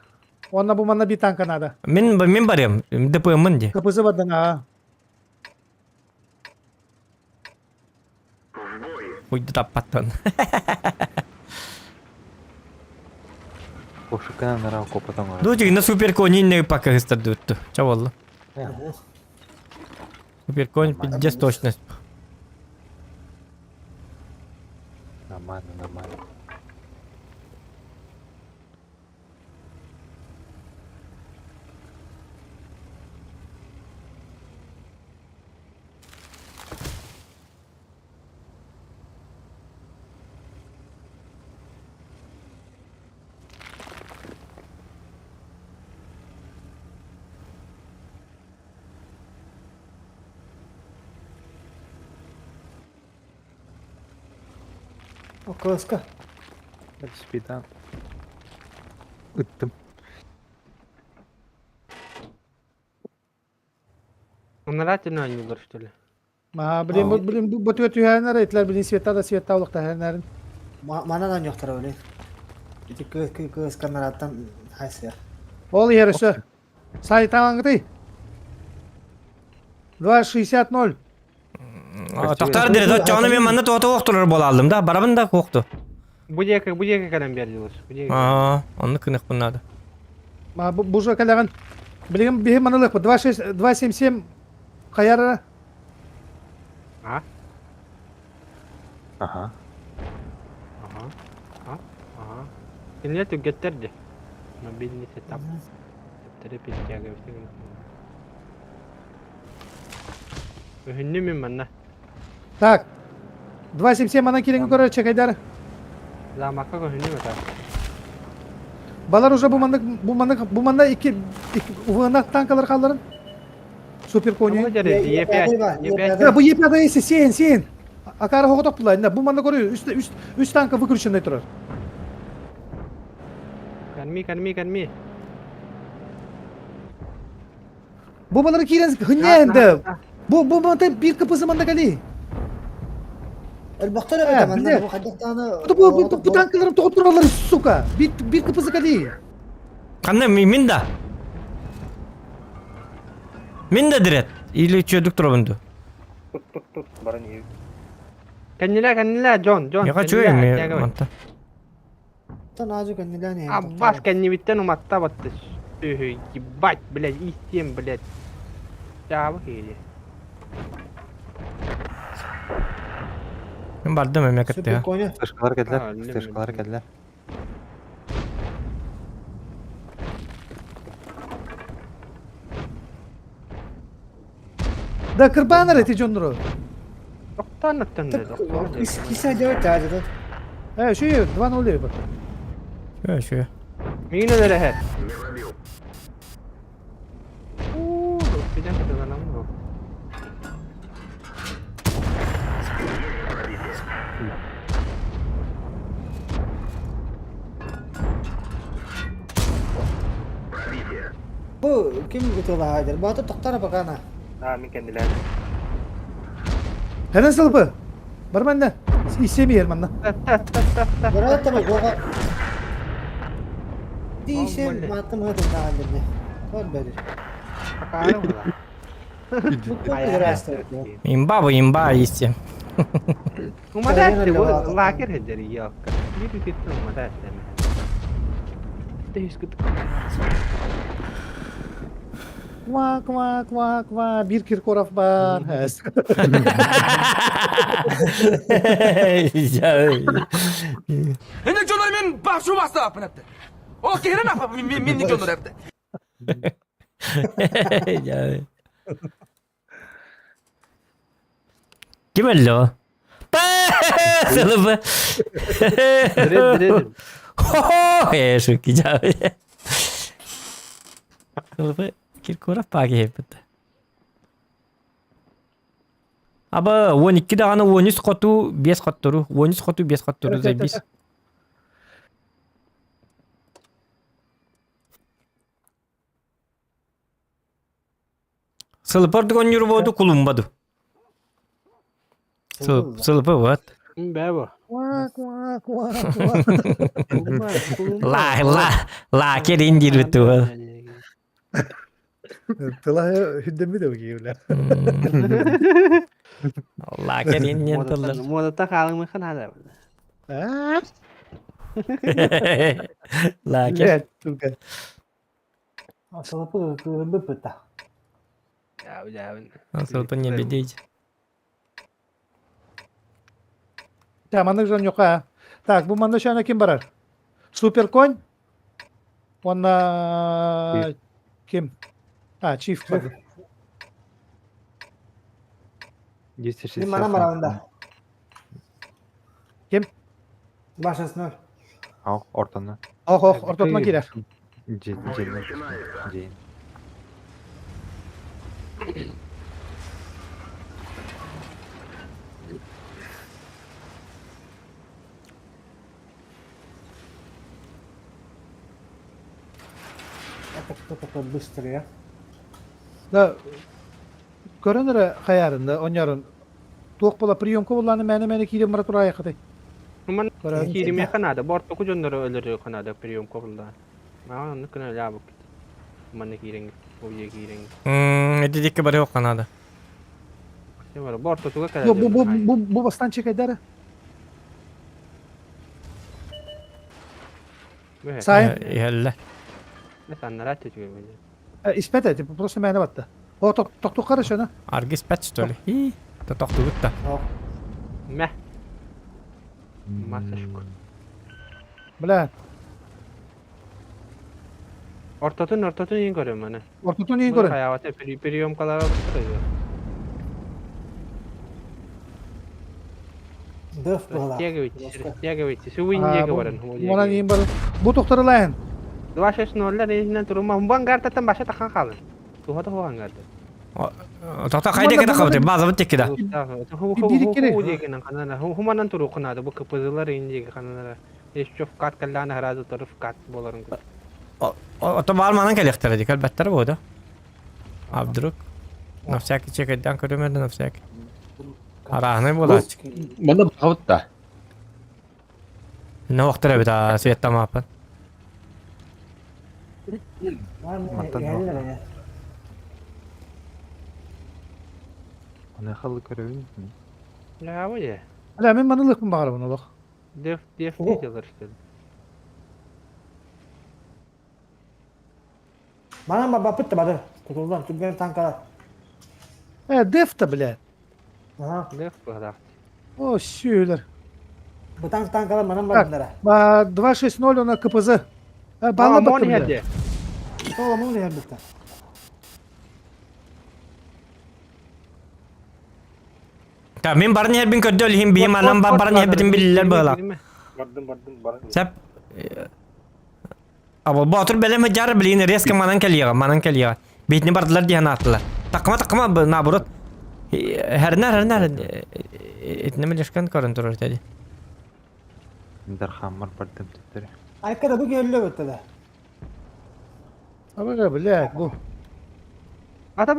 Онна бу манна би танка надо. Мен мен барем. ДП мын де. КПЗ бардан а. Уйду таппаттан. Кошукканан нара копотон оҥорор. Ду тигинэ супер кони иннеги пока хыстардыбытту. Ча болла. Супер конь пиздец точность. Нормально, нормально. Кыласка. Спидан. Ыттым. Нравится оонньуулар что ли? А, блин, бу блин, бу бу түһэнэр этлер блин света да света олохтаһэнэрин. Манан оонньуохтара били. Ити кыыс камераттан хайсыа. Ол иһэр өссө. Сайтааңытый. 2.60. Тохтар дире доччоҕуна мен манна тоҕото охтурар буолааллым да барабын да куохту. Бу диэки бу диэки кэлэн биэрдилэр. Бу диэки. Аа, онну кыныхпын наада. Ма бу бу кэлэҕин. Билигин биһи манылыахпыт 2.6 2.77 хайара. А? Аха. Ага. А? Ага. Кинилэр түргэттэр дии. Мобильный сетап. Септери перетягивайте. Өһүннүм мин манна. Так. 2.77 манан киирэн көрөр чекайдар. Замокка көһүннүм это. Балар уже бу маннык бу маннык бу манна икки икки уһунах танкалар хаалларын. Супер кони. Е5, Е5. Да, бу Е5 если сен сен. Акара хоҕотох була. Бу манна көрү үс үс үс танка выключенный турар. Корми, корми, корми. Бу балары киирэн хынньаанда. Бу бу мантан биир кыпысы манна кали. Элбэхтэр эбит манна бу хайдахтааны Бу бу бу танкаларым тоҕо тураллар сука. Биир биир кыпысы кали. Ханна мин да. Мин да дирет. Или чөдүк турабын ду. Тут тут тут баран иһи. Кэннилэ, кэннилэ, Джон, Джон. Яга чуем манта. Танаажы кэннилээн Аббас кэннибиттэн уматта батты. Үһү, ебать, блядь, истиэм, блядь. Чаабы киһи. Мен бардым эме кытта. Стышкалар кэллэр, стышкалар кэллэр. Да кырбаанар эти дьоннору. Тоқтан оттон Киса делать таажы Э, şu 2-0 бak. Шө, шө. Миин өлөрөһөр. Уу, биден кытыланам бу. Бу ким ытылаһа Баатыр тохтара бакана. Аа мин кэннилээн. Хэнэн сылбы. Бар манна. Исеми ер манна. Бараата ба жоға. Дишем матым хытын даҕан Бар бәдир. Имба бу имба исти. Умадаатты бу лакер хеджери ёкка. Биир үтүттэн умадаатты. Тэйс кыт. Ква ква ква ква bir Kirkorov бар. Инник дьоннор мен башу бастаппын эпти. Ол киһирен апа минник дьоннор эпти. Ким өллө? Сылыбы. Хо-хо! Э, шутки жабы. Сылыбы Киркоров паги хеппит. Аба 12 даҕаны 13 хоту 5 хоттору, 13 хоту 5 хоттору заебись. Сылыпар дыгон боду кулумбаду. Сылыпы вот. Бэ бу. Ква ква ква ква. Ла ла ла керин дирбит туга. Тыла хүндемми де бу киевлер. Лакер иннин тыллар. Муодата хаалымыха наада. Лакер. Сылапы кыырбыппыта. Сылапы не бедить. Так, маннык дьон ньука. Так, бу манна шана ким барар? Супер конь? Уонна ким? А, Чиф барды. 260. Мин манан барабын да. Ким? 2-6-0. Ау, ортону. Ох, ох, ортотунан киирэр. Дьиэн. Это кто такой быстрый, а? Да, көрөн эрэ хайаарын да, онньорун туох була приемка буллааны мээнэ-мээнэ киирэн бара тураайахатай. Ман Көрөн. кииримиэхэ наада, бортоку дьоннору өлөрүөххэ наада приемка буллаан. Маҕан оннук гына өлөөбүккүт. Манна киирэҥҥит, ол дьиэ киирэҥҥит. Ити дикки барыахха наада. Бортотуга Бу бу бу кэлэр бу бу бастаан чекайдара. Сайын. Иһэллэ. Саннара түтүгэ Испэт эти, просто мээнэ батта. О, тохтук хорошо, на? Аргы испэт, что ли? И, тохтугут да. Мэ. Массажку. Бля. Ортотун ортотун иин көрөм маны. Ортотун иин көрөм. Хаявата приемкалара бутта. Деф была. Растягивайте, растягивайте. Су индеге баран. Мона иин баран. Бу тохторылайын. 2-6-0 рейсинен турума. Бу ангартаттан баша тахан қалын. Туха да ангарда. Тоқта қайда кете қабыты? База бит текки да. Хуманан туру кунады. Бу КПЗлар индеге кананара. Еще вкат каллана харазы туру вкат боларын. Ото бар манан келехтер дик, албаттар бу да. А вдруг? На всякий чекайдан көрөмөдү на всякий. Арахны болач. Манда бақабыт да. Не оқтыр бит а светтам апын. Оны халы көрөбүн. Я бу Бля, мен манылыкпын багарабын олох. Деф деф делар что ли. Манан бапыт та бады. Кутулдан түгген танкалар. Деф-то, бля. Ага. Деф бада. О, сюлер. Бу танк танкалар манан бардылар. 2-6-0 на КПЗ. Балла баттым, бля. Тола муни хербитта. Та мен барын хербин көрдө лихим бихим анан бар барын хербитин билилер была. Бардым бардым бардым. Сәп Абы батыр белеме жар билин резко манан келига, манан келига. Битни бардылар диһан аттылар. Такма такма наоборот. Хәрнәр хәрнәр этнеме лешкан көрөн турар теди. Дархаммар бардым тетере. Айкада бу келле бетте да. Абы, бля, бу. Ата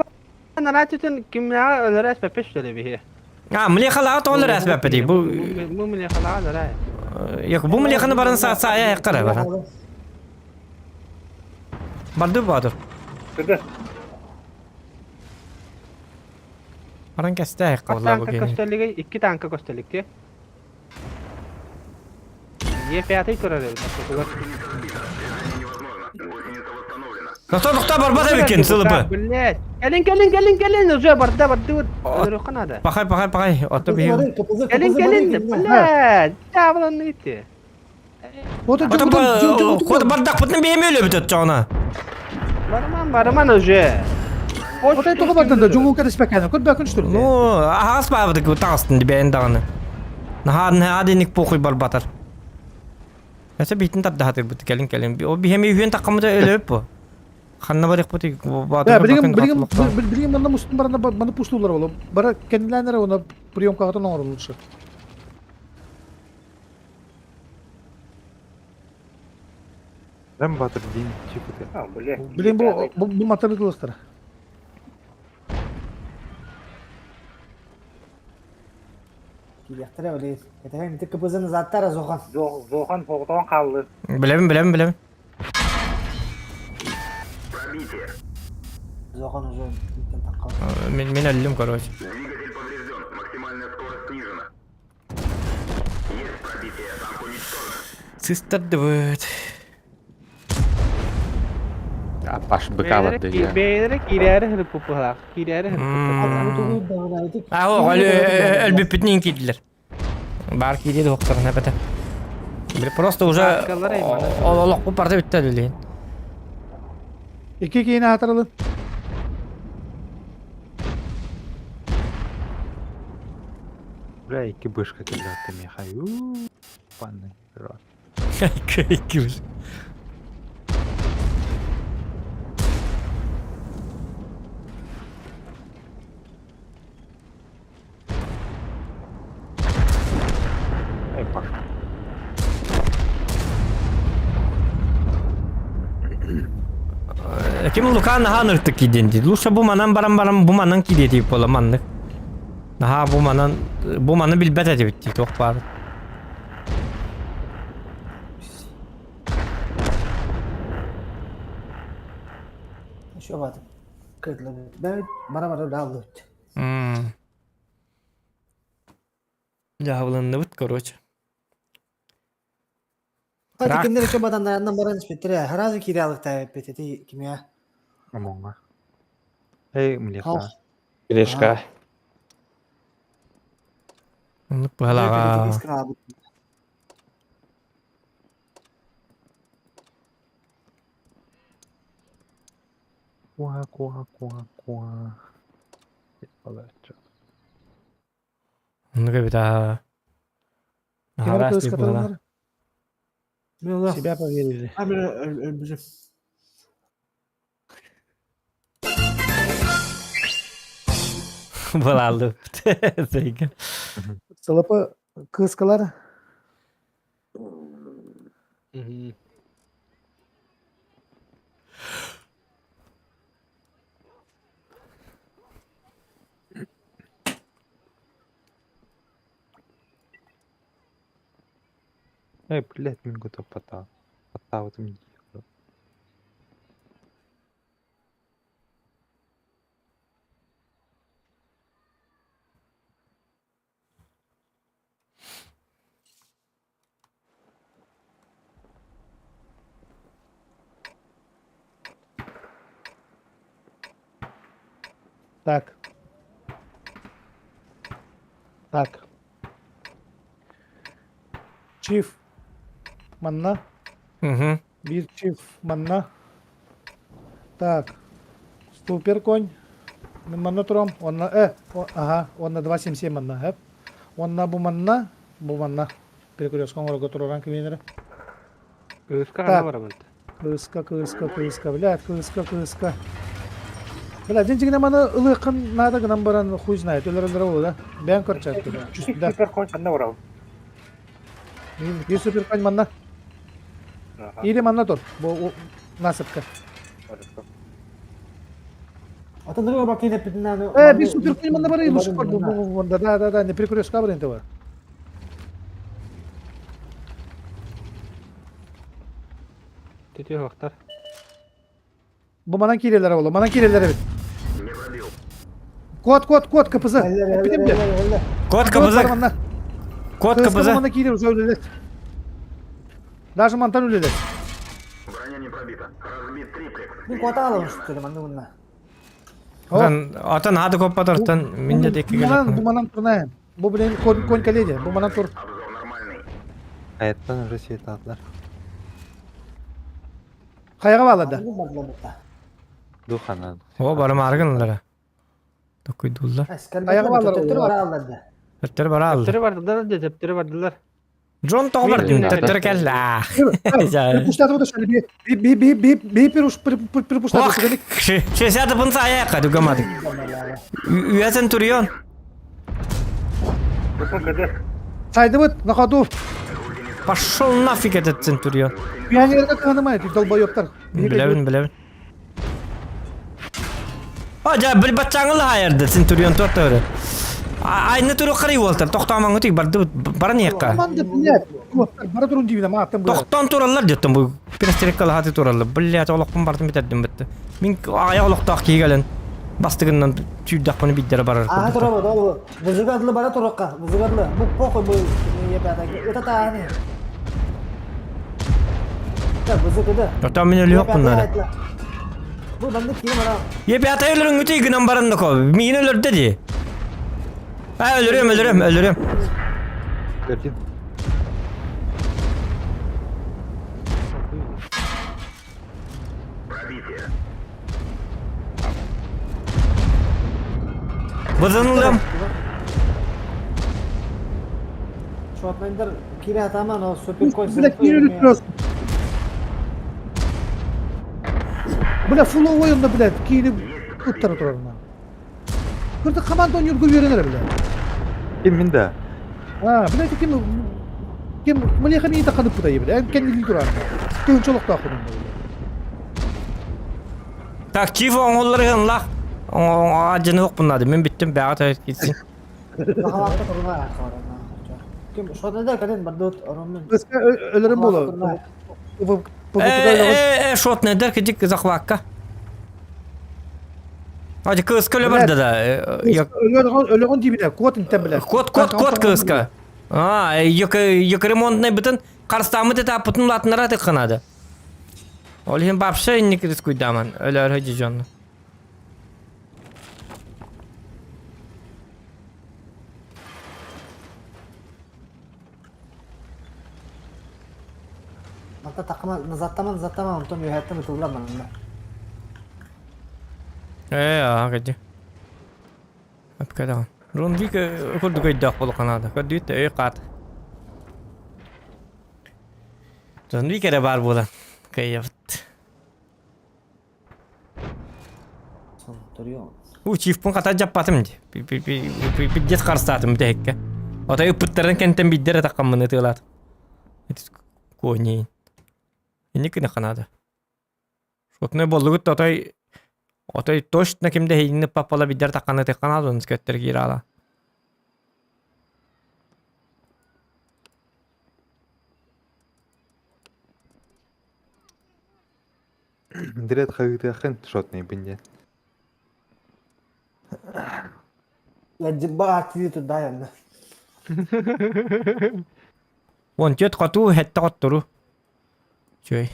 наратитин кимя өлөрәс пепеш что ли бихе. А, млехала тоолар әсбәп ди. Бу Бу млехала өлөрәс. Yok, бу млеханы барын са сая кара барын. Барды баdır. Кырды. Баран кесте кабыла бу Танка кени. көстөлүгө икки танка көстөлүктө. Е пятый турар эбит. Тохто тохто барбат эбикен сылыбы. Блять. Келин келин келин келин уже барда барды. Өлөрү канада. Пахай пахай пахай. Ото бихи. Келин келин блять. Чабылан ити. Ото Код бардак бутын бейме өлө бүтөт жона. Барман барман уже. Ото тоҕо бардын да жугу кэтэспэккээн көр бэкэн штур. Ну, аас баабыдык тагыстын дибээн даганы. Наха наха похуй барбатар. Эсе битин тардахатыр бут келин келин. О бихеми үйен таккамыда өлөп бу. Ханна барык бут Да, билигин билигин билигин манна мустун барана маны пустулар болу. Бара кениләнер оны приемка гатын оңор лучше. Рем батыр дин чипыты. А, бля. Билин бу бу матырдылыктыр. Килехтере биле. Кетеген тик КПЗны заттара зохан. Зохан тоғытан қалды. Билемин билемин билемин. Зохан уже биттен таккал. Мен мен өлдүм короче. Сыстардыбыт. Паш быка барды я. Бэйэлэрэ киирээри хырыппыппылаах. Киирээри хырыппыппылаах. А, о, өлбүппүтүн киирдилэр. Бар киирии дуохтарына бата. Били просто уже олохпут барда бүттэ үлэлиин. Икки киини аатырылын. Бля, икки бышка кэллэхтэ миэхэ. Панный рот. Икки бышка. Эй, пошел. Ким Лука наһаа ыныртык киидиэн дии. Лучше бу манан баран баран бу манан киириэ диир буола маннык. Наһаа бу манан бу маны билбэт этибит дии туох баар. Еще бат. Кырдылы. Бара бара бара аллыт. М. Дьаһабылынныбыт, короче. Hadi кинилэр еще баданнарынан баран испиттэрэ. Сразу киирэ алыктаабыппыт ити кимиэ. Омоҥҥо. Эй, млеха. Решка. Оннук быһалааҕа. Куа, куа, куа, куа. Оннук эбит аа. Кимэр Араас кыыскаталлар? Мен Себя поверили. Балалды. Сылапы кыыскалар. Эй, блядь, мин готов пота. Пота вот мне. Так. Так. Чиф. Манна. Угу. Биир чиф манна. Так. Супер конь. Мин манна турам. Онна э, о, ага, онна 277 манна. Эп. Онна бу манна, бу манна. Перекрестка оҥорорго туруоран кимиэнэрэ. Кыыска Так. ханна барабын? Кыыска, кыыска, кыыска, блядь, кыыска, кыыска. Бля, дьин дьиҥинэ маны ылыаххын наада гынан баран хуй знает, өлөр-өлөрө буолуо да. Бэйэҥ көрчөөттүн. Да. Супер конь ханна барабын? Биир супер конь манна. Или манна тур. Бу насыпка. Атын бакин эппитинэн Э, биир супер конь манна барый, лучше бу да, да, да, не перекрестка барын това. Түтү хохтар. Бу манан киирэллэр буолла, манан киирэллэр эбит. Код, код, код, КПЗ. Эппитим де. Код КПЗ. Код КПЗ. Манна киирэр уже үлэлэт. Даже мантан үлэлэт. Мин куотаалым үстүлү манна мунна. Отан отан хады коппатартан минде декки Бу манан, бу келет. манан турнаем. Бу блин конь, конь коллеги, бу манан тур. Аяттан уже светатлар. Хайаҕа бааллар да. Духанан. О барым аргынлара. Токуйдуллар. Айаҕа бааллар Төттөрү барааллар да. Төттөрү барааллар. Төттөрү бардылар да, төттөрү бардылар. Джон тоҕо бардын, төттөрү кэллэ. Перепуштаты вот шали би би би би би перуш перепуштаты. Шестьдесят пунца аяққа дугамады. Үйә Центурион. Сайдыбыт на ходу. Пошел нафиг этот Центурион. Пионерга кыһанымай, ты долбоебтар. Билэбин, билэбин. А, жа, бил баччаңыл хайырды Центурион туаттары. Айны туру қарай уолтар, тоқтамаң өтей барды баран яққа. Команда, блядь, бара турун дибина, ма аттым. Тоқтан тураллар деттім бұл перестрелкалы хаты тураллар. Блядь, олоқпын бардым битердим бітті. Мин аяқ олоқтақ кейгелен. Бастыгынан түйдахпыны биддere барар Аа курдук. турабыт ол вызыгадлы бара турукка вызыгадлы бу похуй бу Е5 это тааны. Да вызыгыды. Оттон мин өлүөх bunları. Бу маннык киһи бара. Е5 өлөрүн үтүй гынан баран да ко. Миин өлөрдө ди. А өлөрөм өлөрөм өлөрөм. Өлөрдүм. Бызынылым. Шотнайдар кире атаман о супер кой. Бля, киирин просто. Бля, фуловой онда, блядь, киирин ыттара турарына. Көрді команда ойныргы үйренер, бля. Ким мин да? А, блядь, ким ким млеха мини тақанып путайы, бля. Кенди турарына. Тыгын чолок тақынын, бля. Так, чиф оңоллары ынлах. Ажыны yok bunlar. Мен биттим бәгә тайып китсин. Ким шотнайдар каден бардут оромын. Өлөрüm болу. Э, э, шот не дер кедик захватка. Hadi kız köle bardı da. Өлөгөн дибине, кот интен биле. Кот, кот, кот кызка. А, yok yok ремонтный бүтүн карстамы тета путун латынара тыкканады. Ол хем бапша инник рискуйдаман. Өлөр хөжи жонну. Мата такма назаттаман назаттаман онтон үһәттен ытыллар манна. Э, а, кеди. Апкадан. Рон вик курду көйдөх болу канады. Көдүт өй кат. Рон вик эре бар була. Кыйыпт. У чифпун ката жаппатым ди. Пиддет карстатым декке. Ота ыппыттарын кентен биддер таккаммыны тылат. Кони. Эни кыны канады. Шотны боллугут отой отой точно кимде хейни папала биддер такканы тыкканады оны көттер кирала. Дирет хагытыахын шотный бинде. Я дибба активи туда янна. Вон тет кату хетте каттуру. Чөй.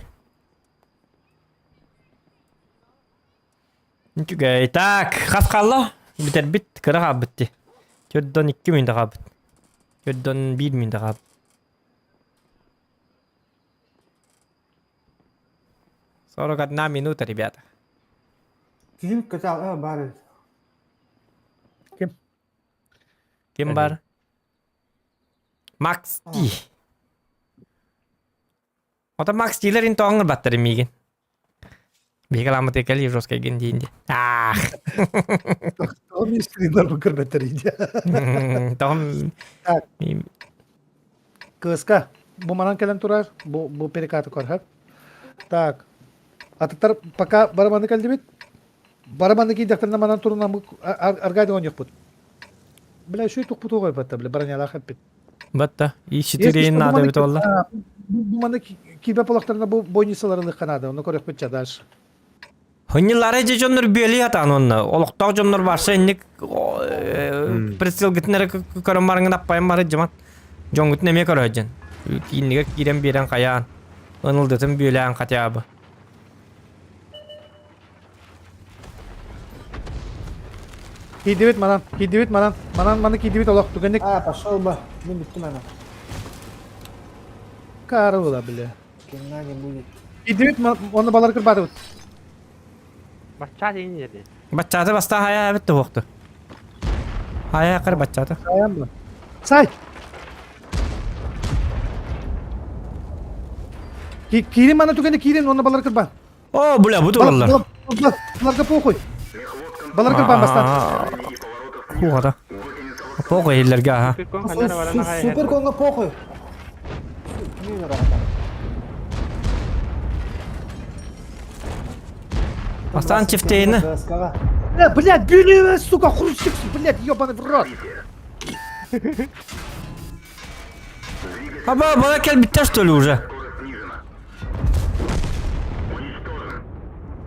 Үчүгэй. Так, хас қалла. Битер бит, кыра битти. Төрдөн 2 минут қабыт. Төрдөн 1 минут қабыт. 41 минута, ребята. Ким кытал бар. Ким? Ким бар? Макс Т. Ота Макс Тилерин тоңыр баттыр миген. Бегаламы текели жестко гендинде. Ах. Том стример бу көрбөттөр иде. Том. Так. КСК. Бу манан келен турар, бу бу перекаты көрһәп. Так. Атыттар пока барабаны келди бит. Барабаны кийдектен манан туруна аргайды он бут. Бля, шүй тук буту гой батта, бля, броняла хәп бит. Батта. И 4 надо бит олла. Бу маны кибе полактарына бу бойнисалары канады, оны көрөк бит дальше. Хыннылары же жоннор бөли атан онна. Олоктоох жоннор барса инник прицел гитнер көрөн барыңын аппайын бары жаман. Жонгутун эме көрөжен. Кинниге кирен берен каян. Ынылдытын бөлән хотя бы. Кийдибит манан, кийдибит манан, манан маны кийдибит олох түгенник. А, пошел бы. Мен бүттүм ана. Карыла, бля. Кинна не будет. Кийдибит оны балар кырбады. Бачча дейін жерде. Баччаты баста хая битти хокту. Хая кыр баччаты. Саян ба. Сай. Кирин мана түгенде кирин оны балар кырба. О, бля, бу тураллар. Баларга похуй. Балар кырбан бастан. Хугада. Похуй эллерге аха. Супер конга похуй. Бастан чифтейни. Э, блядь, били, сука, хрустик, блядь, ебаный в рот. Аба, бала кел битте что ли уже?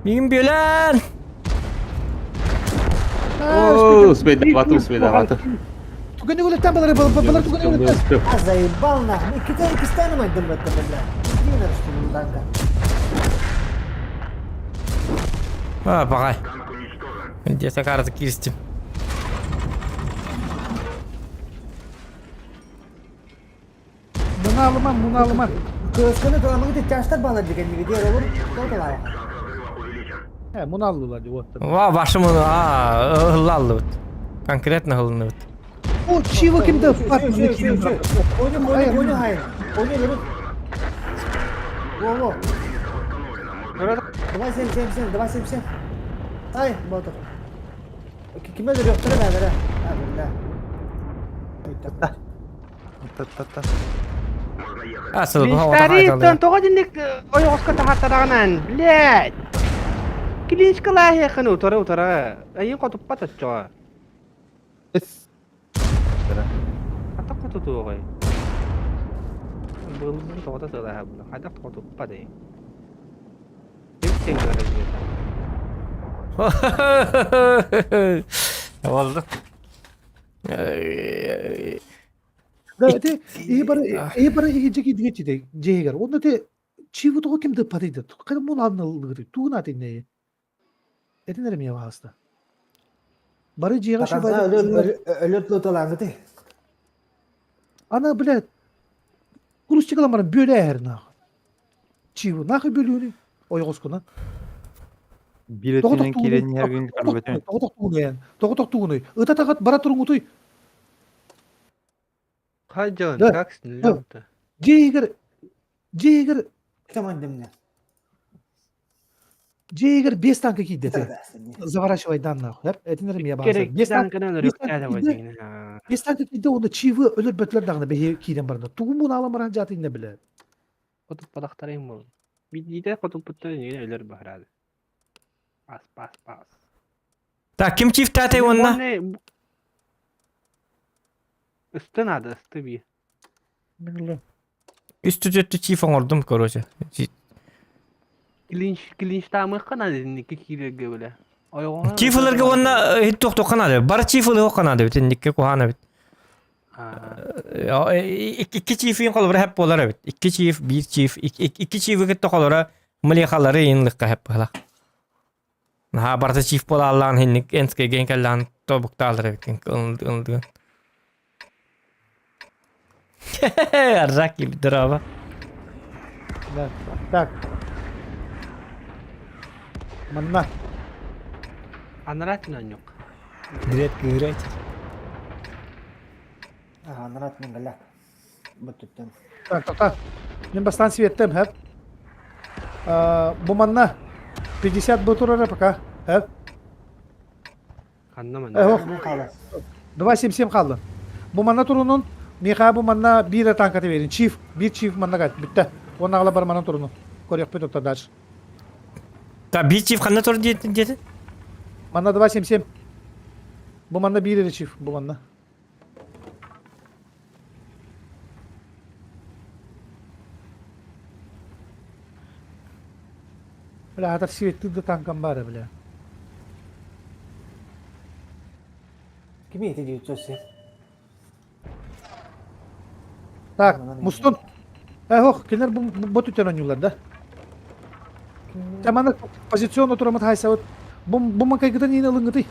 Мигин бөлән. О, успейдаваты, успейдаваты. Түгені өлеттен балары, балары түгені өлеттен. А заебал нахуй. Иккитен иккистен умайдым бетте бля. Динер что ли танка. А, пағай. Где-то карта кистим. Муна алыман, муна алыман. Кысканы кыламыгы тяжтар бала деген неге дер olur. Толталар. He, муна алылар диye вот. Ва, башым оны, а, ыллалды бит. Конкретно ылынды бит. О, чего кимде? Ойны, ойны, ойны хайын. Ойны лерут. Во, во. Давай 7, 7, 7, давай 7, 7. Ай, ботор. Киме де yok бәрі. А, бля. Та-та-та. А, сыл бұл Клинчтариттан тоҕо динник ойоҕоско таһаттараҕынан, блядь. Клинчкалааһыаххын утары утары. Айын хотуппат оччоҕо. Хата хотутуоҕай. Былбын тоҕото сылааһа була. Хайдах хотуппат эй. Сен Oldu. Да, это и бары и бары и жеки дигечи де жегер. Онда те чиву того кимде падыйды. Кайда мун алны тугун аты не. Это нере ми хаста. Бары жега шу Өлөт өлөт лоталаңы Ана, блядь, Курусчикалар бөлө эр нахуй. Чиву нахуй бөлүүнү. Ойгоскуна. Билетинен кирен hergin көрбөтүн. Тоҕотох Тоҕотох тугуну. Ыта тагат бара туруңутуй. Хайден, Да. как с нулем-то? Жегер жегер Таман демне. жегер бес танка кийди. Заворачивай дан нахуй. Это нере ми Керек Бес танка танкынан бес өрөктәде танка бу кийди. дигин. Бес танка кийди, онда чивы өлөр бөтлөр дагы бехе кийден барда. Тугун аламаран жаты инде биле. Хотуп падахтарайым бол. Бидите хотуп путта неге өлөр бахрады. Пас, пас, пас. Так, ким чиф тәтей онна? Ысты надо, ысты би. Үстü төттü чиф оңордум, короче. Клинч, клинч тамы кана динники кирерге биле. Ойгона. Чиф ылырга онна хит тоқту қанады. Бар чиф ылы қанады бит, никке кухана бит. Икки чифин қолыбыра хәп болар бит. Икки чиф, бир чиф, икки чифи кетті қолыра млехалары инлыққа хәп болар. Ха барта чиф бола аллан хинник энске генкаллан тобукта алыр бит. Ылдыгын. Аржак дрова. Да. Так. Манна. Анарат нанюк. Дрет кырать. Ага, нарат мен галак. Бөттүттен. Так, так, так. Мен бастан светтем, хэп. Бу манна 50 бутурара пока. Хэп. Ханна ман. Ох. 2.77 қалды. Бу манна турунун Миха бу манна бир танка берин. Чиф, бир чиф манна гат. Битте. Онна ала бар манна туруну. Көрөк бит отта дальше. Та бир чиф ханна тур диети? Манна 2.77. Бу манна бир чиф, бу манна. Бля, атар светти да танкам бар, бля. Кими эти 907? Так, мустун. Эх, кинер бу бу түтен ойнулар да. Тамана позиционно турамат хайса вот. Бу бу макай гыдан ин алынгыты.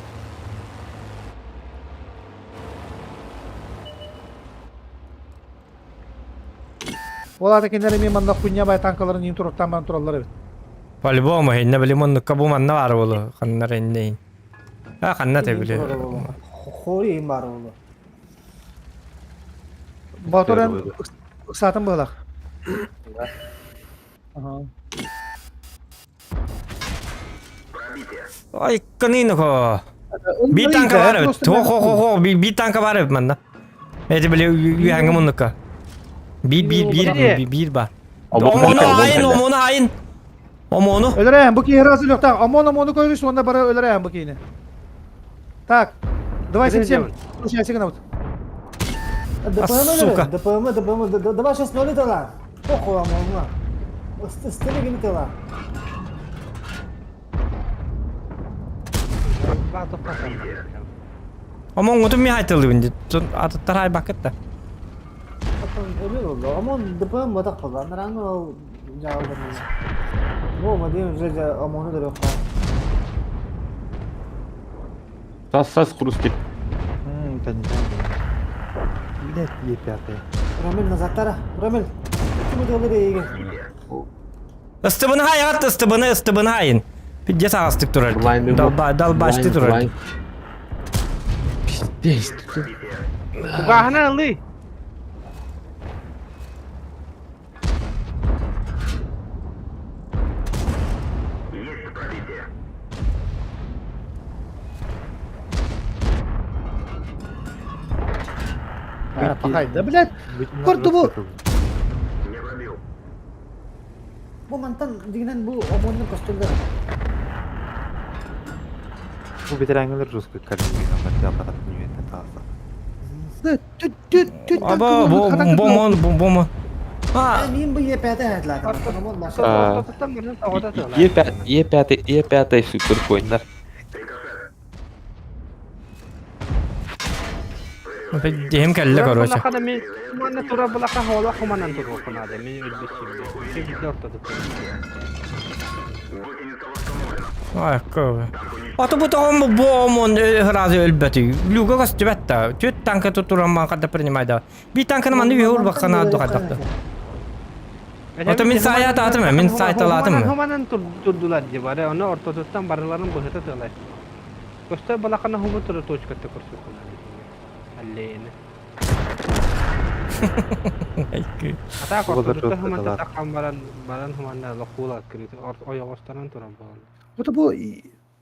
Олар кинер ми манда хуйня бай танкаларын ин туруктан бан тураллар бит. По-любому, хинне билим оннукка бу манна бар болу. Ханнар иннейин. А ханна те биле. Хори им бар болу. Баторан сатын балак. Ага. Ай, канин хо. Би танка бар бит. Хо хо хо хо, би танка бар бит манна. Эти биле үйәңге муннукка. Би би бир би бир бар. Омону айын, омону айын. Омону. Өлөрәм, бу ки разы лёкта. Омон омону көрүш, онда бара өлөрәм бу кийни. Так. 2.77. Слушай, я вот. ДПМ, сука. ДПМ, ДПМ, 2.6.0 тала. Похуй вам, омна. Стыли гини тала. Элбэх тохтосон. Омоҥҥутун ми хайтылыбын дит. Атыттар хайбаккыт да. Оттон өлөр олло. Омон ДПМ батах буолла. Анарааҥы ол дьаалдан. Бу Вадим уже дьэ омону көрүөххэ. Сас сас хрустик. Блять, Е5. Рамиль назаттара. Рамиль. Ким ытыалыр эйиги? Ыстыбыны хайаҕат ыстыбыны ыстыбыны хайын. Пиздец аҕастык турар. Далба далбашты турар. Пиздец. Кугаһына ылыы. А, пахай, да, блядь, Курдубу. Бу мантан дигинен бу омоннун көстөллөр. Бу ветераннар жестко калинина материал не тааса. Аба, бу бомон, бу бомон. А, мин бу Е5 хәтләдем. Омон башы. Е5, Е5, Е5 супер койнар. Дем кэллэ короче. Мин манна тура булака хола хуманан туруохунада мин өлбүт симде. Ай, кove. Аты бу тоҕом бу омон ыразы өлбөтүй. Люга көстүбэт да. Түт танка туран ман кадда принимай да. Би танканы манны үйе урбаккана духадакта. Ото мин саая таатым, мин сайталаатым. Хуманан турдулар дии бары, оны ортотуттан барыларын быһыта тыалай. Көстөр балакана хуму туру точкатта көрсөккүнэ. Аллейни. Атаак ортотуттан хуманта таккан баран баран хуманна локула открыт ойоҕостанан туран буолан. Это бу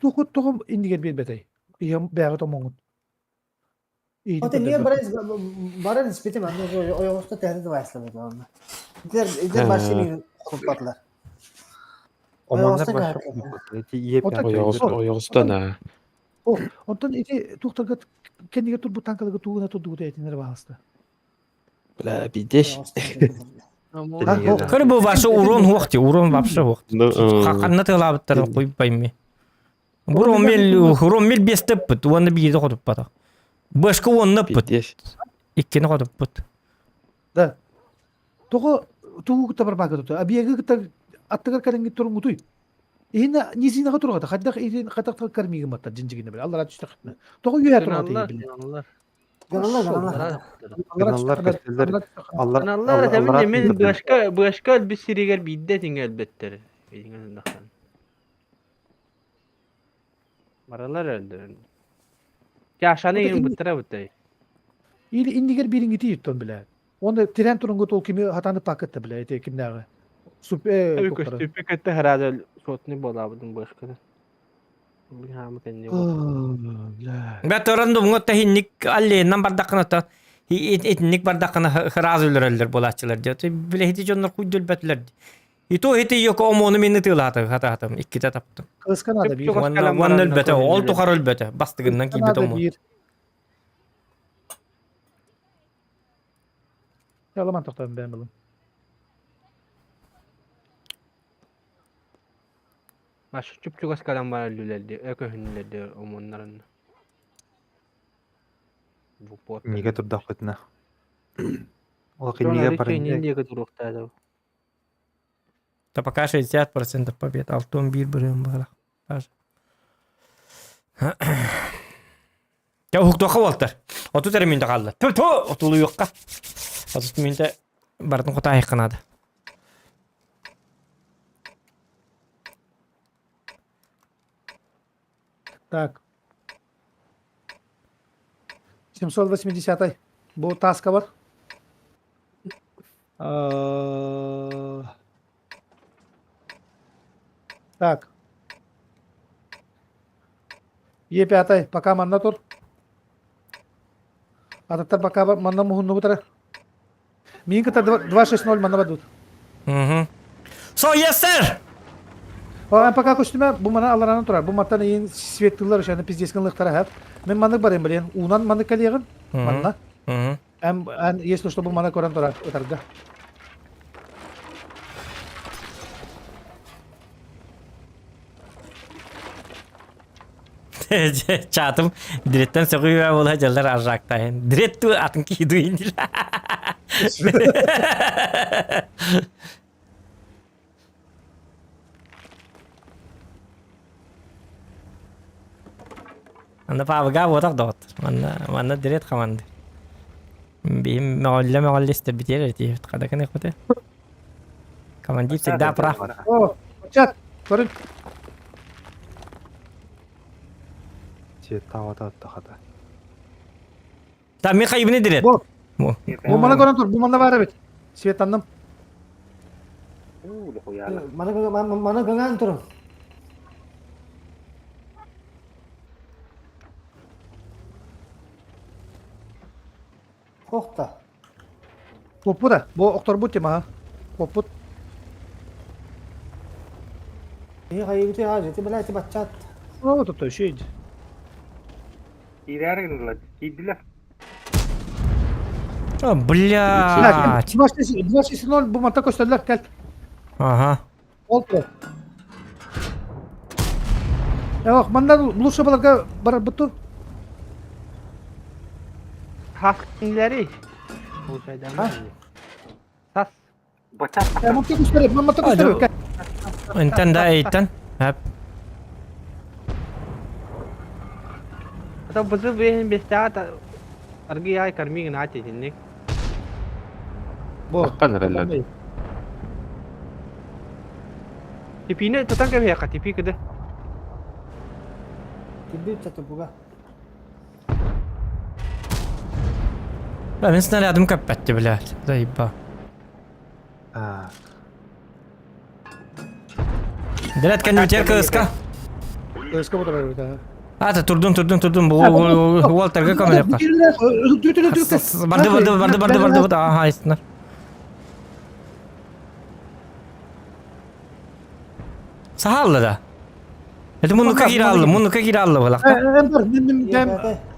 туохут тоҕом иннигэр биэрбэтэй. Ийэм бэйэҕит омоҥун. Оте не баран баран испитим анны ойоҕосто тэһэ дыбайслабыт онно. Итер итер баши мин хуппатлар. Омоннар башы эти Е5. Ойоҕостон аа. О, онтон ити туохтарга кэннигэр турбут танкаларга тугуна турдугута этинер баҕаста. Бля, пиздец. Көр бу ваша урон хуохти, урон вообще хуохти. Ханна тылаабыттарын куйбайми. Бу Роммел, Роммел бестеппит, уонна биирди хотуппатах. Башка уоннаппыт. Иккини хотуппут. Да. Тоҕо тугу кытта барбаакка тута? Объегы кытта аттыгар кэлэҥҥит туруҥҥутуй? Иһинэ низинаҕа туруҕата, хайдах иһин хайдах кармигын баттар дьиндьигинэ биле. Аллара түстэххитинэ. Тоҕо үөһэ туруҕата биле. Гыналлар, гыналлар. Гыналлар, көстөллөр. Аллар, Гыналлар, этэбин мен башка башка өлбүт сиригэр биирдэ тиҥэ өлбөттөр. Баралар өлдөрөн. Кашаны иһин буттара буттай. Или иннигер бириңити юттон биле. Оны тирен турунгут ол кими хатаны пакетта биле, эти кимнәгы. Суп э Көстүппү көттө хараада сотни болабытын башкада. Бәторан думҥа тэһинник аллеянан бардаххына та итинник бардаххына ыраас өлөрөллөр буолааччылар диэ. Билэһити дьоннор куйдулбэтилэр. И то ити йоко омону минни тыылаата хатаатым иккитэ таптым. Кыска надо биир. Уонна өлбөтө, ол тухары өлбөтө. Бастыгыннан киирбит омон. Яламан тоқтадым бэйэм булым. Баш чуп-чугас кэлэн баран өллүлэр өкөһүннүлэр диэ омуннарын. Иннигэ турдахпытына. Ол иннигэ баран диэки туруохтаатым. Да пока 60% побед, алтон биир бырыым баара. Дьэ уһуктуохха буолтар. 30 эрэ мүнтэ хаалла. Ту-ту! Отулуйуохха. 30 мүнтэ барытын хотаайыхха наада. Так. 780 Бу таска бар. Так. Е5 пока манна тур. Ататтар пока манна муһуннубутара. Миин кытта 2-6-0 манна бардыбыт. Угу. So yes sir! О, пока көстүмэ бу мана аларанан турар. Бу маттан иин светтылар ошаны пиздецкин лыктара хап. Мен маннык барайын блин. Уунан маннык кэлиэҕин. Манна. Эм, эн, если что, бу мана көрөн турар ытарга. Чатым диреттен сөҕүү буола дьаллар аржаактайын. Дирет ту атын киһи дуйун дил. Манна паабыга буотах доҕоттор. Манна манна дирет хаманды. Биһим мөҕүллэ мөҕүллэ истэрбитигэр эрэтиэбит. Хадакын ыхпыты. Командир всегда прав. О, чат, көрүн. Цвета Та мен хайыбыны дирет. Бу. Бу мана көрөн тур, бу манна бар эбит. Светанным. Маны маны гынан турун. Кохта. Коппута. Бу охторбут тема. Коппут. Киһи хайыгыты аажыты блядь баччат. О, тут еще иди. Киирээри гыннылар. Киирдилэр. О, блядь. 2.6.0 бу манта көстөллөр кел. Ага. Ол тур. Эх, манна лучше баларга барар бутту. Хас кинилери. Слушай, Сас. Манта көстөрү, манта көстөрү. Интен да эйтен. Хап. Это бызы бэйин бестаат аргы яй кармигин ати тинник. Бо. Хаккан эрэллэр. Типине тутан кэбиһиэххэ типи кыды. Тибби татупуга. Бля, мин снарядым көппәтте, блядь. Заеба. Дирет кэннибитигэр кыыска. Кыыска бу да. Ата турдун турдун турдун бу уолтарга көмөлөккө. Барды барды барды барды барды аха истинер. Сахалла да. Это муннука кире аллы, муннука кире аллы булакта. Эмбер, мен мен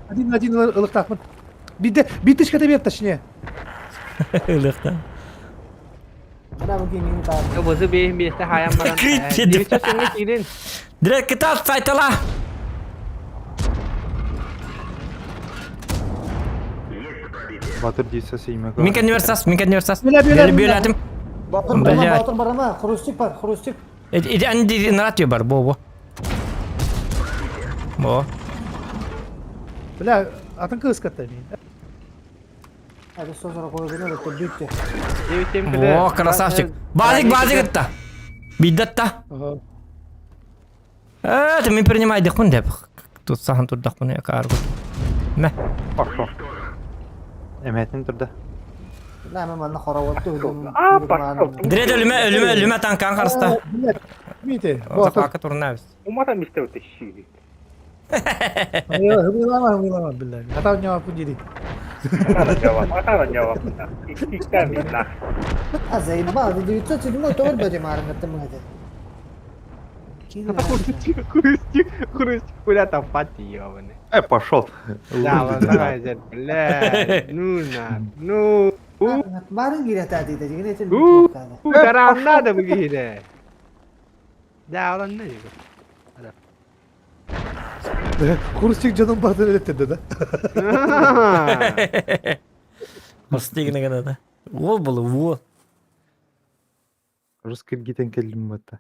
один один ылыктаахпын. Бидде битишке бер точнее. Ылыкта. Бызы бэйин бесте хаян баран. Крит дедим. Кирин. Direkt китап сайтала. Батыр дейсі сеймеге. Мен кәнверсас, мен кәнверсас. Бля, бля, бля. Бөләтім. Батыр барама, батыр барама, хрустик бар, хрустик. Иди анди наратио бар, бо бо. Бо. Бля, атын кыыс катта мен. Hadi sozara koyduğunu da büyüttü. О, красавчик. Базик, базик атта. Биддатта. Э, ты мен принимай дехун деп. Тут сахан тут дахун я каргу. Мә. Пошел. Эметин турда. Нәмә манна хораватты. Дирет өлүмө, өлүмө, өлүмө танкан карста. Мите. Бо турнавис. Умата мисте өтө шири. Хымылама, хымылама, билля. Ата у него пудири. Атара жавап. Иккә мин А заебал, 907 товар бери марын мыгды. Хрустик, хрустик, хрустик, куда там пати, ёбаный. Э, пошел. Да, вот давай, блядь, ну на, ну. Марын кире тәди дә, генә тел. Тарам надо бу кире. Да, алан не диgo. Хрустик жаным барды элетти да. Хрустик гына да. Ол булу, во. Русский гитен келдим бата.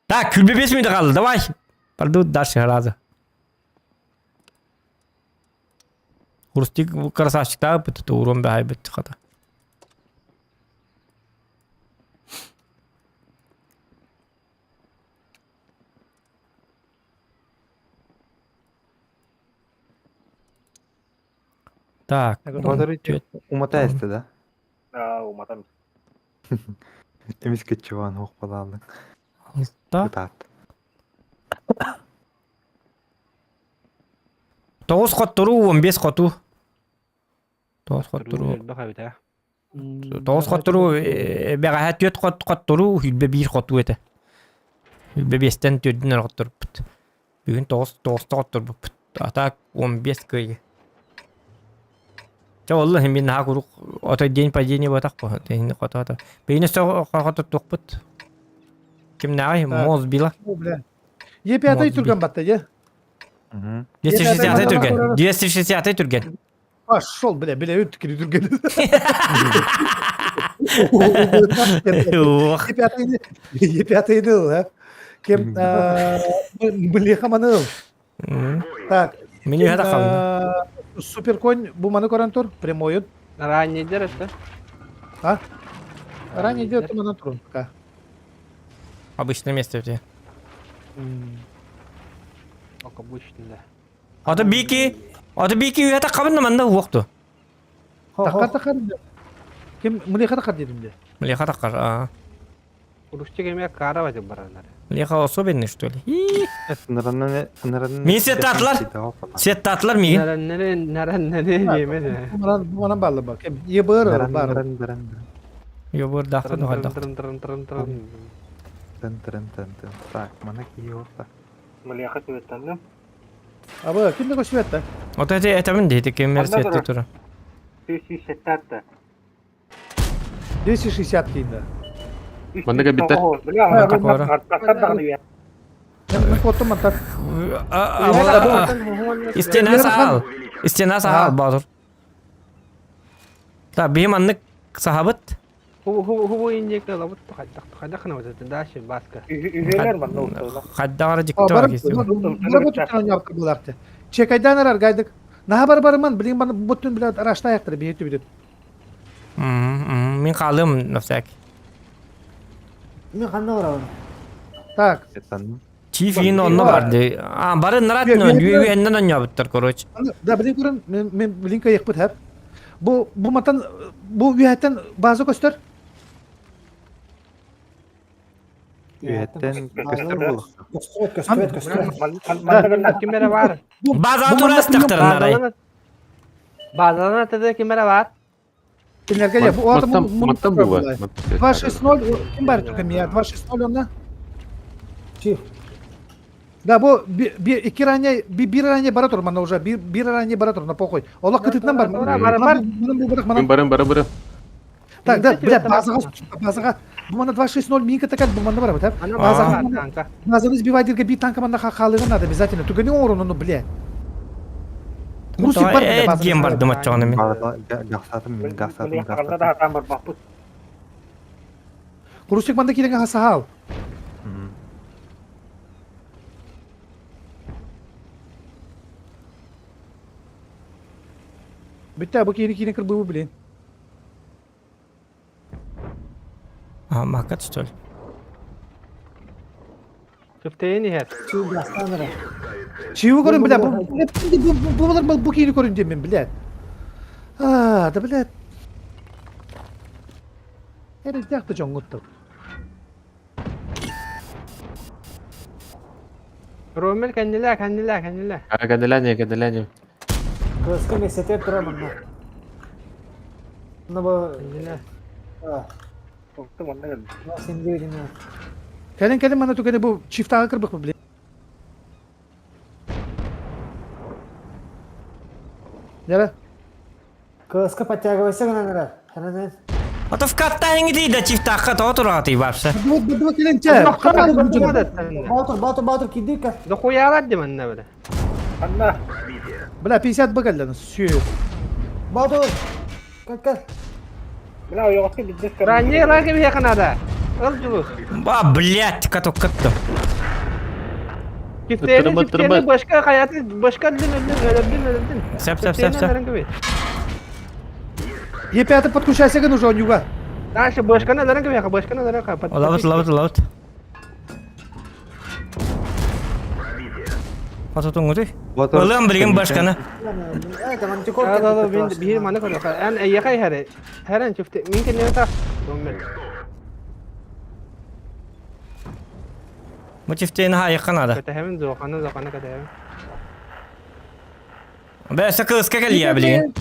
Так, күлбе 5 минут қалды, давай. Пойду дальше сразу. Хрустик красавчик та бит урон бәй бит хата. Так. Батыр умата эсте да? Да, умата. Эмис кетчеван хоқ балалың. Алта. Кытаат. 9 хоттору, 15 хоту. 9 хоттору. 9 хоттору, бәғәһә 4 хот хоттору, хүлбе 1 хоту это. Хүлбе 5-тен 4-ден хоттор бут. Бүгін 9 9 хоттор бут. А так 15 кый. Ча олла хим бин ха курук ото день падения батак по. Тен хота. Бейне со хоттор токпут. Кимнээҕий? Моз била. Бля. Е5 түргэн батта, е? 260 түргэн. 260 түргэн. Пошел, бля, бля, өт кири түргэн. Ох. Е5 Е5 дыл, а? Кем, блеха маныл. Так. Мені это қалды. Суперконь бу маны көрөн тур, прямой. Ранний дер это. А? Ранний дер манан турун пока. Обычное место у тебя. Как обычно, да. Аты бики, аты бики үйәті қабынны манда уоқту. Тақар тақар. Ким млеха тақар дедим де. Млеха тақар, а. Урусчик эме кара деп баралар. Млеха особенный, что ли? Мен сеттатлар. Сеттатлар мигин. Нараннere нараннere диэмэ. Манан баллы ба. Ким ебыр бар. Ебыр дахты дохадах. Так, мана киота. Млеха түбеттанным. Абы, ким де көшүбетті? Вот это это мен дейdi кемер сетти тура. 260 260 кейінде. Манныга биттер. Бля, Такора. Мен коттум мантар. Истена сахал. Истена сахал базыр. Та бим аннык сахабыт. Хубу инжекта лабыт хайдах на вот дальше баска. Үһүлэр манна усталар. Хаддагара дикте бар кесте. Чекайдан арар гайдык. Наха бар барман, билин баны буттун биле арашта аяктыр бейти бүтүт. Мин қалым на всякий. Мен қанда барабын? Так. Чифин онно барды. А, бары нарат нөн, үйеннен онно буттар, короче. Да, билин көрін, мен мен билин кайык бут хәп. Бу бу матан бу үйәттен база көстөр. Үйәттен көстөр бол. Көстөр, көстөр, көстөр. Кимере бар. База турас тактырын арай. Базалан атады кимере бар. Кинерге я бу Маттан маттан бу. 260 ким бар түкем я 260 онна. Чи. Да, бу би iki ранее би бир ранее бара тур мана уже бир бир ранее бара тур на похуй. Олар кытытнан бар. Бар бар. Мен барым барым барым. Так, да, бля, базага, базага. Бу мана 260 минка такая, бу мана бар, бу Базага. Базаны сбивать дирге би танка мана халыгы надо обязательно. Тугани орун, ну, бля. Русик бар, бля, базаны. Гем бар думать чоны мен. Гасатым мен, гасатым, гасатым. Русик манда киреген хасахал. Бүтті, бу кири кири кырбы, блин. А, макат, что ли? Түптейін ихер. Чего көрін, бля, бу бу бу бу кири көрін деймін, бля. А, да, бля. Эрдяхты жоңгутту. Ромел кәннелә, кәннелә, кәннелә. А, кәннеләне, кәннеләне. Кыска месетер тура манна. Мына бу Кәннелә. Сен дебедин. Кэлин кэлин мана түгәне бу чифтагы кырбык бу, блин. Нера? Кыска подтягивайся гына нера. Хананен. А то в каттайың дейді чифтаққа то тұраты вообще. Бу кэлин чэ. Баутур, баутур, баутур кидика. Да хуялар дим анна бля. Анна. Бля, 50 б кэлден. Сүй. Баутур. Кал кал. Бля, йоқсы бизнес Ранее лаги бия канада. Ыл жулус. Ба, блядь, каток катты. Чифтейni, чифтейni başka hayatı başka öldün öldün öldün öldün. Сәп, сәп, сәп, сәп. Е5 подключайся гын уже онюга. Дальше башка надаран кебе, башка надаран кебе. Лабыт, лабыт, лабыт. Атотуң өтүй. Ылым билген башканы. Да, да, да, мен бир маны көрдө. Эн эйе хәре. Хәрен чифте. Мин кенне та. Ромел. Бу чифтейни хайыкка надо. Кәтәһәмен зоқаны зоқаны кәтәһәмен. Бә, сакылыска кәлия билген.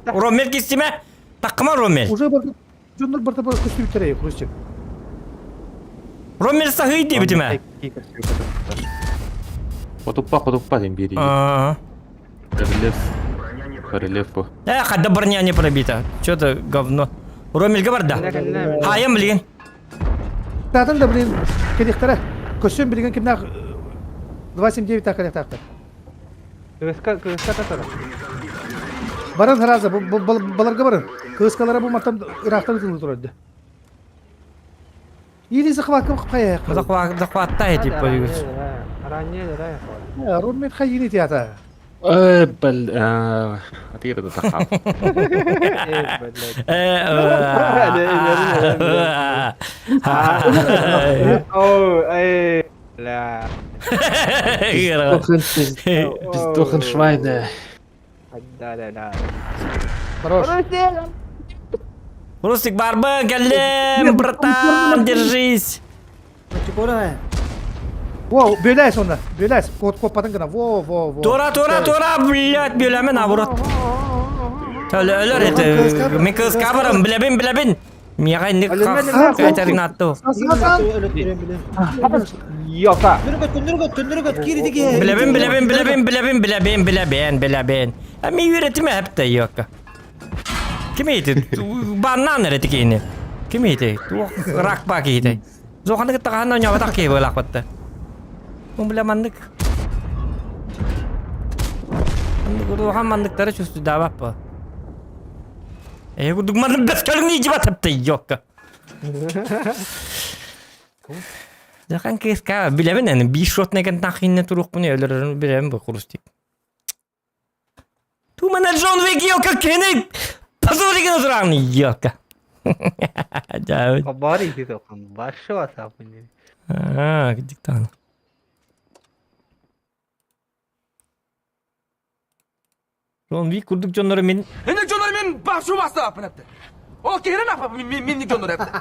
Ромел кистиме? Таккыма Ромел. Уже бар жоннор бар бар көстүп терей, Хрустик. Ромел сахый деп битиме. Хотуппа, хотуппа ден бери. А. Рельеф. Рельеф бу. Э, хадда броня не пробита. Что-то говно. Ромельге бар да. Хайым билген. Таатын да блин кэлиэхтэрэ. Көссүөн билигин кимнээх 279 таах кэлиэхтээхтэр. Кыыска, кыыска татара. Баран сразу, баларга барın. Кыыскалара бу мантан ыраахтан ытылыы турар дии. Или захватка хайа. Захват, захваттай типа. Ранее, ранее. Руммит хайыны театр. Бэл, атыыр да тахал. О, ля. Bist doch ein Schweine. Да, да, да. Хорош. Рустик барбын, кэллим, братан, держись. Во, бөләс онда, бөләс. Кот коппатын гына. Во, во, во. Тура, тура, тура, блядь, бүләмен наоборот. Өлөр это, мен кыз кабарым, билебин, билебин. Мига инде кайтаргын атты. Йока. Билебин, билебин, билебин, билебин, билебин, билебин, билебин. А ми үйрәтиме хәпте йока. Ким ейти? Баннан эре тикейни. Ким ейти? Рак ба кейти. Зоханы кытта ханна нябатак кей болак батты. Бу биле мандык. Мандык урухан мандыктары чувствую да баппа. Э, курдук мандык бес көлүңнү ижип атыпты йокка. Захан кыска билебин эни бир шот неген тахинне турук буну өлөрөрүн билебин бу курустик. Тумана Джон Вик йока кени позоригин туран йока. Да. Хабар иди тоқан. Башы ватап. А, диктан. Джон Вик курдук жоннору мен Инник жонор мен башы бастап апты. О, керен апа минник жонор апты.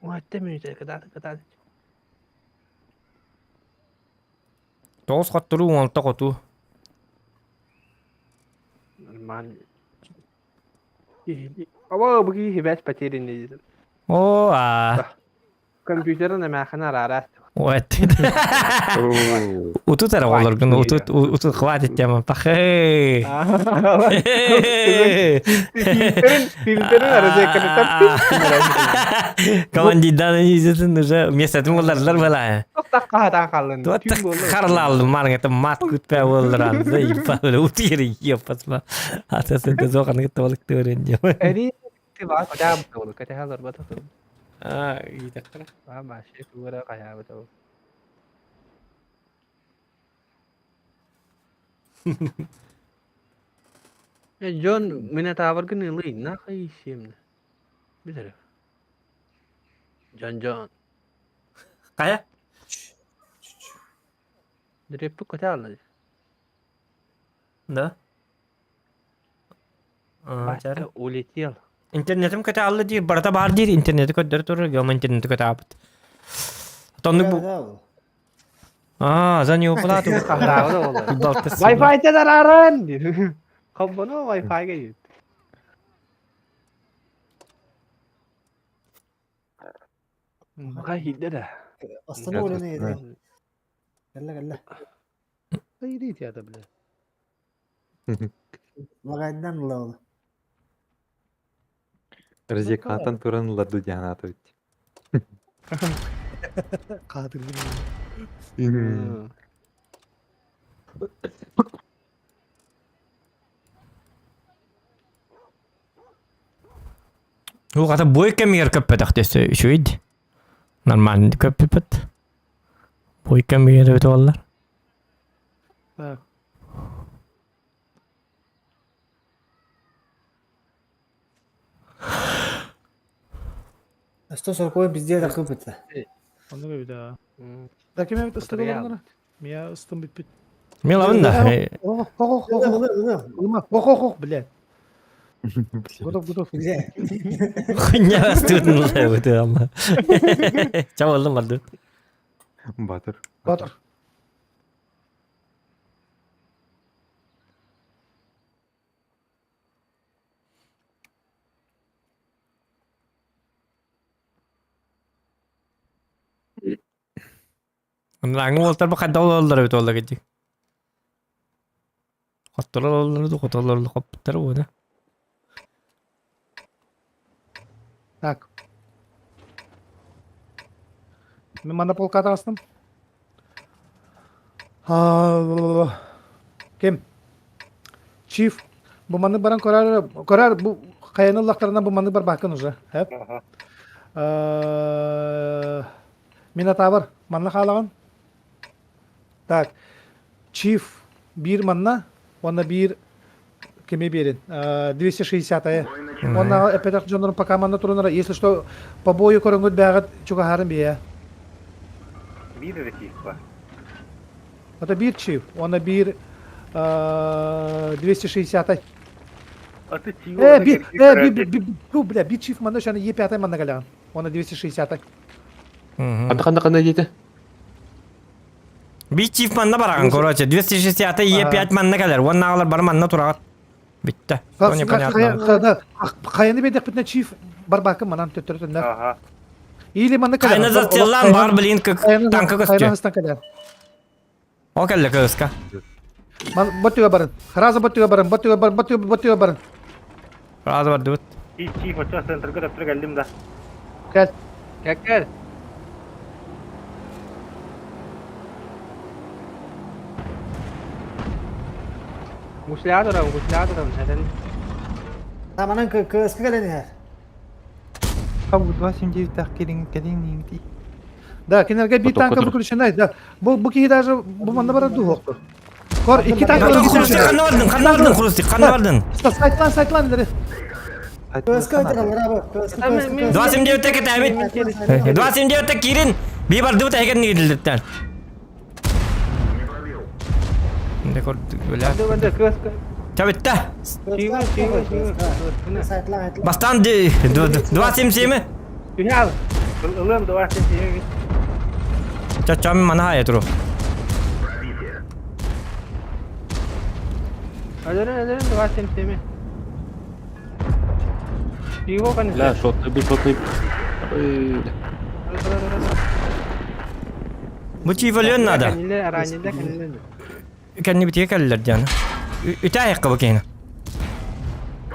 Уатта минут, когда когда. Тоғыз қаттыру, он хоту. Нормально. Аба буги хибәт потерянный. О, а. Компьютер на махана рарат. Вот. Утут ара олар утут утут хватит тема. Пахы. Фильтрин арада Командидан изетин уже месятым оларлар бала. Тоқтаққа қалын. Харлал марங்க мат күтпә олар. Да утири епасма. Атасы да зоқан кетті болык төрен. Әри ти бар ката бу ката халар бата. А, итак. Ба башы тура кая бата. Джон, меня таваргын илый, нахай симна. Билер. Джон Джон. Кая? Дреппи ката алды. Да. Батя улетел. Интернетим көтә алды ди, барата бар ди, интернети көтдөр турur, гөм интернети көтә апыт. Тонны бу. А, за не уплату. Wi-Fi те дараран. Хоббоно Wi-Fi ге. Мага хилде да. Астана ойлана еді. Кәллә, кәллә. Хайри театр, бля. Магайдан лол. Разекатан туран ладу дианатович. Кадыр. Бу ката бой кемигер көппөтөх дөсө үчүйд. Нормально көппөт. Бой кемигер өтө олар. Так. Сто сорок везде да кыпыт. Онда бит да. Да кем бит ыстык олар Мия ыстым бит бит. Милабын да. Ох, ох, ох, ох. Ох, ох, ох, блядь. Готов, готов. Где? Хуйня астытын өтө алма. Чабалдым барды. Батыр. Батыр. Аңы болтар бу кадда олар бит олар кеди. Хоттороллору да хотоллору хоппуттар уона. Так. Мин манна полка таҕыстым. Ким? Чиф. Бу маннык баран көрөр, көрөр бу хайаны ыллахтарына бу маннык барбаккын уже. Хэп. Минотавр манна хаалаҕын. Так, Чиф биир манна уонна биир кими биэрин 260-ы. Уонна эппэтэх дьоннорум пока манна турунара, если что, по бою көрөҥҥүт бээҕит чугаһарын биэ. Биир эрэ чиф ба. Это биир чиф, уонна биир 260-ай. А ты чиф Э, би, э, би, би, би, бля, би чиф манна, шаны Е5 манна галяган. Уонна 260-ай. Ханна ханна ханна диэтэ? Бит чиф манна бараҕын, короче, 260 Е5 манна кэлэр, уоннааҕылар бары манна тураҕыт. Бүтте. То непонятно. Хайаны биэрдэхпитинэ чиф барбаакын манан төттөрү төннөр. Или манна кэлэр. Хайна зацеллан бар, блин, как танка көстүө. Хайна кэлэр. Ол кэллэ кыыска. Ман боттуга барын. Раза боттуга барын, боттуга барын, боттуга боттуга барын. Раза бардыбыт. Чиф, чиф, оччо центрга төптөрү кэллим да. Кэл. Кэл, кэл. Гусляа турабын, гусляа турабын, этэн. Таманан кыыска кэлэн иһэр. Хабы 279 кэлин кэлин Да, кинилэргэ биир танка выключенный, да. Бу бу киһи даже бу манна барар дуһуохтур. Кор икки танка Хрустик ханна бардын, ханна бардын, Хрустик, ханна бардын? Сайтлан, сайтлан дери. Кыыска өтөрөлөр абы. Кыыска, кыыска, 279 кетебит. 279 киирин. Би бардыбыт эһеген нигилдиттен. Чабитта. Бастан 277. Түһэл. Ылыам 277. Чачам мана хая туру. Өлөрүн, өлөрүн 277. Пиво Бля, шотный был, шотный. Бу чифален надо. Кэнни битиге кэллэр диэн. Үтэ айыққа бу киһини.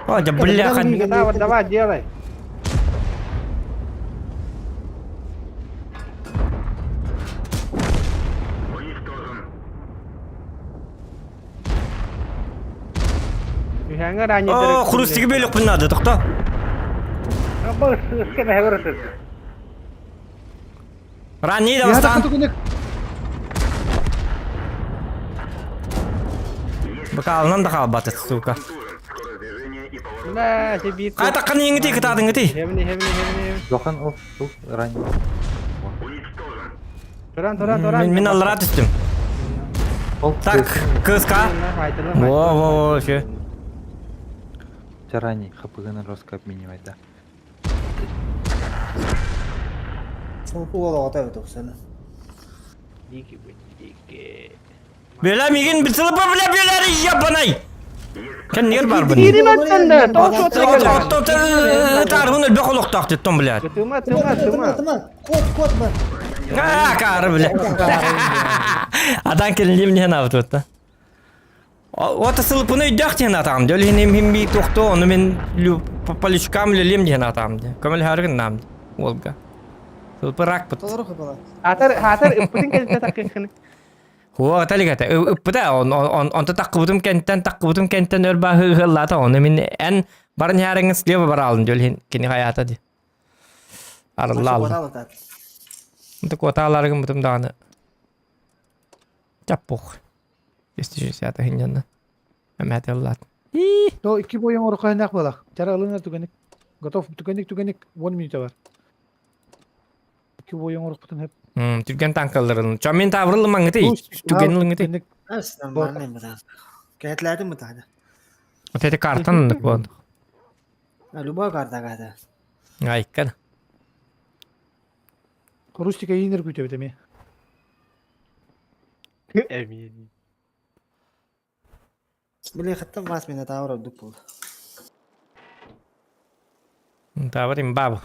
О, да бля, Давай, давай, делай. О, хрустиги бөлөкпүн надо, тохто. Ранний да бастан. Бакалынан да хаалбат, сука. Қай таққан еңіти, кытадың ити? Жохан, о, бұл ранний. Туран, туран, туран. Мен аллара түстүм. Так, КСК. Во, во, во, вообще. Ранний, ХПГ на жестко обменивать, да. Уол оҕото эбит уксаны. Дикий быть, дикий. Бля, мигин битсылып бля, бля, ебаный! Кеннигер бар бун. Тарбын өлбө холохтоох диттон, блядь. Тыма, тыма, тыма. Тыма, кот, кот бар. А, кары, бля. Адан келин не навыт вот. Ота сылыпыны өйдөөх диэн атаам дьэ, ол иһин им би тохтоо, ону мин полючкам үлэлиэм диэн атаам дьэ. Көмөлөһөргүн наам дьэ, уолга. Сылпы ракпыт. Толору хапала. Атар, атар, ыппытын кэлитэ таккыххын. Хуа талигата ыппыта онто таккыбытым кэнтэн таккыбытым кэнтэн өр баһы ыһыллаата ону мин эн баран иһээриҥин слева бараалын дьэ ол иһин кини хайаата ди. Арыллаалла. Онто куотааларыгын бутум даҕаны. Чаппух. 260 хиннянна. Эмэт ыллаат. То икки бойон орохойнаах буолах. Чара ылынар түгэнник. Готов түгэнник түгэнник 10 минута бар. Икки бойон орохпутун хеп. Түргэн танкаларын. Чо мен таврыл маңыты. Түгэн ылыңыты. Ас нормальный бытан. Кэтлээтим бытаада. Вот эти картан вот. Любой карта ката. Айккан. Рустика инер күтөбүт эми. Эми. Били хаттан вас меня тавр ордук буолла. Тавр имбаб.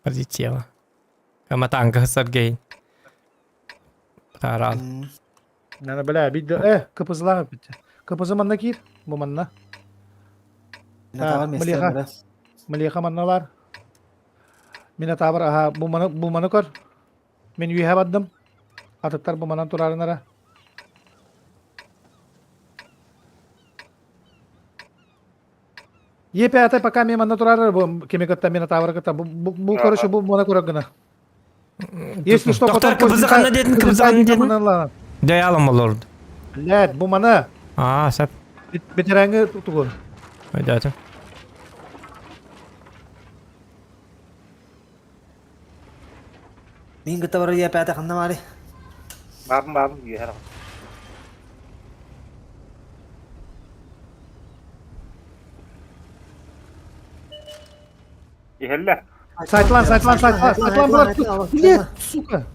Полетела. Каматанка Сергей. Тарал. Нана бля, бидде э кыпызлаах битте. КПЗ манна киир, бу манна. Минотавр Млеха, Млеха манна бар. Минотавр, аха, бу маны, бу маны көр. Мин үөһэ бардым. Атыттар бу манан турарынара. Е5 пока мен манна турар, бу кими кытта Минотавры кытта. Бу, бу, бу короче, бу мана көрөр гына. Если что, Доктор, потом КПЗ ханна дедин, КПЗ ханна дедин? Дәй алам олорду. Блядь, бу мана. Аа, сап. Бетерәңе тугу. Өйдәтім. Мин кытта барар Е5 ханна баарый? Бабым бабым үөһэр. Иһэллэр. Сайтлан, сайтлан, сайтлан, сайтлан, брат. Блядь, сука.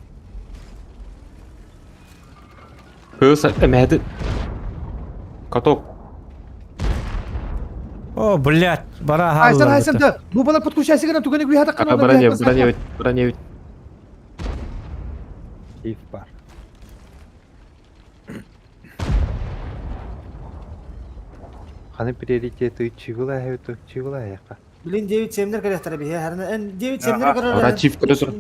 Кыыс эмээти. Каток. О, блядь, бара Айсан, хаалла. Айсан, да. Бу бала подключайся гына түгәне гүйә таккан. Броня, броня, броня. Киев бар. Ханы приоритеты чигула хэвту чигула яка. Блин, 9-7-лер кэлиэхтэрэ биһи. Харна эн 9-7-лер көрөр. Ара чиф көрө тур.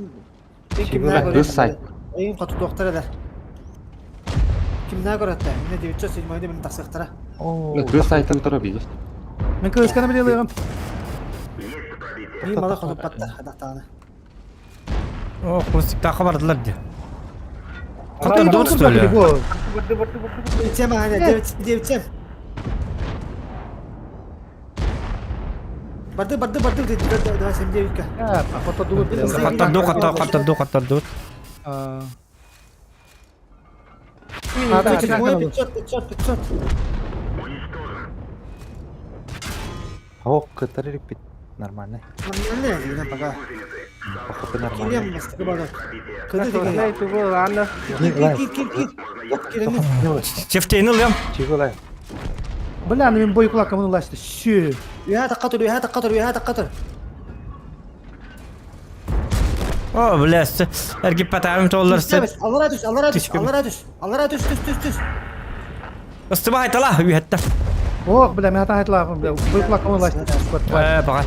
Кыыс сайт. Эйин хоту доктор эдэр. Кимнää көрөттэ? Мине 907 мин тахсыахтара. Кыыс сайтын тура бийдер. Мен кыыс кана биле Мин мала хотуппаттар хадахтааны. О, хрустик бардылар ди. Котор что ли? Бырды бырды бырды. 9-7 аня 9-7. Барды барды барды 2-7-9-ка. Котор котор котор котор 500 500 500. Ох, кытары репит. Нормально. Нормально, дигинен пока. Походу нормально. Кирием бастыкы барды. Кыды Знай, деген. тугу, ладно. Кир кир кир кир. Киремин. Чефтейн ылым. Чигула. Бля, ну мен бой кулакка муну лашты. Сü. Үһэ такка тур, үһэ такка тур, үһэ такка тур. О, блядь, эргип патагым толлар Түс, Аллара түс, аллара түс, аллара түс. Аллара түс, түс, түс, түс. Ыстыба айтала, үйәтті. Ох, бля, мен ата айтла, бля, бой кулакка муну лашты. Э, баға.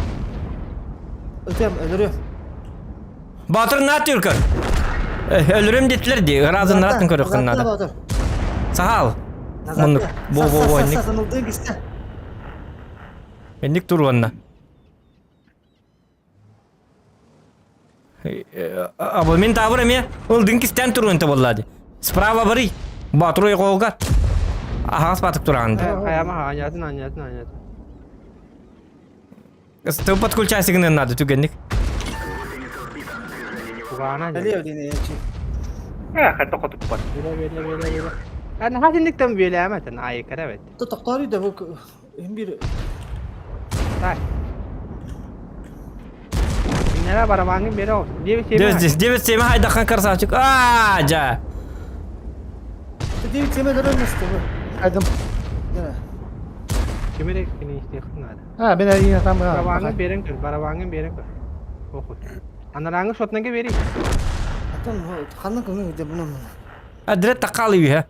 Өтем, өлөрүм. Батыр на түркөр. Өлөрөм детлер ди, разын ратын көрө кыннада. Сахал. Муну бо бо бо ник. Ник турванна. Абы мен табыр эме, ол динкистен турван боллады. Справа бары. Батыр ойгога. Ахас батып туранды. Хайама анятын анятын анятын. Стыл подключайся гынын надо түгенник. Тугана. Эле дине чи. Э, хатта хотуп бар. Беле беле беле беле. Ана хатинниктен беле әмәтен айы керебет. Токтор да бу hem bir Так. Нера барабаңын бере ол. 9-7. 9-7 хайдахан красавчик. А, жа. 9-7 өрөмөстү бу. Айдым. Кимере кини истехин надо. А, мен әйин там. Барабаңын берен көр, барабаңын берен көр. Оху. Анараңы шотнанга бери. Атон ханны кымны деп буну. Адрет такалы үйе.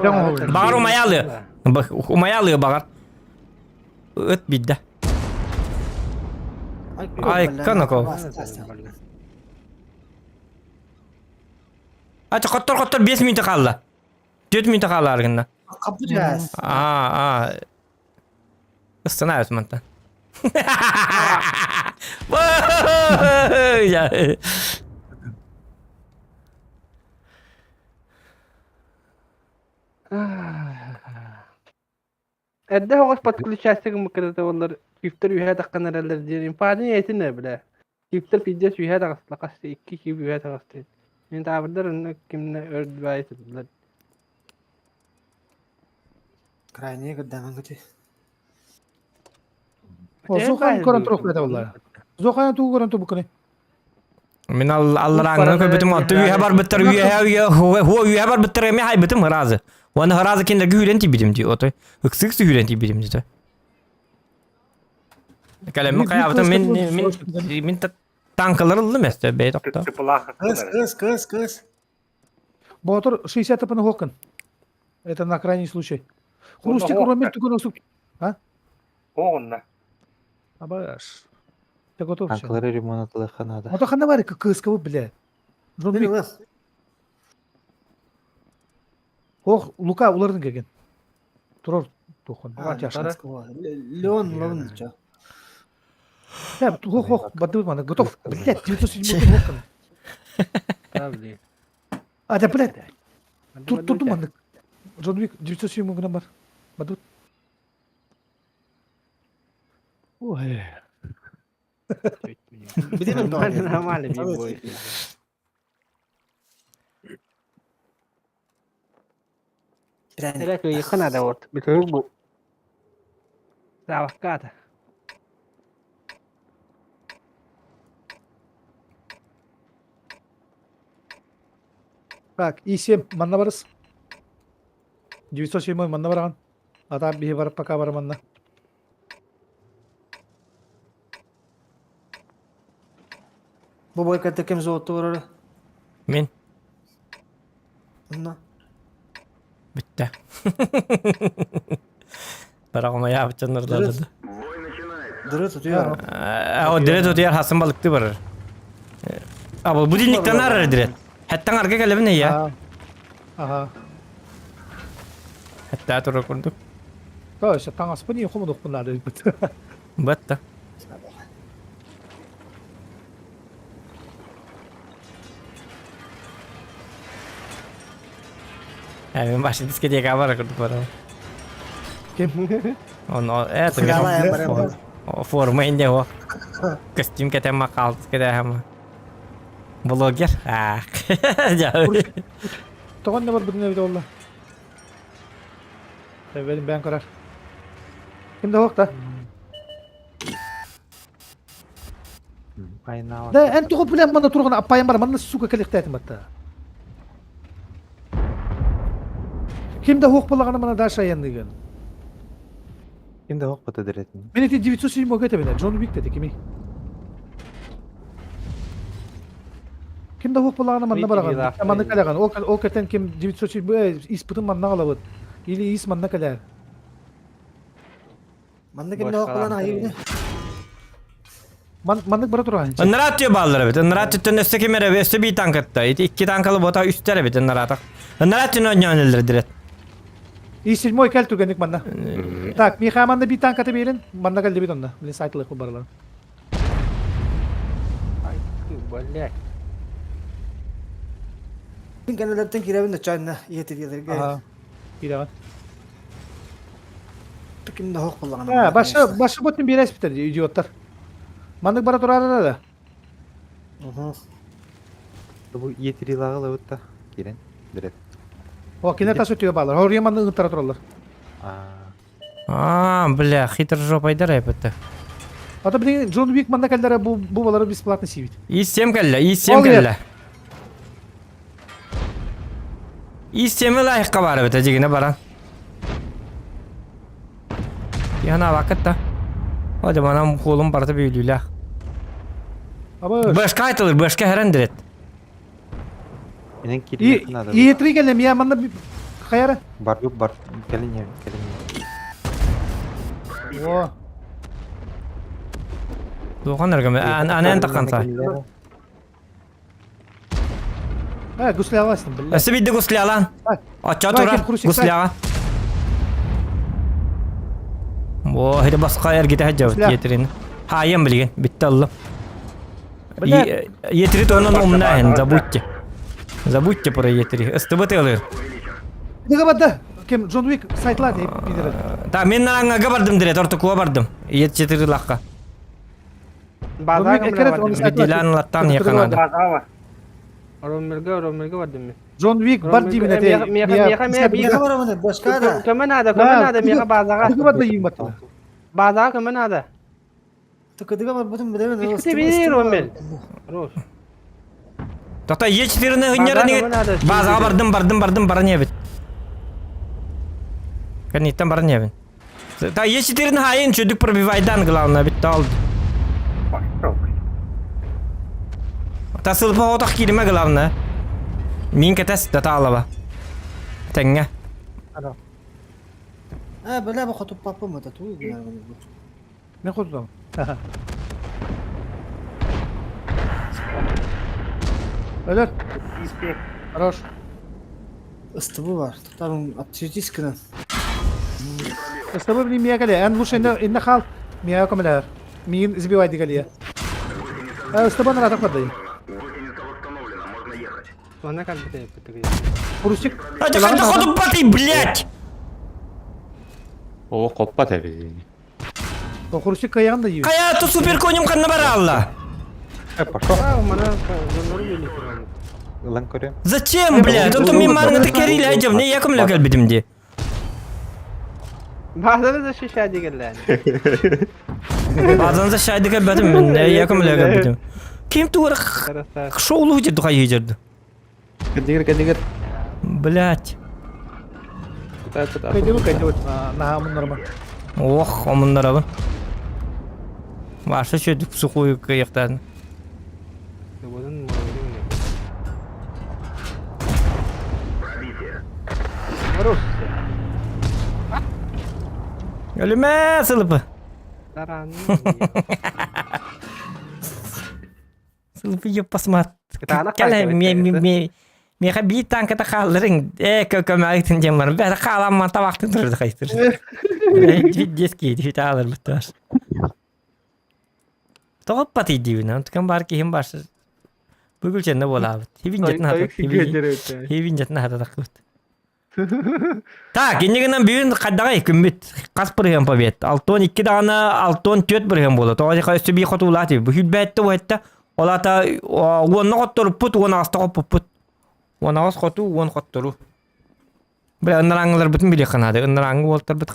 Багар умаялы. Умаялы багар. Өт бидде. Ай, канако. Ачы коттор коттор 5 минут калды. 4 минут калды аргында. Капы жас. А, а. Останавливаюсь манта. Я. Эдде оғыз подключайся мыкырды олар кифтер үйә таққан әрәлер дерин. Падын етіне біле. Кифтер пиздец үйә тақасты қасты, икки кип үйә тақасты. Мен табырдар оны кимне өрдбай tutdular. Крайне гырдаман көтү. О, Зохан көрөн турук бета боллар. Зохан туу көрөн тубу кыны. Мен аллараңны көбүтүм анты үйә бар биттер үйә үйә хуа үйә бар биттер эме хай битим разы. Оны разы кендер гүрен тибидим ди отой. Ыксык гүрен тибидим ди. Калем каябытым мен мен мен танкалар ылды месте бей токто. Тыпылах. Кыз, кыз, кыз, кыз. Ботор 60 тыпыны хоккын. Это на крайний случай. Хрустик Ромир түгөн осук. А? Оҕунна. Абаш. Ты готов все? Танкалары ремонтлыха надо. Ото ханна бар кыскабы бля. Джон Уик. Ох, Лука улардын келген. Турар тухон. Тяжко. Леон ловын чо. Да, ох, ох, бадыбы мана, готов. Блядь, 907 хоккын. Да, блин. А, да, блядь. Тут тут маннык. Джон Уик 907 гынан бар. Бадыбыт. Ой. Нормально, нормально, бой. Эрэ кыйыхха надо вот. Бүтүр бу. Савакката. Так, И7 манна барыс. 907 манна бараган. Ата биһи барып пока бар манна. Бу бойкатта ким золото барар? Мин. Онно. Бүттэ. Бараҕым айаабыччаннар Дыры тутуйар. О, дирет утуйар хасын балыкты барар. А, бу будильниктан арар дирет. Хаттан арга кэлэбин я. Ага. Хатта тура курдук. То есть таҥаспын и хомунукпун надо бит. Батта. Мен башы дискотека бар курдук бар. Ким? Он это форма инде о. Костюм кетем макал кетем. Блогер. А. Тоҕон да бар бүтүн эбит олла. Эбелин бэйэн көрөр. Ким да да. Да, эн тугу билэн манна турган аппайым бар, манна сука кэлихтээтим батта. Ким да хуох булагана мана дальше аянныгын. Ким да хок бата деретін. Мен эти 907 көтөбүнэ, Джон Уик деди кими. Ким да хуох булагана манна бараган. Манна каляган. Ол ол кетен ким 907 испытын манна алабыт. Или ис манна калär. Манна ким да хуох булана айыбы. Маннык бара туран. Ынраат түйе баллар бит. Ынраат түттен өстө кемере өстө би танкатта. Икки танкалы бота үстер бит ынраат. Ынраат түн ойнонелер дирет. И седьмой кел түргенник манна. Так, Миха манна би танкаты берин. Манна кел дебит онда. Блин, сайтлы ху барлар. Ай, ты, блядь. Мин кэннилэртэн киирэбин да чайна ийэтигилэргэ. Ага. Киирэҕин. Ким да хуох буллаҕына. А, башы башы ботун биэрэ испитер идиоттар. Маннык бара турар да. Бу етирилаҕы лабытта кирен дирет. О, кине тас өтүгө баалар. Хория манны ыттара тураллар. А, бля, хитр жопайдар эпетте. Ата билин Джон Уик манна кэллere бу бу балары бесплатно сиибит. И7 кэллэ, И7 кэллэ. И7 лайыққа бар бит, дегене баран. Яна вакытта. Hadi bana kolum barda büyülüyle. Абы. Башка айтылыр, башка herен дирет. Менен кирен надо. И три кэлле мия манна хаяра. Бар бар келин келин. О. Туған эргем, анан таққан А, гусля аласың, блядь. Өсі бидді гусля алан. Ача тура, гусляға. О, хиде басқа эргите хаджабыт етерин. Хайым билген, битті аллым. Етери тонун умнаhin, забудьте. Забудьте про етери. СТБ тылыр. Неге барды? Кем Джон Уик сайтлар деп пидер. Та мен нараңга бардым дире, тортукуга бардым. Ет четири лаққа. Дилан латтан якынады. Роммерге, Роммерге бардым мен. Джон Уик бар деймін әте. Меха, меха, меха. Көмө надо, көмө надо, меха базаға. Кыдыга барды ең батты. Базаға көмө надо. Кыдыга бар бүтүн билебин. Икките бир Роммер. Тоқта Е4-ні гыннары неге базаға бардым, бардым, бардым, бара не бит. Каниттан бара не бит. Та Е4-ні хайын чөдүк пробивайдан главное бит алды. Та сылпа отақ кириме главное. Мин кэтэс Таталова. Тэҥҥэ. А, бля, бу хотуппаппын это туу гынар бу. Мен хотутам. Өлөр. Хорош. Ыстыбы бар. Тутарым отсветись гынан. Ыстыбы блин мия кэле. Эн лучше инне хал. Мия көмөлөр. Миин сбивай дигалия. Ыстыбы наратак бардайым. Манна калбыта эппитиги. Хрустик. Это ханна хотуппатый, блядь! О, хоппат эбит. Хрустик каян да ю. Кая ту супер конем ханна баралла? Пошел. А, мана донору били туран. Ылан көрөм. Зачем, блядь? Онтон мин манна кэрили айдем, не яком легал битим ди. Базаны защищать дегенләр. Базан защищать битим, не яком легал битим. Ким туар шоулу жерді қай жерді? Кадигер, кадигер. Блядь. Кайдебу кайдебу на норма. Ох, омуннарабын. Башы шөдүк сухую кыяктан. Бодун Өлүмэ сылыпы. Таран. Сылыпы еппасмат. Кытаанах Кэлэ хайта ме бит, ме меха би танката хаалларың э көмөйтүн дем бар. Бәр хааламман табактын турду кайтыр. Детский дит алыр бутар. Тоғыппат идиүн, онтукан бар кихим барсы. Бүгүл ченне болабыт. Хибин жетін хата. Хибин жетін хата тақпыт. Так, иннигинен бүгүн каддагай күммүт. Кас бырыган побед. Алтон 2 дагана, алтон 4 бырыган болот. Оға жака өстү би хотулати. Бу хүлбәтте уэтте. Олата уонна хотторуппут, уон аста хоппуппут. Уон аас хоту, уон хоттору. Бля, ыннараңылар бүтүн биле канады. Ыннараңы болтар бит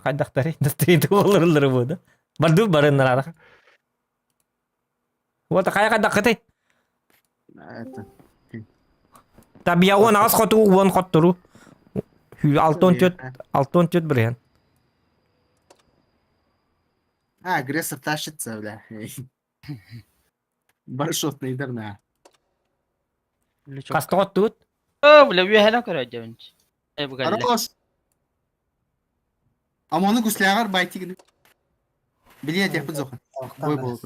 кайдактары. Дастыйды болорлары бу да. Барду бар ыннарара. Вот кая кайдакыты. Это. Табия уон аас хоту, уон хоттору. Алтон 4, алтон 4 бырыган. А, агрессор тащится, бля. Баршотный дарна. Касты хоттуут. О, бля, үөһэнэ көрөдьөбүн. Э, бу кэллэ. Хорош. А мону гуслягар байтигин. Билет я подзоха. Бой был.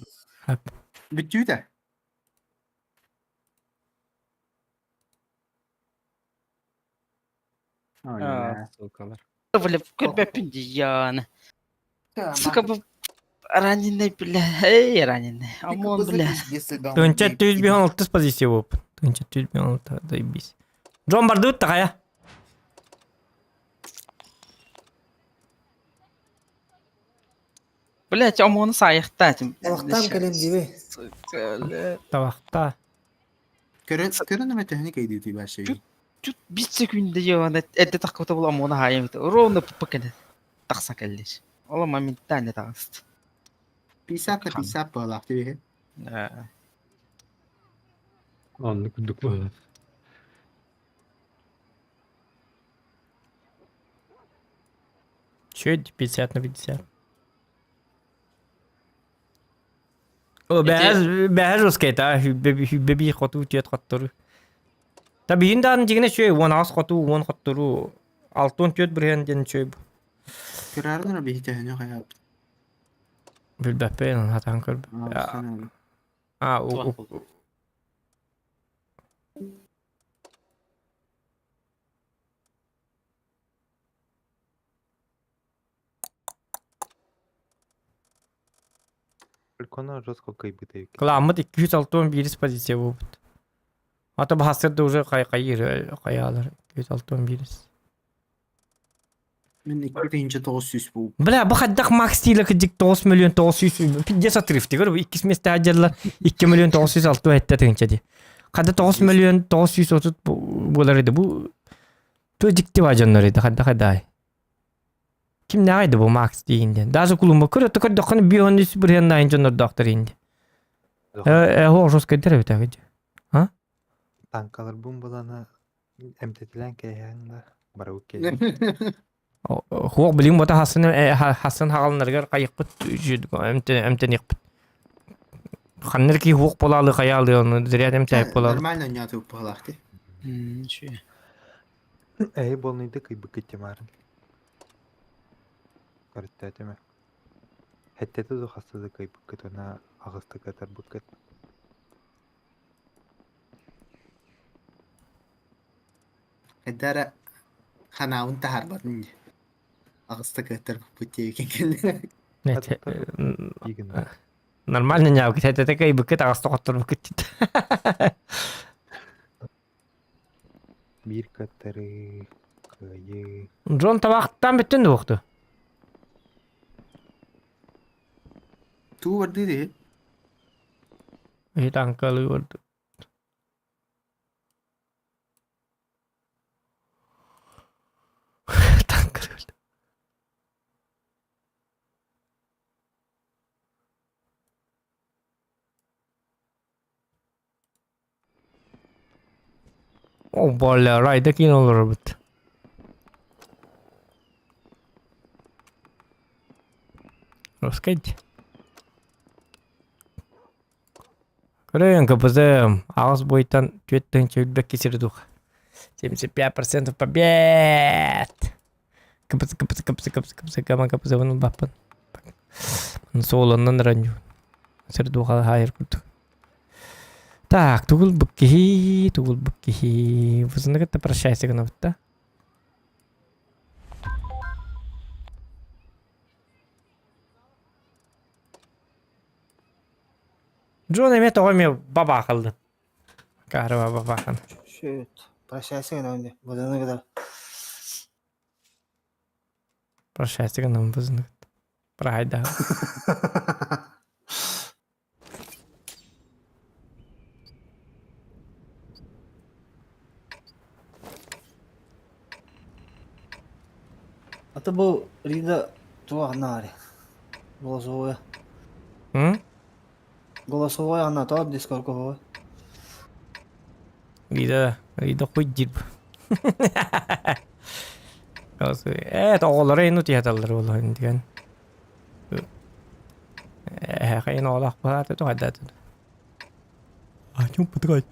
Бүтүү да. А, сукалар. Бля, көрбөппүн диян. Сука, бу раненый, бля. Эй, раненый. Омон, бля. Тынча түз бихон алтыс позиция болып. Тынча түз бихон алты, заебись. Джон барды такая. Блять, омону сайыктаатым. Табактан кэлэн диби. Табакта. Көрөн көрөн эме төһөнү кейди ти башы. Чут бит секунда жеван эдде таккыта бул омону хайым. Ровно пыкын. Такса келлиш. Ола моментально тагыст. 50 на 50 буолаах тибиһи. Онны күндүк буолар. Чуть 50 на 50. О, бәһәз бәһәз ускайта, хүббе би хоту тиет хоттору. Та биин даан дигене чөй, уон аас хоту, уон хоттору. Алтон тиет бирген ден чөй. Көрөрдүн биһи төһөнү хайап. Билбәппен хатан көрб. А, у Фалькона жестко кайбыта эки. Кыламмыт 261 позиция болбут. Ата бахасырды уже кай кайыр каялар 261. Мен 2900 бу. Бля, бу хаддах Макс стиля кыдык 9 миллион 900 пиздец отрыв дигер 2 месте ажаллар 2 миллион 906 этте тыгынча ди. Када 9 миллион 930 болар эди бу. Тө дикти важаннар эди хадда хаддай. Ким нагайды бу Макс дейинде. Даже кулумба көрө төкөр докын бионис бир хенна инженер доктор инде. Э, э, хо жестко дер бит агы. А? Танкалар бум булана эмтетилен кэһэҥ да барабыт кэлин. Хуох билим бота хасын хасын хагалнаргар кайыкпыт эмтен якпыт. Ханнер ки хуох болалы каялы оны зря эмтәйп болалы. Нормально няту буолаах ти. Үчүгэй. Эһи буолнайда кыйбыккыт тимаарын. Көрүттээтим. Хэттэтэ да хаста да кыйбыккыт уонна аҕыста кытарбыккыт. Хайда эрэ ханаабын таһаарбатын дии. Аҕыста кыаттарбыппыт диэбиккин кэллэ. Нормально ньаабыкыт этэ кыйбыккыт аҕыста хотторбуккут дит. Биир кыаттарыы, кыайыы. Джон табаахтаан бүттүн дуохту? Туу бардыы дии. Иһит аҥкалыы барды. Танкалыы барды. О, бля, райда киин олоробут. Роскать. Көрөйөн КПЗ аҕыс буйтан 4 үрбэкки сири дух. 75% побед! КПЗ, КПЗ, КПЗ, КПЗ, КПЗ, КПЗ, КПЗ, вон баппын. Суоланнан ранью. Сир духа хайыр курдук. Так, тугул буккихи, тугул буккихи. Вызыны кытта прощайся гынабыт да. Джон эмиэ тоҕо эмиэ бабаахаллын. Каарыба бабаахан. Шөт. Прощайся гынабын Быдыны кытар. Прощайся гынабын бызыны Прайда. А то бу Рида туох наари. Голосовое. М? Голосовой ана то дискорковой. Рида, Рида хуй дип. Э, оҕолоро ину тиһэталлар буолуон диэн. Эһэхин оҕолоох баата туһайдаатын. А чумпутугай.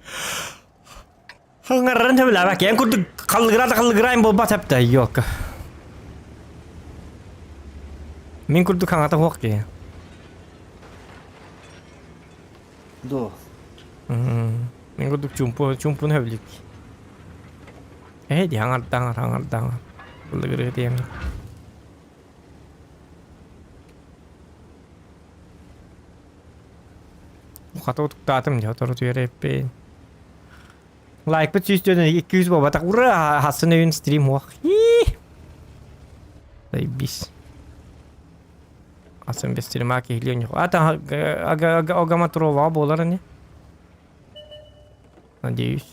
Хаңарран сөбүлээбэк. Эн курдук халлыгыра да халлыгыраайын буолбат эптэ, ёлка. Мин курдук хаҥата суох киһи. До. Мин курдук чумпу, чумпуну сөбүлүүр. Ээ, ди хаҥардаҥар, хаҥардаҥар. Халлыгырыы диэн. Хата утуктаатым дьэ, отору түһэрээппин. Лайкпыт 100 200 буолбатах. Ура! Хассын өйүн стрим уох. Заебись. Асан без стрима киһилиэн А там агаматрова буолар ини. Надеюсь.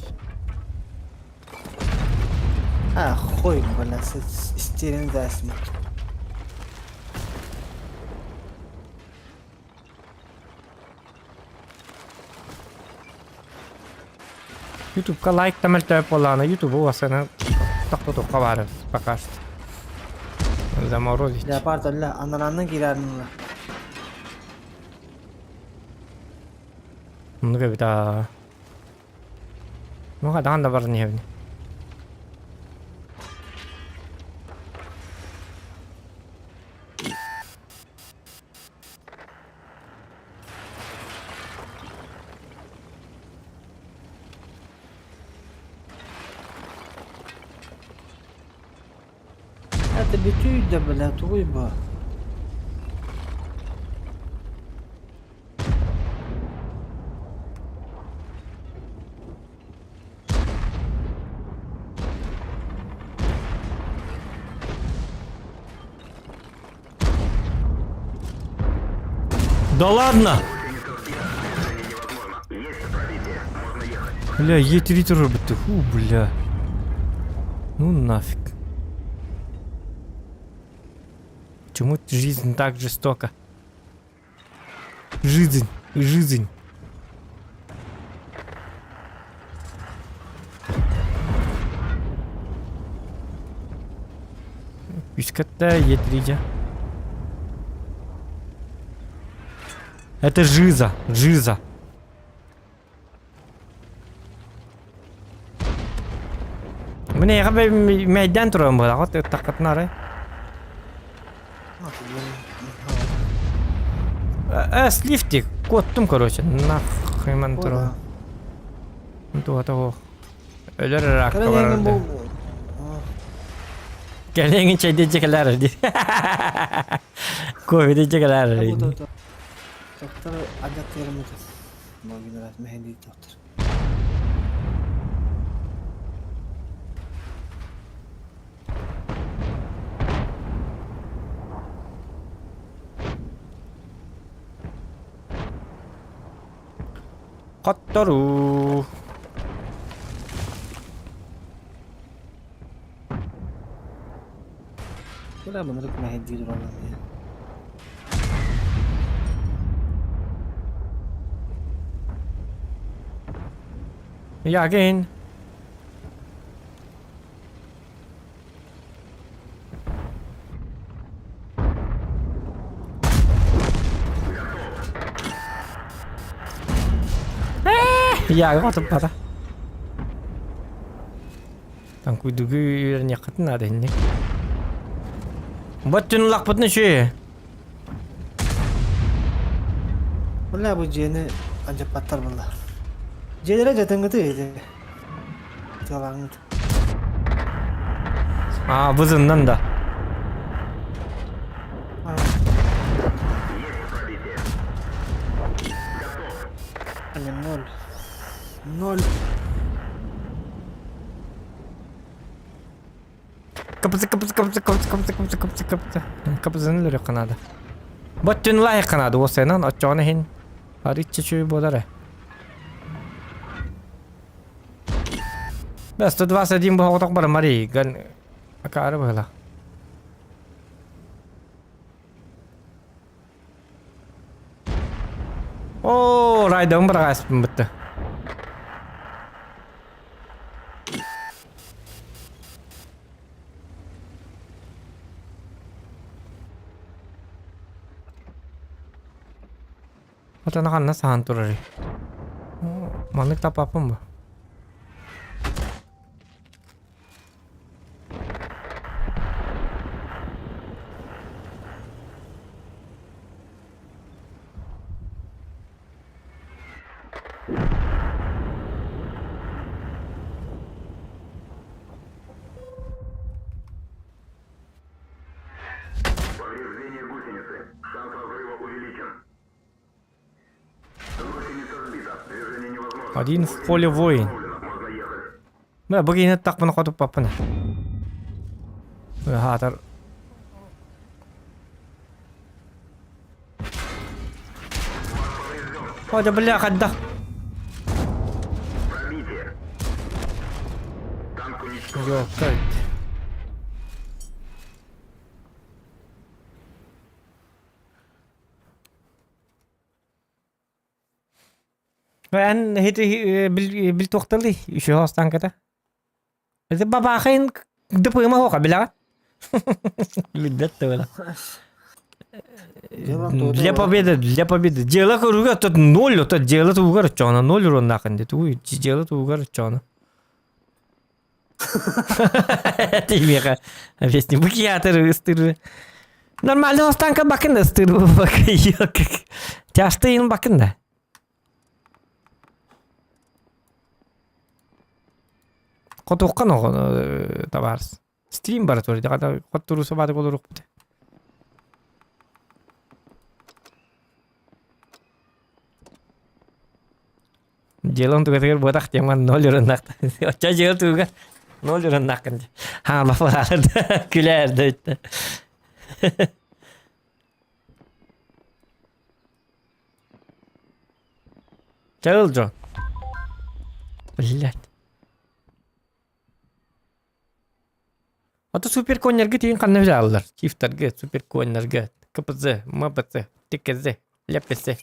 А, хуй, бля, истерин дасма. Ютубка лайк там мөлтөөп буоллаҕына Ютубу уосана тохтотуохха баар пока что. Заморозить. Леопард өллө, анарааннан киирэрин Оннук эбит аа. Ну хадаан да баран иһэбин. Это бүтүй да бля, тугуй бу. Да ладно! Бля, Е3 робити. Фу, бля. Ну нафиг. Почему жизнь так жестока? Жизнь, жизнь. Үскәттә Е3 Это жиза, жиза. Мин эйиэхэ мэйдээн турарым буолаҕыт, ыттаххытына арай. Слифтик, куоттум короче, нахуй ман турар. Туһата суох. Өлөр ыраакка барар да. Кэлиэҥин чэйдии дьэкэлээр дии. Ковиды дьэкэлээр дии. Доктор адьаттыырым Могинрат мэһэйдиир доктор. Хотторуу. Бля, мынырык мэһэйдиир буолан дии. Ягин. Яга хотуппата. Таҥкуйдугу үөрэниэххитин наада инник. Бот лахпытын үчү. Бля, бу дьиэни алдьаппаттар буолла. Дьиэлэрэ дьатыҥҥыты ити. Тыалааҥҥыт. Аа, бызыннан да. Ноль. Ноль. Капцы, капцы, капцы, капцы, капцы, капцы, капцы, капцы. Капцыны өлөрүөххэ наада. Боттун лайыққа наада уосайынан оччоҕуна иһин арыычча үчүгэй буолар ээ. Бля, 121 буһа бар Марий, ган акаары быһыла. Оо, райдом быраҕааспын бытты. Отон ханна саһан турарый? Маннык таппаппын бу. Один в поле воин. Бля, бу киһини тахпына хотуппаппын. Хаатар. О, да бля, хадда. Ёпта. Эн хити бил туохталый еще останката. Это бабахайн ДПМ хока билэҕин? Билбэт да Для победы, для победы. Дело круга тут ноль, тут дело тугар чона, ноль урон нахрен. Туй, дело тугар чона. Ты меха объясни. Букиатор ыстыр. Нормально останка бакында ыстыр Тяжты ин бакында. Хотуохха оҕо табаарыс. Стрим бара тур хотторуу сабаатык олоруохпут. Делом тугатыгар буотах теман ноль уруннах. Оччо дьыала тугугар ноль уруннаххын дии. Хаама фалаарда күлээр да бүттэ. Чаыл дьон. Блядь. Ото суперконнерга тиийэн ханна билэ Чифтарга, суперконнерга, КПЗ, МПЦ, ТКЗ, ЛПС,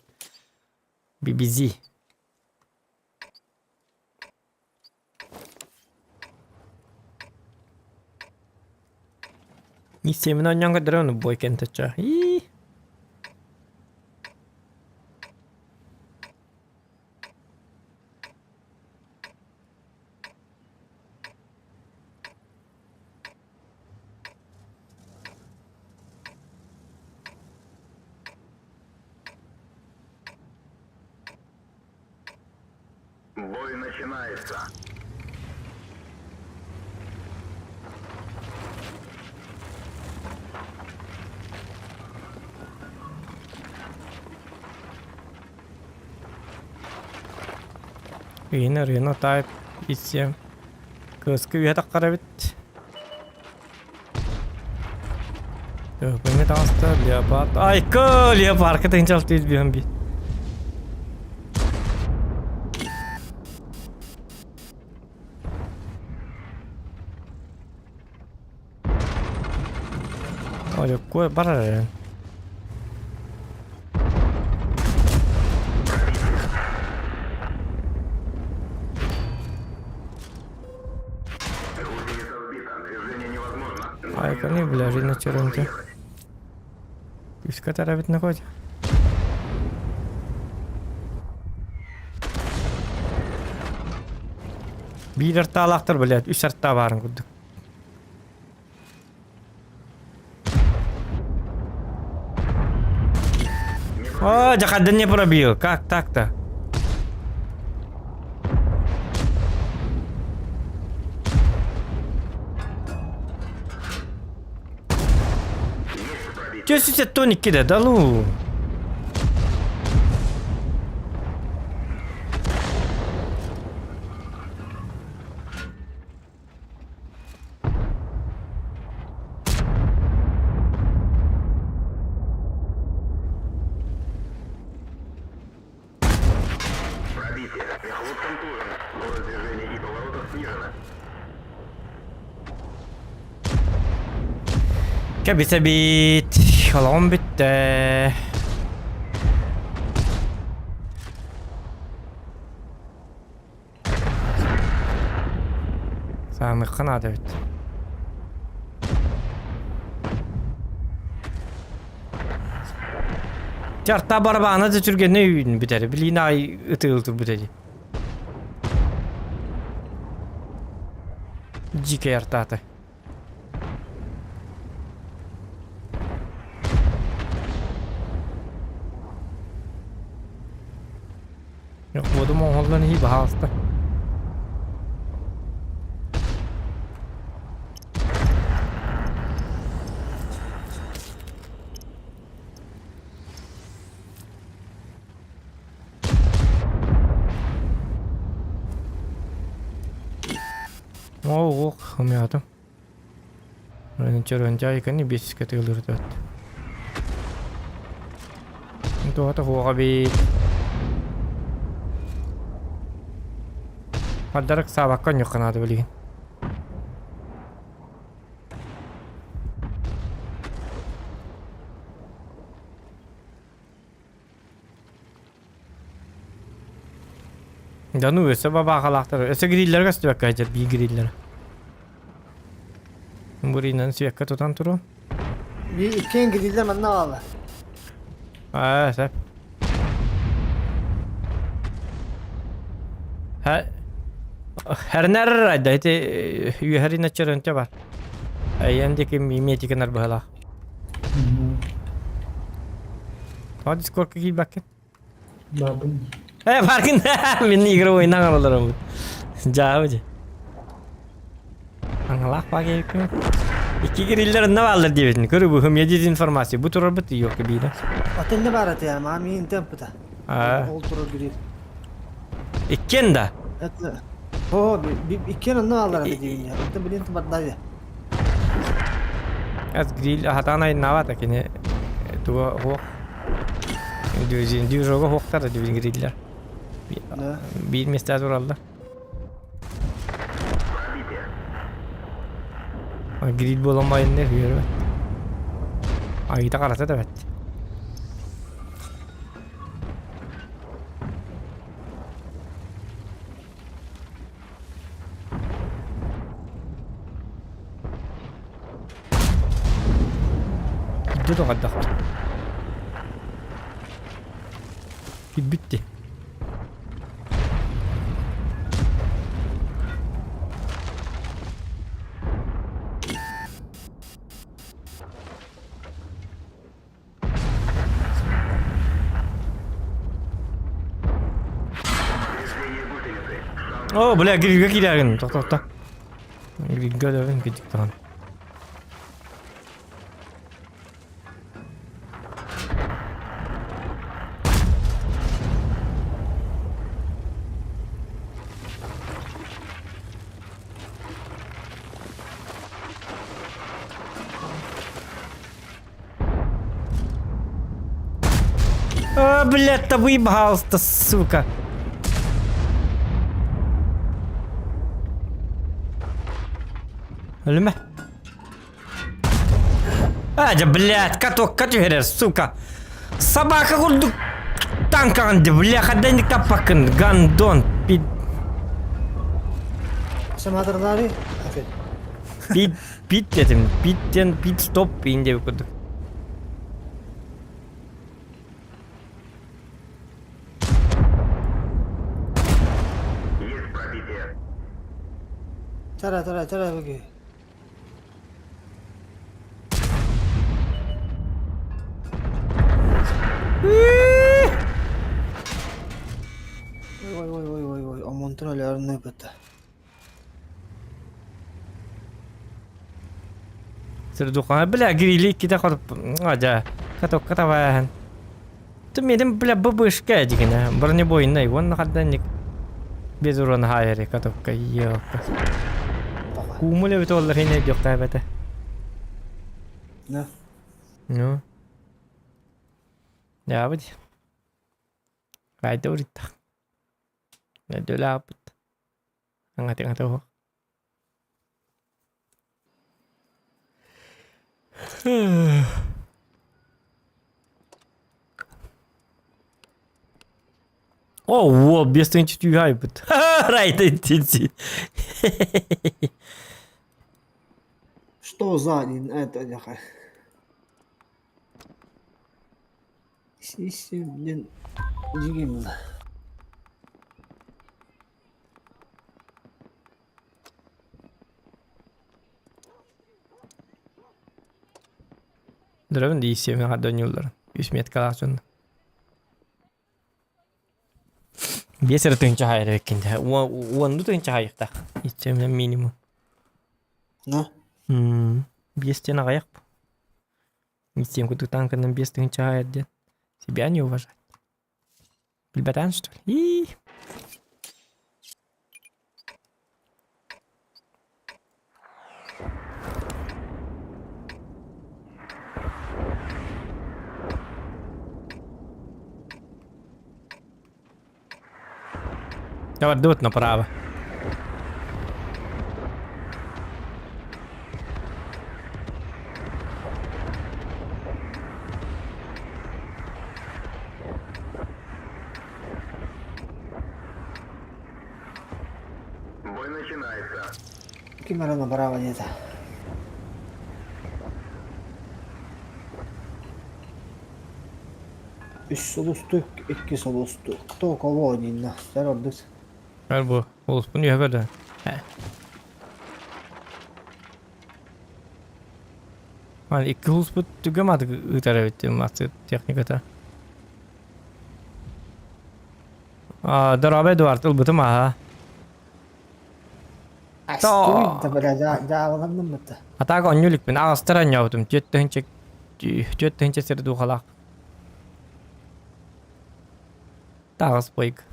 BBZ. Миссиямын оонньоон көрдөрөн бой кентачча. Ии. Ыйын Рено Type 7 Кыска үйэ таххар эбит. Көмө таҕыста Леопард. Айка Леопардка тыһыынча 605 бит. Ой, барар эрэн. Айканы, бля, жизнь чернте. Үскә тарабит находит. Биир артаалаахтар, блядь, үс артаа баарын курдук. О, дьахардан не пробил. Как так-то? Че сүйсет тоник да, да ну. Кэбисэбит, олоҕум бүттэ. Саамыхха наада эбит. Чарта барабаана да түргэнэ үүн бүтэр. Билиин аай ытыыл турбут эди. Дьикэй артаата. Буодум оҥоһуллан иһии баһаалыста. Оо, ох, Чөрөнчайканы биэскэ тыылырытат. Туота хуоҕа бит. Хардарык саабакка онньукка наада билигин. Да ну өссө бабаахалаахтар өссө гриллэргэ көстүбэккэ сылдьар биир гриллэр. Буринан свекка тутан туруо. Би иккиэн гриллэр манна аҕалла. Аа, сөп. Хэрнэр да ити үөһэрин өччөрөнтө бар. Айан диэки миметикин арбыһалаах. Тоҕо дискордка киирбэккин? Бабын. Э, баргын мин игровой наҥараларым. Дьаабы дьэ. Аҥалаах баа Икки гриллер онно бааллар диэбитин. Көрү бу хымья дезинформация. Бу турарбыт yok биирэ. Атын бар аты маа миин темпыта. Аа. Ол турар гриль. Иккен да. Это О, иккен онно бааллар аты диэбин. Это блин барда. Аз гриль хатаан айнаабата кини туга хуох дюжога хуохтар дибин гриллер. Биир месте тураллар. Гриль буоламайыннар үөрбэт. Айыта карата да бэт. Кирдэ тоҕойдох. Кирбит дии. О, бля, грильга киирэрин. Тохто, Грильга өлөбүн кидик даҕаны. А, блядь, да выебался, сука. Өлүмэ. А, да, блядь, каток түһэрэр, сука. Собака курдук танкаҕын ди, бля, хадайник таппаккын, гандон, пид... Самадырдари? Пид, пит дедим, питтен, пит стоп иин диэбит курдук. Тара, тара, тара, беги. Ой, ой, ой, ой, ой, омонтон өлөрүн ыпыта. Сырдухана, бля, грили иккитэ хотуп, адьа, катокка табааһын. Ту миэтин, бля, быбышка дигинэ, бронебойнай, уонна харданник без урона хаайары катокка, ёлка. Куумул эбит оллар хине өйдүөхтээбэтэ. Да. Ну. Яабыт. Кайда уриттах. Нэдөлааппыт. Аңатыҥата уһук. О, во, 5 түйайбыт. Райда интенси. Что за это нахай? Исимнен дигим. Дөрөбүн дии сиэмэ хардоньууллар. Үс меткалаах дьон. Биэс эрэ тыһыынча хаайар эбиккин дэ. Уонну тыһыынча хаайыахтаах. Иччэминэн минимум. Ну? Биэс диэн аҕыйах бу. Иччиэм курдук танканан 5 тыһыынча хаайар диэн. Себя не уважать. Билбэтээн что ли? Ии. Давай, дут направо. Ким эрэ направо диэтэ. Үс сулустук, икки сулустук. Кто кого дииннэ. Сэр ордук. Эр бу, улуспун үһэ көрдө. Ман икки улуспут түгэм атык ыытар эбит масы техниката. А, Дорообо Эдуард, ылбытым аха. Астуй да бля, дьааланным бытта. Атака онньу иликпин, аҕыстар анньаабытым, 4000 сир духалаах. Таҕыс бойг.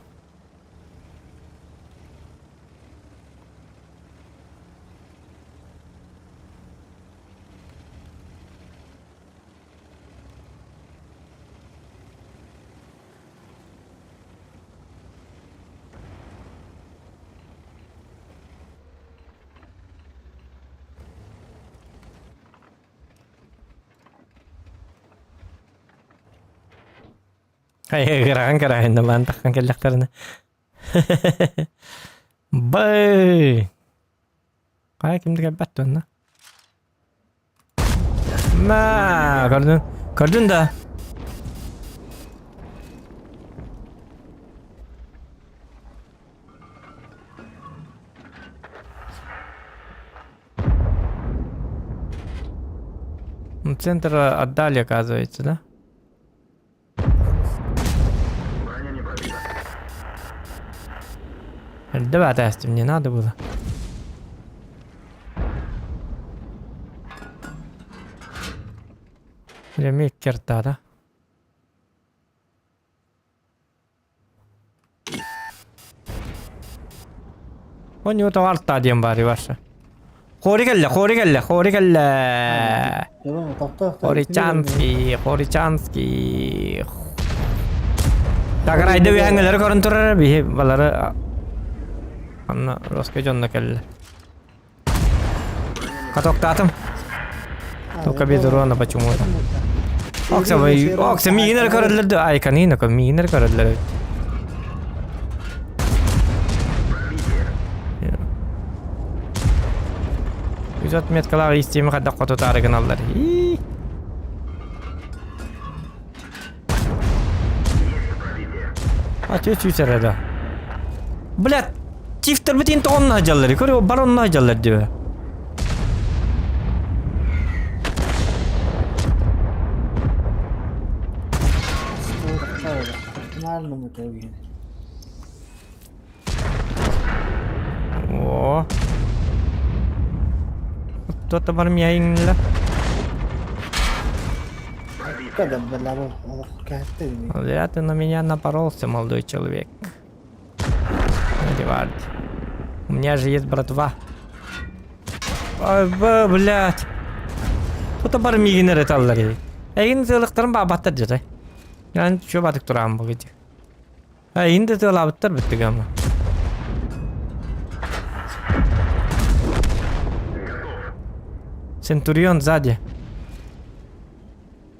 Ырахан караһын лаан таххан кэллэхтэринэ. Бай! Хайа кимди кэлбэт туонна? Мә, көрдүн. Көрдүн да. Ну, центр отдали, оказывается, да? Эрдэ баатаастым, не надо было. Бля, кертата. У него товар диэн баар Иваша. Хори кэллэ, хори кэллэ, хори кэллэ. Хоричанский, Хоричанский. Тагарайды үһәңеләре көрөн турар биһи балары анна Роске дьонно кэллэ. Катоктаатым. Только без урона почему-то. Окса, окса, миинер көрөллөр да, ай, канина, миинер көрөллөр. Үз отметкалар истиэми хайдах хотутаары гыналлар. А чё чүүсэрэ да? Блядь, чифтер битин тоҕонно дьаллар. Көрө баронно дьаллар диbe. О. Кто-то бар мияйыңла. Зря ты на меня напоролся, молодой человек. Эдвард. У меня же есть братва. Ай, блядь. Кто-то бар мигинер эталлар. Эгин сылыктарын бабаттар дете. Yani şu batık durağım bu gece. Ha indi тыалаабыттар бүттүк ама. Центурион сзади.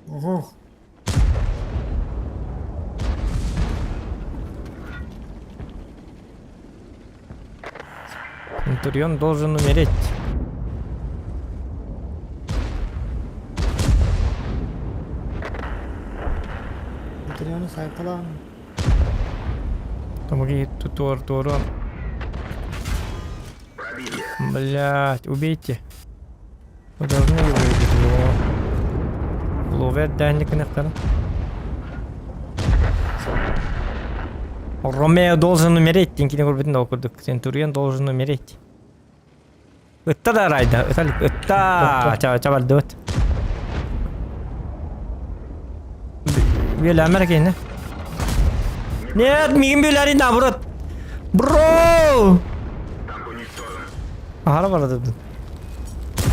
Угу. Центурион должен умереть. Центуриону сайкалаан. Помоги тур турон. Блять, убейте. Вы должны его убить. Во. Ловет дальник нахтара. Ромео должен умереть. Тинкини көрбүтүн да окурдук. Центурион должен умереть. Ытта да райда. Ытта. Чабардыбыт. Бүөләмер киһини. Нет, миигин бүөләрин наоборот. Бро! Аһара барадыбын.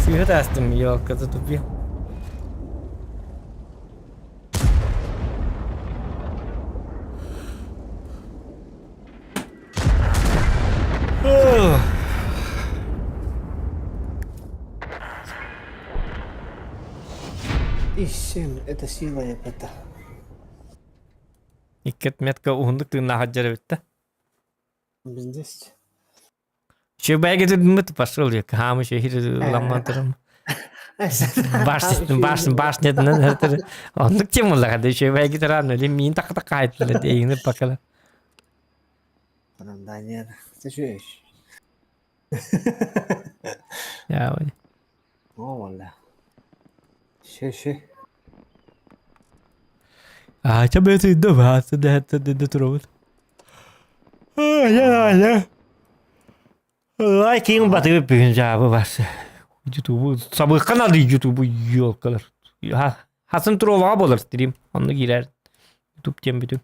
Сыыһа таастым, елка затупил. Ищем, это сила это. Икки отметка уһуннук тыыннаах сылдьар эбит да. Без Чебэгэ мы пошел я хаам еще ламматырым. Баш баш баш нет оннук темалар да чебэгэ таран или мин так так кайтла дейгини бакала. Да нет, ты что ищешь? Я О, валла. Шö шö. А чабэ ты да да да да туробут. Я я. Лайкин батырып бүгүн жаабы бас. Ютубу сабы каналы Ютубу ёлкалар. Хасын туроваға болар стрим. Онны киирэр. Ютуб тем бүтүн.